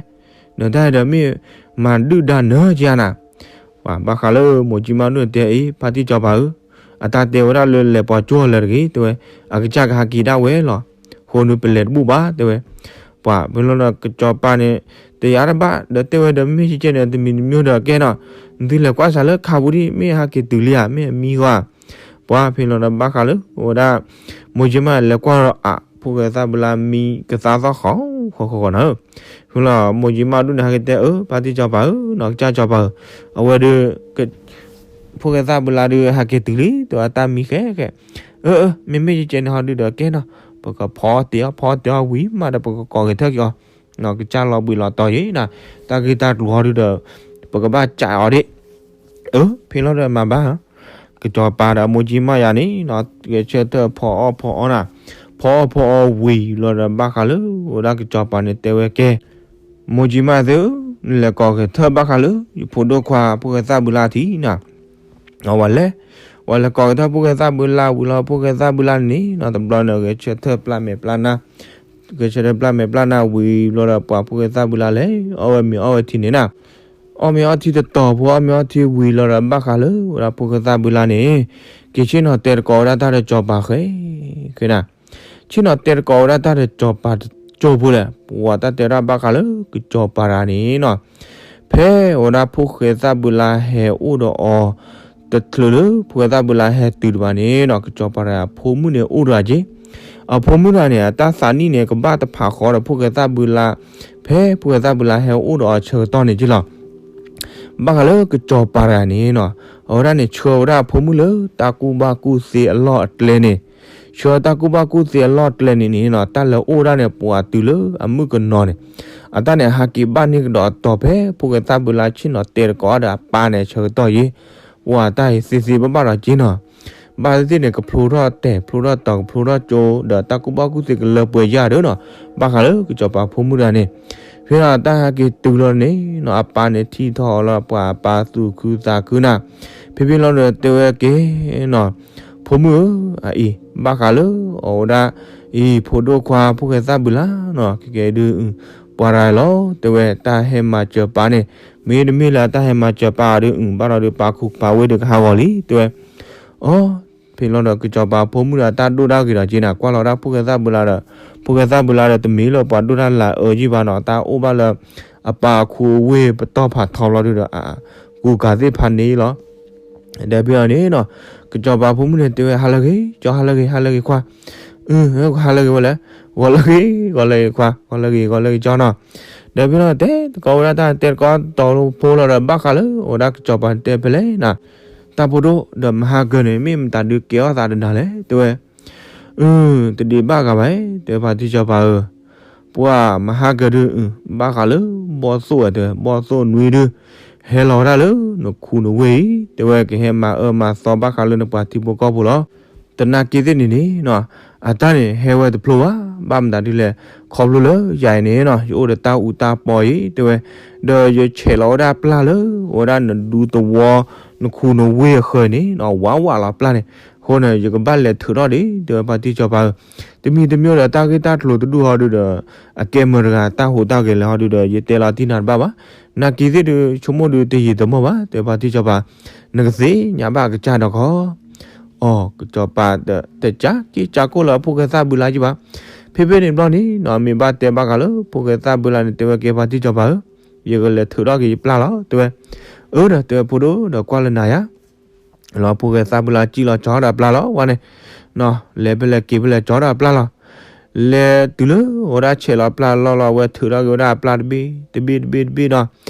ဒီးတၢ်ဒီးမ့ၢ်မၤဒုၣ်ဒါနၢကယၤနၤ, ပှၤဘၣ်ဃးလၢမိၢ်ကၠံမးဒိၣ်န့ၣ်တဲအံၤ ဖါတံၢ်စီၤပၤဧၢ, အတၢ်တဲဝဲဒၣ်လၢလဲၤပှၤကၠိအီၤလၢၤတဂ့ၤ တဲဝဲ, အကစၢ်ကဟးက့ၤဒၣ်ဝဲလီၤ, ဃိနုပလဲၤတဘူၣ်ဘၣ် တဲဝဲ ပှၤဖဲလီၤဒီးကစီၤပၤန့ၣ် တယၤတဘၣ် ဒီးတဲဝဲဒီးမ့ၢ်ကဲကဲန့ၣ် တမံၤတမံၤဒီးကဲနီၤ, သုလဲၤကွၢ်စးလၢခါပူၤဒံး မ့ၢ်ဟးက့ၤတုၤလံဧါ မ့ၢ်အမံဂီၢ်ဧါ, ပှၤဖဲလီၤဒီးဘၣ်ဃးလၢ အဝဲဒၣ် မိၢ်ကၠံမးလဲၤကွၢ်ဒီးအ ဖိၣ်ဃဲသၣ်ဘုလါမံကသါသီၣ်ဃီဃီဃီနီၤ, ဖဲလီၤမိၢ်ကၠံမးဒိၣ်န့ၣ်ဟဲက့ၤတဲအၢ ဖါတံၢ်စီၤပၤဧၢ, နီၢ်ကစၢ်စီၤပၤဧၢ, အဝဲဒုး ဖိၣ်ဃဲသၣ်ဘုလါဒုးဟဲက့ၤတုၤလံ တဲဝဲတၢ်မံဃဲဃဲ, အၢ အၢ မ့မ့ၢ်ကဲကဲန့ၣ်ဟီဒုးဒီးကဲနီၤ, ပကဖီအီၣ်တ့ၢ်အီၣ် ဖီအီၣ်တ့ၢ်အီၣ်ဝံၤမးဒီးပကကိးဂဲၤထၢၣ်က့ၤအီၤ, ကစၢ်လီၤဘှံးလီၤတီၤယံၤနၤ, တၢ်ဂ့ၢ်တၢ်ကျိၤဟီဒုးဒီး ပကဘၣ်ကးအီၤဒ့ၣ်, အၢ ဖဲလီၤဒီးမၤဘၣ် ကစီၤပၤဒီးမိၢ်ကၠံမးယၤန့ၣ်နီၤ ဂဲၤဆၢထၢၣ်ဖီအီၣ်ဖီအီနၤ, ဖီအီၣ်ဖီအီဝံၤလီၤဒီးဘၣ်ဃးလၢ ဝဲဒၣ်ကစီၤပၤန့ၣ်တဲဝဲကဲ, မိၢ်ကၠံမးသ့ၣ်ဧၢ, နလဲၤကိးဂဲၤထၢၣ်ဘၣ်ဃးလၢ ယဖိဒိၣ်ခွါ ဖိၣ်ဃဲသၣ်ဘုလါထံးနၤ, ဝဲလဲၤ, ဝဲလဲၤကိးဂဲၤထၢၣ်ဖိၣ်ဃဲသၣ်ဘုလါဝံၤလီၤ ဖိၣ်ဃဲသၣ်ဘုလါန့ၣ်နီၤ တဘျီန့ၣ် ဂဲၤဆၢထၢၣ်ပျၢ်မဲာ်ပျၢ်နါ ဂဲၤဆၢထၢၣ်ပျၢ်မဲာ်ပျၢ်နါဝံၤဘျီဒီး ပှၤဖိၣ်ဃဲသၣ်ဘုလါလဲၤအီၣ်ဝဲမ့ၤအီၣ်ဝဲထံန့ၣ်နၤ, အီၣ်မ့ၤအီၣ်ထံတတီၤဖိ အီၣ်မ့ၤအီၣ်ထံဝံၤလီၤဒီး ဘၣ်ဃးလၢဝဲဒၣ်ဖိၣ်ဃဲသၣ်ဘုလါန့ၣ်, က့ၤဆ့ၣ်နီၤတဲတကိးဝဲဒၣ်တၢ်ဒီးစီၤပၤဃဲ, ဃဲနၤ, ဆ့ၣ်နီၤတဲတကိးဝဲဒၣ်တၢ်ဒီးစီၤပၤတကၠိဖိလဲၣ်, ပှၤတၢ်တဲဒၣ်ဘၣ်ဃးလၢကစီၤပၤတဂၤန့ၣ်နီၤ ဖဲဝဲဒၣ်ဖိၣ်ဃဲသၣ်ဘုလါဟဲအိၣ်ဒီးအီၤ တချုးလၢဖိၣ်ဃဲသၣ်ဘုလါဟဲတုၤတဘၣ်န့ၣ်နီၤ ကစီၤပၤတဂၤအဖိမုၣ်န့ၣ်အိၣ်တဂၤက့, အဖိမုၣ်တဂၤန့ၣ် အတၢ်သးနံၣ်န့ၣ် ကဘၣ်တဖးဃီဒီးဖိၣ်ဃဲသၣ်ဘုလါ, ဖဲဖိၣ်ဃဲသၣ်ဘုလါဟဲအိၣ်ဒီးအီၤဆၢကတီၢ်န့ၣ်က့လီၤ. ဘၣ်ဃးလၢကစီၤပၤတဂၤန့ၣ်နီၤ, အဝဲဒၣ်န့ၣ် ဆှၢဝဲဒၣ်အဖိမုၣ်လၢတၢ်ကူၣ်ဘၣ်ကူၣ်သ့အလီၢ်အကျဲန့ၣ်, ဆှၢတၢ်ကူၣ်ဘၣ်ကူၣ်သ့အလီၢ်ကျဲန့ၣ်န့ၣ်နီၤ တၢ်လဲၤအိၣ်ဝဲဒၣ်န့ၣ် ပှၤတုၤလၢအမုၣ်ကနီၤန့ၣ်, အတၢ်န့ၣ် ဟးက့ၤဘၣ်န့ၢ်ကဒီးအတီၤဖဲဖိၣ်ဃဲသၣ်ဘုလါဆ့ၣ်နီၤတဲတကိးဒီးအပၢ်န့ၣ်ဆၢကတီၢ်ယ့, ပှၤတၢ်ဟ့ၣ်သ့သ့ဘၣ်ဘၣ်ဒီးက့နီၤ ဘၣ်သ့ၣ်သ့ၣ်န့ၣ် ကဖျိထီၣ်တဲာ် ဖျိထီၣ်တီၤ ကဖျိထီၣ်ကၠိ ဒီးတၢ်ကူၣ်ဘၣ်ကူၣ်သ့ကလၢပှဲၤယၢ်ဒီးနီၤ, ဘၣ်ဃးလၢကစီၤပၤဖိမုၣ်တဂၤန့ၣ်, ဖဲဒီးတၢ်ဟဲက့ၤတုၤလီၤန့ၣ်နီၤ အပၢ်န့ၣ်ထံၣ်ထီၣ်အီၤလၢပှၤအပၢ်သူၣ်ခုသးခုနၤ, ဖဲဖဲလီၤဒီးတဲဝဲက့နီၤ, ဖိမုၣ်ဧၢ, အအံၤ ဘၣ်ဃးလၢအဝဲဒၣ် အံၤ ဖိဒိၣ်ခွါဖိၣ်ဃဲသၣ်ဘုလါနီၤ ကဲကဲဒုး ပှၤတဂၤလီၤ တဲဝဲတၢ်ဟဲမၤစၢၤပၢ်န့ၣ်, မ့တမ့ၢ်လၢတၢ်ဟဲမၤစၢၤပၢ်အီၤဒုး ဘၣ်ဒီးဒုးပာ်ခူပာ်ဝ့ၢ်ဒုးကဟးဂီၤလံ တဲဝဲ, အိ ဖဲလီၤဒီးကစီၤပၤဖိမုၣ်ဒီးတၢ်ဒိၣ်တၢ်ဂ့ၤဒီးက့နၤ ကွၢ်လီၤဒၣ်ဖိၣ်ဃဲသၣ်ဘုလါဒီး, ဖိၣ်ဃဲသၣ်ဘုလါဒီးတမ့ၢ်လၢပှၤဒိၣ်တၢ်လၢအအၢယံာ်ဘၣ်နီၤ တၢ်အိၣ်ဘၣ်လၢ အပၢ်အခိအဝ့ၢ်ပတီၢ်ဖးထီဘျီဒုးဒီး အကူကၤသ့ၣ်ဖးန့ၣ်လီၤ. ဒီးဖဲအံၤန့ၣ်နီၤ, ကစီၤပၤဖိမုၣ်န့ၣ်တဲဝဲ ဟါလၢဂ့ၤ, ကၠီဟါလၢဂ့ၤ, ဟါလၢဂ့ၤခွါ, ဟါလၢဂ့ၤဝဲလဲၣ်, ဂီၤလၢဂ့ၤ, ဂီၤလၢဂ့ၤခွါ, ဂီၤလၢဂ့ၤ, ဂီၤလၢဂ့ၤကၠီနီၤ. ဒီးဖဲနီၤ တဲတကိးဝဲဒၣ်တၢ် တဲတကိးတီၤဖိလီၤဒီး ဘၣ်ဃးလၢ အိၣ်ဒၣ်ကစီၤပၤတဲဖဲလဲၣ်နၤ, တၢ်ဖိဒိၣ်ဒီးမဟါကၢန့ၣ် မ့ၢ်မတၤဒုးကဲအီၣ်သးတနၤလဲၣ် တဲဝဲ အု တဒံးဘၣ်ဂၤဘၣ် တဲဖါတံၢ်စီၤပၤဧၢ, ပှၤမဟါကၢဒုး ဘၣ်ဃးလၢ ဘီၣ်သိၣ်ဝဲတဲဝဲ ဘီၣ်သိၣ်နွံဒုး ဟဲလီၤဝဲဒၣ်လၢနခူနဝ့ၢ်အံၤ တဲဝဲကဟဲမၤအၢမၤသီဘၣ်ဃးလၢနပှၤထံဖိကီၢ်ဖိလီၤ. တနာ်က့သ့ၣ်န့ၣ်န့ၣ်နီၤ, အတၢ်န့ၣ်ဟဲဝဲတဖျိဘၣ်, ဘၣ်မတၤဒ်လဲၣ်, ခီဖျိလၢယၤအံၤန့ၣ်နီၤ ယအိၣ်ဒီးတၢ်အူတၢ်ပီအံၤ တဲဝဲ, ဒီးယဆဲးလီၤဝဲဒၣ်ပျၢ်လၢ ဝဲဒၣ်နဒူသဝီ နခူနဝ့ၢ်အဃၢၤန့ၣ်နီၤ ဝးဝးလီၤပျၢ်န့ၣ်, အဃိန့ၣ် ယကဘၣ်လဲၤထုးထီၣ်ဒံး တဲဝဲဖါတံၢ်စီၤပၤဧၢ, တမံၤတမံၤဒီးတၢ်ဂ့ၢ်တၢ်ကျိၤတဒူၣ်ဟီဒုဒီး အကဲမၢၢ်တဂၤတၢ်ဟူးတၢ်ဂဲၤလဲၣ်ဟီဒုဒီး ယတဲလီၤတံၢ်နၤတဘၣ်ဘၣ်, နာ်က့ၤသ့ၣ်ဒု ဆိကမိၣ်ဒုတယံာ်တမီၢ်ဘၣ် တဲဝဲဖါတံၢ်စီၤပၤ, နကသ့ၣ်ညါဘၣ်အကစၢ်ဒီးခီ အီၤ ကစီၤပၤတ တကးက့ၤကးကိၣ်လၢအဖိၣ်ဃဲသၣ်ဘုလါက့ၤဘၣ်, ဖဲဖဲန့ၣ်ဘျီန့ၣ်နီၤ မ့ၢ်ဘၣ်တဲဘၣ်ဃးလၢဖိၣ်ဃဲသၣ်ဘုလါန့ၣ် တဲဝဲကဲဖါတံၢ်စီၤပၤဧၢ, ယကလဲၤထုးထီၣ်က့ၤယပျၢ်လီၤ တဲဝဲ, အၢဒီးတဲဝဲဖိဒိၣ်ဒီး ကွၢ်လၢနၤယါ လီၤဖိၣ်ဃဲသၣ်ဘုလါကံၣ်လီၤကၠီဒီးပျၢ်လီၤဝဲန့ၣ်, လဲၤဖဲလဲၣ်က့ၤဖဲလဲၣ်ကၠီဒီးပျၢ်လီၤ, လဲၤတုၤလၢဝဲဒၣ်ဆဲးလီၤပျၢ်လီၢ်လီၤ အဝဲထုးထီၣ်က့ၤဝဲဒၣ်အပျၢ်တဘ့ၣ်တဘ့ၣ်တဘ့ၣ်တဘ့ၣ်နီၤ,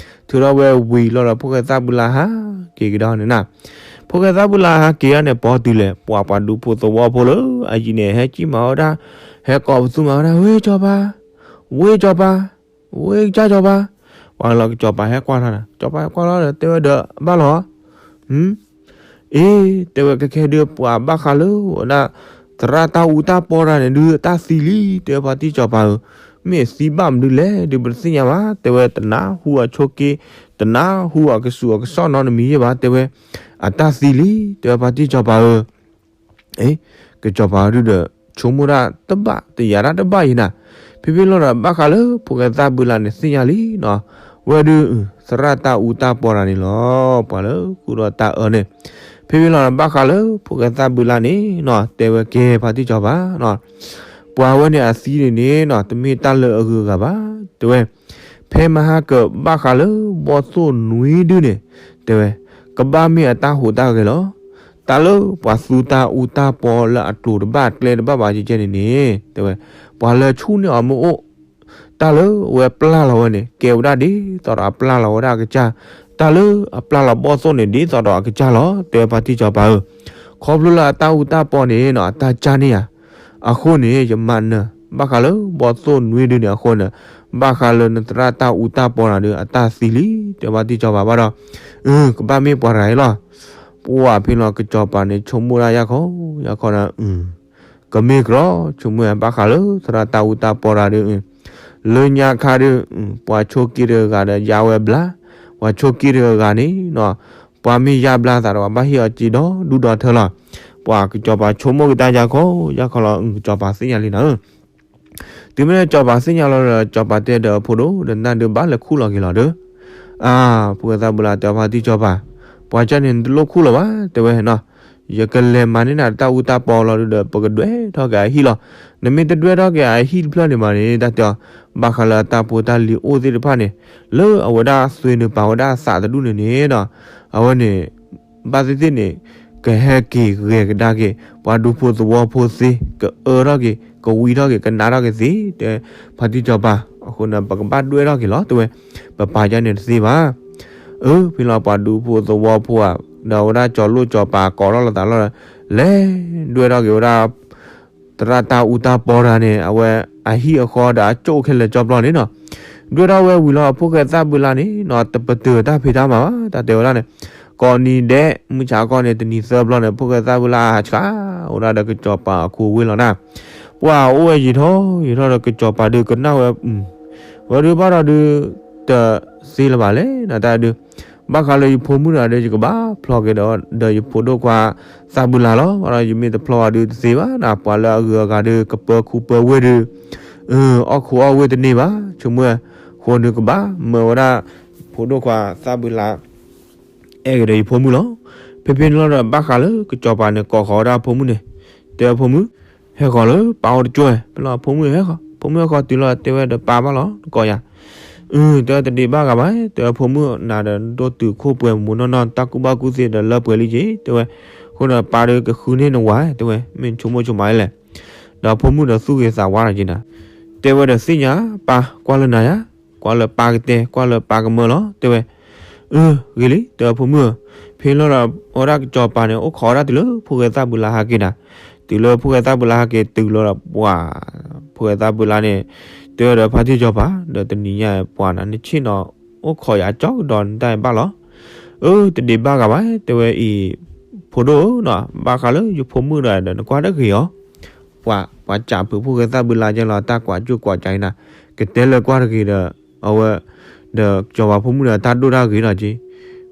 ထုးထီၣ်ဝဲဝံၤလီၤဒီး ဖိၣ်ဃဲသၣ်ဘုလါဟးက့ၤကဒီးန့ၣ်နၤ, ဖိၣ်ဃဲသၣ်ဘုလါဟးက့ၤအီၤန့ၣ် ပီတုၤလဲၣ် ပှၤပှၤဒူဖိသဝီဖိလၢအယံၤန့ၣ် ဟဲကံၣ်မၤဝဲဒၣ်, ဟဲကိးပသူမၤဝဲဒၣ် ဝ့ၢ်စီၤပၤ, ဝ့ၢ်စီၤပၤ, ဝ့ၢ်ကစၢ်စီၤပၤ, ပှၤလီၤကစီၤပၤဟဲကွၢ်ထီၣ်န့ၣ် စီၤပၤဟဲကွၢ်လီၤဒီး တဲဝဲဒီးဘၣ်လီၤ အ့ တဲဝဲကဲခဲဒုးပှၤဘၣ်ဃးလၢဝဲဒၣ် သရၣ်တၢ်အူတၢ်ပီတဂၤန့ၣ်ဒုး အတၢ်သံလံ တဲဝဲဖါတံၢ်စီၤပၤဧၢ, မ့ၢ်သံဘၣ်မနုၤလဲၣ်ဒုး ပတသ့ၣ်ညါဘၣ် တဲဝဲ, တနၢ်ဟူအဆိးက့, တနၢ်ဟူအကစူးအကစီၣ်နီတမံၤယဲၢ်ဘၣ် တဲဝဲ, အတၢ်သံလံ တဲဝဲဖါတံၢ်စီၤပၤဧၢ အ့ ကစီၤပၤဒုဒီး ဆိကမိၣ်ဒၣ်တဘၣ်တယာ်ဒၣ်တဘၣ်အံၤနၤ, ဖဲဖဲလီၤဒီးဘၣ်ဃးလၢဖိၣ်ဃဲသၣ်ဘုလါန့ၣ်သ့ၣ်ညါလံနီၤ, ဝဲဒုး သရၣ်တၢ်အူတၢ်ပီတဂၤန့ၣ်လီၤ, ပှၤလၢဃုာ်ဒီးတၢ်အၢန့ၣ်, ဖဲဖဲလီၤဒီးဘၣ်ဃးလၢဖိၣ်ဃဲသၣ်ဘုလါန့ၣ်နီၤ တဲဝဲကဲဖါတံၢ်စီၤပၤနီၤ, ပှၤဝဲန့ၣ်အသံန့ၣ်န့ၣ်နီၤ တမ့ၢ်တၢ်လၢအဂုၤအဂၤဘၣ်, တဲဝဲ ဖဲမဟါကဘၣ်ဃးလၢဘီၣ်သိၣ်နွံဒုန့ၣ်, တဲဝဲ, ကဘၣ်မ့ၢ်အတၢ်ဟူးတၢ်ဂဲၤလီၤ. တၢ်လၢပှၤသူတၢ်အူတၢ်ပီလၢအကျိၤတဘၣ်ကျဲတဘၣ်ဘၣ်ကဲကဲန့ၣ်န့ၣ်, တဲဝဲ, ပှၤလၢဆူၣ်န့ၢ်အီၤမ့ၢ်အိၣ်, တၢ်လၢအဝဲပျၢ်လီၤဝဲန့ၣ် ကဲဝဲဒၣ်ဒ်သိးဒီးအပျၢ်လီၤဝဲဒၣ်အကစၢ်, တၢ်လၢအပျၢ်လီၤဘီၣ်သိၣ်န့ၣ် ဒ်သိးဒီးအကစၢ်လီၤ, တဲဝဲဖါတံၢ်စီၤပၤဧၢ, ခီဖျိလၢအတၢ်အူတၢ်ပီန့ၣ်နီၤ အတၢ်ကၢ်န့ၢ်ဧါ အဃိန့ၣ် ယမၤနၢၤ ဘၣ်ဃးလၢဘီၣ်သိၣ်နွံဒုန့ၣ်အဃိန့ၣ်, ဘၣ်ဃးလၢနသရၣ်တၢ်အူတၢ်ပီတဂၤဒီး အတၢ်သံလံ တဲဘၣ်တံၢ်စီၤပၤဘၣ်ဒီး, အၢ ကဘၣ်မ့ၢ်ပှၤတဂၤအံၤလီၤ. ပှၢ်ဖဲလီၤကစီၤပၤန့ၣ် ဆိကမိၣ်ဒၣ်ယၢ်ခီ, ယၢ်ခီဒီး, ကမ့ၢ်ကရီ ဆိကမိၣ်ဘၣ်ဃးလၢသရၣ်တၢ်အူတၢ်ပီတဂၤဒီး, လၢညါခါဒီး, ပှၤဆိးက့တဂၤဂၤဒီး ယါဝဲဘျါ, ပှၤဆိးက့တဂၤဂၤန့ၣ်နီၤ ပှၤမ့ၢ်ယါဘျါသးဒီး ပှၤဘၣ်ဟ့ၣ်အီၤစ့ဒီဒူၣ်ဒီထၢလီၤ. ပှၤကစီၤပၤဆိကမိၣ်ကဒါယၢ်ခီ, ယၢ်ခီလီၤ ကစီၤပၤသ့ၣ်ညါလံနီၤ. တုၤမ့ၢ်လၢကစီၤပၤသ့ၣ်ညါလီၤဒီး ကစီၤပၤတဲဒီးအဖိဒိၣ်ဒီး နၢ်ဒုးဘၣ်လဲၤခူၣ်လီၤက့ၤလီၤဒီး, အါ, ဖိၣ်ဃဲသၣ်ဘုလါတဲဖါတံၢ်စီၤပၤ, ပှၤကၢ်န့ၣ် နတလိၣ်ခူၣ်လီၤဘၣ် တဲဝဲနီၤ, ယကလဲၤမၤန့ၢ်နၤတၢ်အူတၢ်ပီလီၤဒုဒီး ပကဒွဲထီၣ်က့ၤအဟံၣ်လီၤ. နမ့ၢ်တဒွဲထီၣ်က့ၤအဟံၣ်တဖျၢၣ်န့ၣ်မးန့ၣ် တၢ်တဲအီၤ, ဘၣ်ဃးလၢအတၢ်ဖိတၢ်လံၤအိၣ်သ့ၣ်တဖၣ်န့ၣ်, လၢအဝဲဒၣ်သွ့နုာ်ပာ်ဝဲဒၣ်အသးတဒူၣ်န့ၣ်န့ၣ်ဒီး, အဝဲန့ၣ် ဘၣ်သ့ၣ်သ့ၣ်န့ၣ်, ကဟဲက့ၤဂဲၤကဒါက့ၤ ပှၤဒူဖိသဝီဖိသ့, ကအၢထီၣ်က့ၤ ကဝံထီၣ်က့ၤ ကနးထီၣ်က့ၤသ့ တဲဖါတံၢ်စီၤပၤ, အဃိန့ၣ် ပကဘၣ်ဒွဲထီၣ်က့ၤလီၤ တဲဝဲ, ပပာ်ကၢ်န့ၣ်တသ့ဘၣ်. အၢ ဖဲလီၤပှၤဒူဖိသဝီဖိဧါ, ဒီးဝဲဒၣ်ကၠီၤလိၣ်ကၠီၤပၤကိးထီၣ်လိာ်သးလီၤဒီး, လဲၤဒွဲထီၣ်က့ၤဝဲဒၣ် သရၣ်တၢ်အူတၢ်ပီတဂၤန့ၣ် အဝဲအဟံၣ်အဃီဒီးအကၠိၣ်ခဲလၢာ်ကၠီပျီန့ၣ်နီၤ, ဒွဲထီၣ်ဝဲဝံၤလီၤ အဖိၣ်ဃဲသၣ်ဘုလါန့ၣ်နီၤ တပတုာ်တၢ်ဖံးတၢ်မၤဘၣ် တၢ်တဲဝဲဒၣ်န့ၣ်, ကိးနံၤဒဲး မုၢ်ဆါခီန့ၣ် တနံၤသၢဘျီန့ၣ် ဖိၣ်ဃဲသၣ်ဘုလါဟးဆှးဝဲဒၣ်ဒီးကစီၤပၤအခိၣ်ဝ့ၢ်လီၤနၤ, ပှၤအိၣ်ဝဲယံာ်ထီၣ်ယံာ်ထီၣ်ဒီးကစီၤပၤဒုးကနၣ်ဝဲ ဝဲဒုးဘၣ်ဒီးဒုး တသ့လၢၤဘၣ်လဲၣ် နတၢ်ဒုး, ဘၣ်ဃးလၢယဖိမုၣ်တဂၤဒီး ယကဘၣ်ဖျီက့ၤဒီး ဒီးယဖိဒိၣ်ခွါသၣ်ဘုလါလီၤ, ဘၣ်ဒီးယမ့ၢ်တဖျီအီၤဒုးတသ့ဘၣ်နၤ, ပှၤလၢအဂုၤအဂၤဒုး ကပၢခူပၢဝ့ၢ်ဒုး, အီၣ်ခူအီၣ်ဝ့ၢ်တန့ၢ်ဘၣ်, ဆိကမိၣ်, အဃိဒုးကဘၣ်မၢဝဲဒၣ် ဖိဒိၣ်ခွါသၣ်ဘုလါ အဲၣ်က့ၤဒီးယဖိမုၣ်လီၤ. ဖဲဖဲန့ၣ်လီၤဒီး ဘၣ်ဃးလၢကစီၤပၤန့ၣ် ကိးဃီၤဝဲဒၣ်ဖိမုၣ်န့ၣ်, တဲဝဲဖိမုၣ်, ဟဲဃီၤလၢပၢ်အိၣ်တကၠိၢ်, ဖဲလီၤဖိမုၣ်ဟဲဃီၤ, ဖိမုၣ်ဟဲဃီၤတုၤလီၤ တဲဝဲဒီးပၢ်ဘၣ်လီၤ နကိးယၤ, အၢ တဲဝဲတဒံးဘၣ်ဂၤဘၣ်, တဲဝဲဖိမုၣ်နၤဒီး ဒိၣ်တုာ်ခိၣ်ပှဲၤမူနီၢ်နီၢ် တၢ်ကူၣ်ဘၣ်ကူၣ်သ့ဒီးလၢပှဲၤလံက့ၤ တဲဝဲ, အဃိဒီးပၢ်ဒုးကဃုန့ၢ်နဝၤ တဲဝဲ, မ့ၢ်နဆိကမိၣ်ဆိကမးလဲၣ်, ဒီးဖိမုၣ်ဒီးသူၣ်ဂ့ၤသးဝါလီၤက့ၤနၤ, တဲဝဲဒီးသ့ၣ်ညါပၢ်ကွၢ်လၢနၤယါ, ကွၢ်လၢပၢ်ကတဲ ကွၢ်လၢပၢ်ကမၢလီၤ တဲဝဲ, အၢ ဂ့ၤလံ တဲဝဲဖိမုၣ်ဧၢ, ဖဲလီၤဒီး အဝဲဒၣ်ကစီၤပၤန့ၣ် အိၣ်ခိးဝဲဒၣ်တုၤလၢဖိၣ်ဃဲသၣ်ဘုလါဟဲက့ၤနၤ, တုၤလၢဖိၣ်ဃဲသၣ်ဘုလါဟဲက့ၤတုၤလီၤဒီးပှၤ, ဖိၣ်ဃဲသၣ်ဘုလါန့ၣ်, တဲဝဲဒီးဖါတံၢ်စီၤပၤ ဒီးတနံၤညါပှၤနၤ နဆ့ၣ်နီၤ အိၣ်ခိးယၤကၠီကဒီးနတၢ်ဘၣ်လီၤ, အၢ တဒံးဘၣ်ဂၤဘၣ် တဲဝဲအံၤ, ဖိဒိၣ်ဧၢနီၤ ဘၣ်ဃးလၢယဖိမုၣ်ဒီး နကွၢ်တဂ့ၤအီၤ ပှၤစံးဖုးဖိၣ်ဃဲသၣ်ဘုလါကဲလီၤ တၢ်ကွၢ်ကၠိၣ်ကွၢ်ကၠးအံၤနၤ, ကတဲလၢကွၢ်တဂ့ၤဒီး အဝဲ ဒီးစီၤပၤဖိမုၣ်ဒီးတၢ်ဒိၣ်တၢ်ဂ့ၤနီၤက့,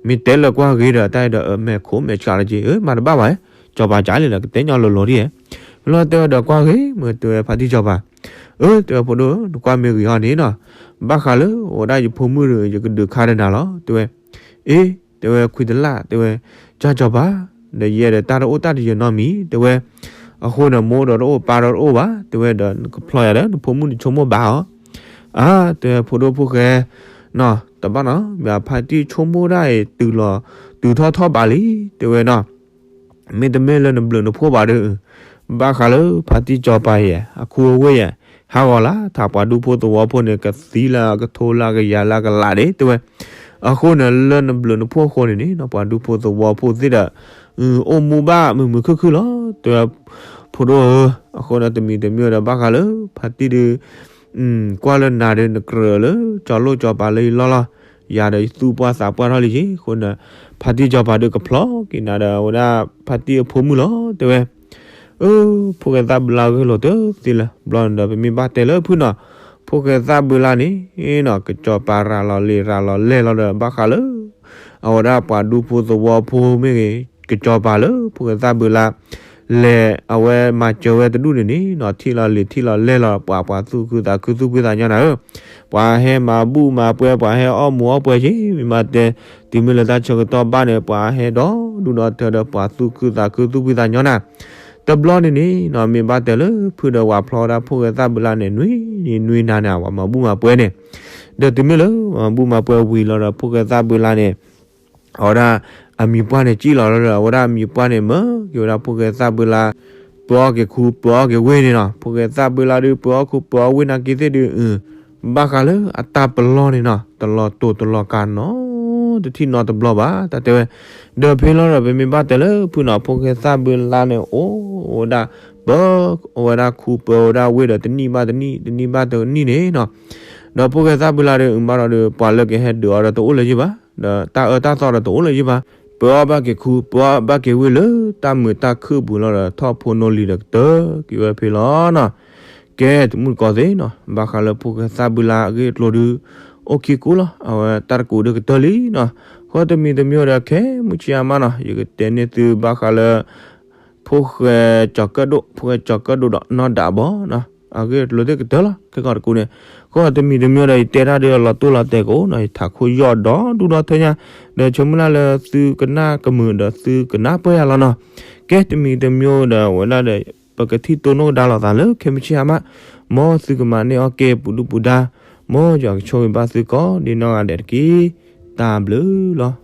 မ့ၢ်တဲလၢကွၢ်ဂ့ၤဒီး တၢ်ဒီးအမဲာ်ခိၣ်မဲာ်ဆှးလီၤက့, အၢ မၤတဘၣ်ဘၣ်, စီၤပၤကးလံဒီး ကတဲညီလိၤလိၤဒ်ဧါ. မ့ၢ်လီၤတဲဝဲဒီးကွၢ်ဂ့ၤ မ့ၢ်တဲဝဲဖါတံၢ်စီၤပၤ, အၢ တဲဝဲဖိဒိၣ် နကွၢ်မ့ၢ်ဂ့ၤဟီန့ၣ်နီၤ, ဘၣ်ဃးလၢအိၣ်ဒၣ်ယဖိမုၣ်ဒီး ယကဒုးခါဒီးနၤလီၤ တဲဝဲ, အ့ တဲဝဲခွံတလၢ် တဲဝဲ, ကၢ်စီၤပၤ ဒီးယဲဒီးတၢ်တအိၣ်တၢ်တယၢၤနီတမံၤ တဲဝဲ, အဃိန့ၣ် မိၢ်ဒီးတအိၣ် ပၢ်ဒီးတအိၣ်ဘၣ် တဲဝဲဒီး နကဖျီယၤဒီး နဖိမုၣ်နဆိကမိၣ်ဘၣ်အီၤ, အါ တဲဝဲဖိဒိၣ်ဖိၣ်ဃဲ နီၤ တဘၣ်နီၤ မ့ၢ်ဖါတံၢ်ဆိကမိၣ်ဒၣ်အံၤ တုၤလီၤ တုၤထီၣ်ထီၣ်ဘးလံ တဲဝဲနီၤ မ့တမ့ၢ်လၢနဘျုးနဖှိၣ်ဘၣ်ဒီး, ဘၣ်ဃးလၢဖါတံၢ်စီၤပၤယဲ အခူအဝ့ၢ်ယဲ, ဟးဂီၤလၢထးပှၤဒူဖိသဝီဖိန့ၣ် ကသံလၢကထိလၢကယၤလၢကလးဒ့ တဲဝဲ, အဃိန့ၣ်လၢနဘျုးနဖှိၣ်အဃိန့ၣ်န့ၣ် ပှၤဒူဖိသဝီဖိသ့ၣ်ဒီး အိၣ်မူဘၣ်မုာ်မုာ်ခုၣ်ခုၣ်လီၤ တဲဝဲ, ဖိဒိၣ်ဧၢ, အဃိန့ၣ်တမံၤတမံၤဒီးဘၣ်ဃးလၢ ဖါတံၢ်ဒုး ကွၢ်လၢနၤဒီးနကြၢးလၢ ကၠီလိၣ်ကၠီပၤလၢယလီၢ်လီၤ, ယၤဒီးယသူၣ်ပှၢ်သးပှၢ်ထီၣ်လံက့ အဃိန့ၣ် ဖါတံၢ်စီၤပၤဒုးကဖျီက့ၤနၤဒီးအဝဲဒၣ်ဖါတံၢ်အဖိမုၣ်လီၤ တဲဝဲ, အၢ ဖိၣ်ဃဲသၣ်ဘုလါဂ့ၢ်လိာ်တသ့လၢၤ ဘျီန့ၣ်ဒီး ပမ့ၢ်ဘၣ်တဲလၢဖုၣ်နီၤ, ဖိၣ်ဃဲသၣ်ဘုလါန့ၣ်နီၤ ကစီၤပၤရၤလီၤလံာ်ရၤလီၤလဲၢ်လီၤဒီး ဘၣ်ဃးလၢ အဝဲဒၣ်ပှၤဒူဖိသဝီဖိမ့ၢ်ဂ့ၤ ကစီၤပၤလၢဖိၣ်ဃဲသၣ်ဘုလါ လဲၤအဝဲမၤစၢၤဝဲတဒူၣ်န့ၣ်န့ၣ်နီၤ ထံၣ်လီၤလံာ်ထံၣ်လီၤလဲၢ်လီၤ ပှၤပှၤသူၣ်ခုသးခုသူၣ်ဖှံသးညီနၤဧၢ, ပှၤဟဲမၤဘူၣ်မၤပှဲၤ ပှၤဟဲအီၣ်မူးအီၣ်ပှဲၤက့ မ့ၢ်မၤတဲ တုၤမ့ၢ်လၢတၢ်ဆၢကတီၢ်ဘၣ်န့ၣ် ပှၤဟဲဒီဒူၣ်ဒီထၢဒီး ပှၤသူၣ်ခုသးခုသူၣ်ဖှံသးညီနၤ, တဘျီန့ၣ်န့ၣ်နီၤ မ့ၢ်ဘၣ်တဲလၢဖုၣ်ဒီးဝၤဖျီဝဲဒၣ်ဖိၣ်ဃဲသၣ်ဘုလါန့ၣ် နွံနံၤနွံနၤန့ၣ် အဝဲမၤဘူၣ်မၤပှဲၤန့ၣ်, ဒီးတုၤမ့ၢ်လၢမၤဘူၣ်မၤပှဲၤဝံၤလီၤဒီး ဖိၣ်ဃဲသၣ်ဘုလါန့ၣ် အဝဲဒၣ်အမံၤပှၢ်န့ၣ် ကံၣ်လီၤလီၤဒီး အဝဲဒၣ်အမံၤပှၢ်န့ၣ် မၢက့ၤဝဲဒၣ်ဖိၣ်ဃဲသၣ်ဘုလါ ပၢအီၣ်က့ၤခူ ပၢအီၣ်က့ၤဝ့ၢ်န့ၣ်နီၤ, ဖိၣ်ဃဲသၣ်ဘုလါဒုး ပၢအီၣ်ခူပၢအီၣ်ဝ့ၢ်နာ်က့သ့ၣ်ဒုး ဘၣ်ဃးလၢအတၢ်ပလီၢ်န့ၣ်နီၤ တလီၤတိာ်တလီၤကၤနီတထံၣ်နီတဘျီဘၣ် တၢ်တဲဝဲ, ဒီးဖဲလီၤဒီး ပမ့ၢ်ဘၣ်တဲလၢဖုၣ်နီၤ ဖိၣ်ဃဲသၣ်ဘုလါန့ၣ် အိၣ်ဝဲဒၣ် ပၢအီၣ်ဝဲဒၣ်ခူပၢအီၣ်ဝဲဒၣ်ဝ့ၢ်ဒီးတနံၣ်ဘၣ်တနံၣ် တနံၣ်ဘၣ်တနံၣ်န့ၣ်နီၤ, ဒီးဖိၣ်ဃဲသၣ်ဘုလါဒီး အုၣ်ဘၣ်ဒီး ပှၤလၢကဟဲဒုးအီၤဒီးတအိၣ်လၢၤယ့ၢ်ဘၣ်, ဒီးတၢ်အၢတၢ်သီဒီးတအိၣ်လၢၤယ့ၢ်ဘၣ်, ပၢအီၣ်ဘၣ်က့ၤခူ ပၢအီၣ်ဘၣ်က့ၤဝ့ၢ်လၢတၢ်မုာ်တၢ်ခုၣ်ပူၤလီၤဒီး ထီၣ်ဖိနီၣ်လံၤဒီးကတၢၢ်က့ၤဝဲဖဲလီၤနီၤ, ကဲတမုၣ်တကိးသ့ၣ်နီၤ ဘၣ်ဃးလၢဖိၣ်ဃဲသၣ်ဘုလါအဂ့ၢ်အကျိၤဒုး အိၣ်ခံကိးလီၤ အဝဲတၢ်တကူးဒုးကတၢၢ်လံနီၤ, ဃီတမံၤတမံၤဒီး ခဲမုၢ်ဆံအါမးနီၤ ယကတဲန့ၢ်သုဘၣ်ဃးလၢ ဖိၣ်ဃဲကၠီၤကၢၣ်ဒိၣ် ဖိၣ်ဃဲကၠီၤကၢၣ်ဒိၣ်ဒီးနီၢ်ဒးဘီနီၤ အဂ့ၢ်အကျိၤသ့ၣ်ကတၢၢ်လီၤ ခဲကီၢ်တကူးန့ၣ်, ဃီတမံၤတမံၤဒီး ယတဲတၢ်ဒီးလီၤတိၢ်လီၤတဲာ်ကအိၣ်နီၤ ယထးခိၣ်ယီၢ်ဒီဒူၣ်ဒီထၢညါ, ဒီးဆိမိၣ်လၢ်လၢသုကနၣ်ကမုာ်ဒီးသုကနၢ်ပၢၢ်ယၤလီၤနီၤ, ကဲတမံၤတမံၤဒီး အဝဲဒၣ်ဒီး ပကထံၣ်တိၢ်နီၣ်ကဒါလိာ်သးလၢခဲမုၢ်ဆံအါမး, မ်သုကမၤန့ၢ်အီၣ်ကဲပူၤဒုၣ်ပူၤဒါ, မ်ယွၤကဆိၣ်ဂ့ၤဘၣ်သုကိးဒ်နီၢ်ဂၤဒဲးတက့ၢ်, တၢ်ဘျုးလီၤ.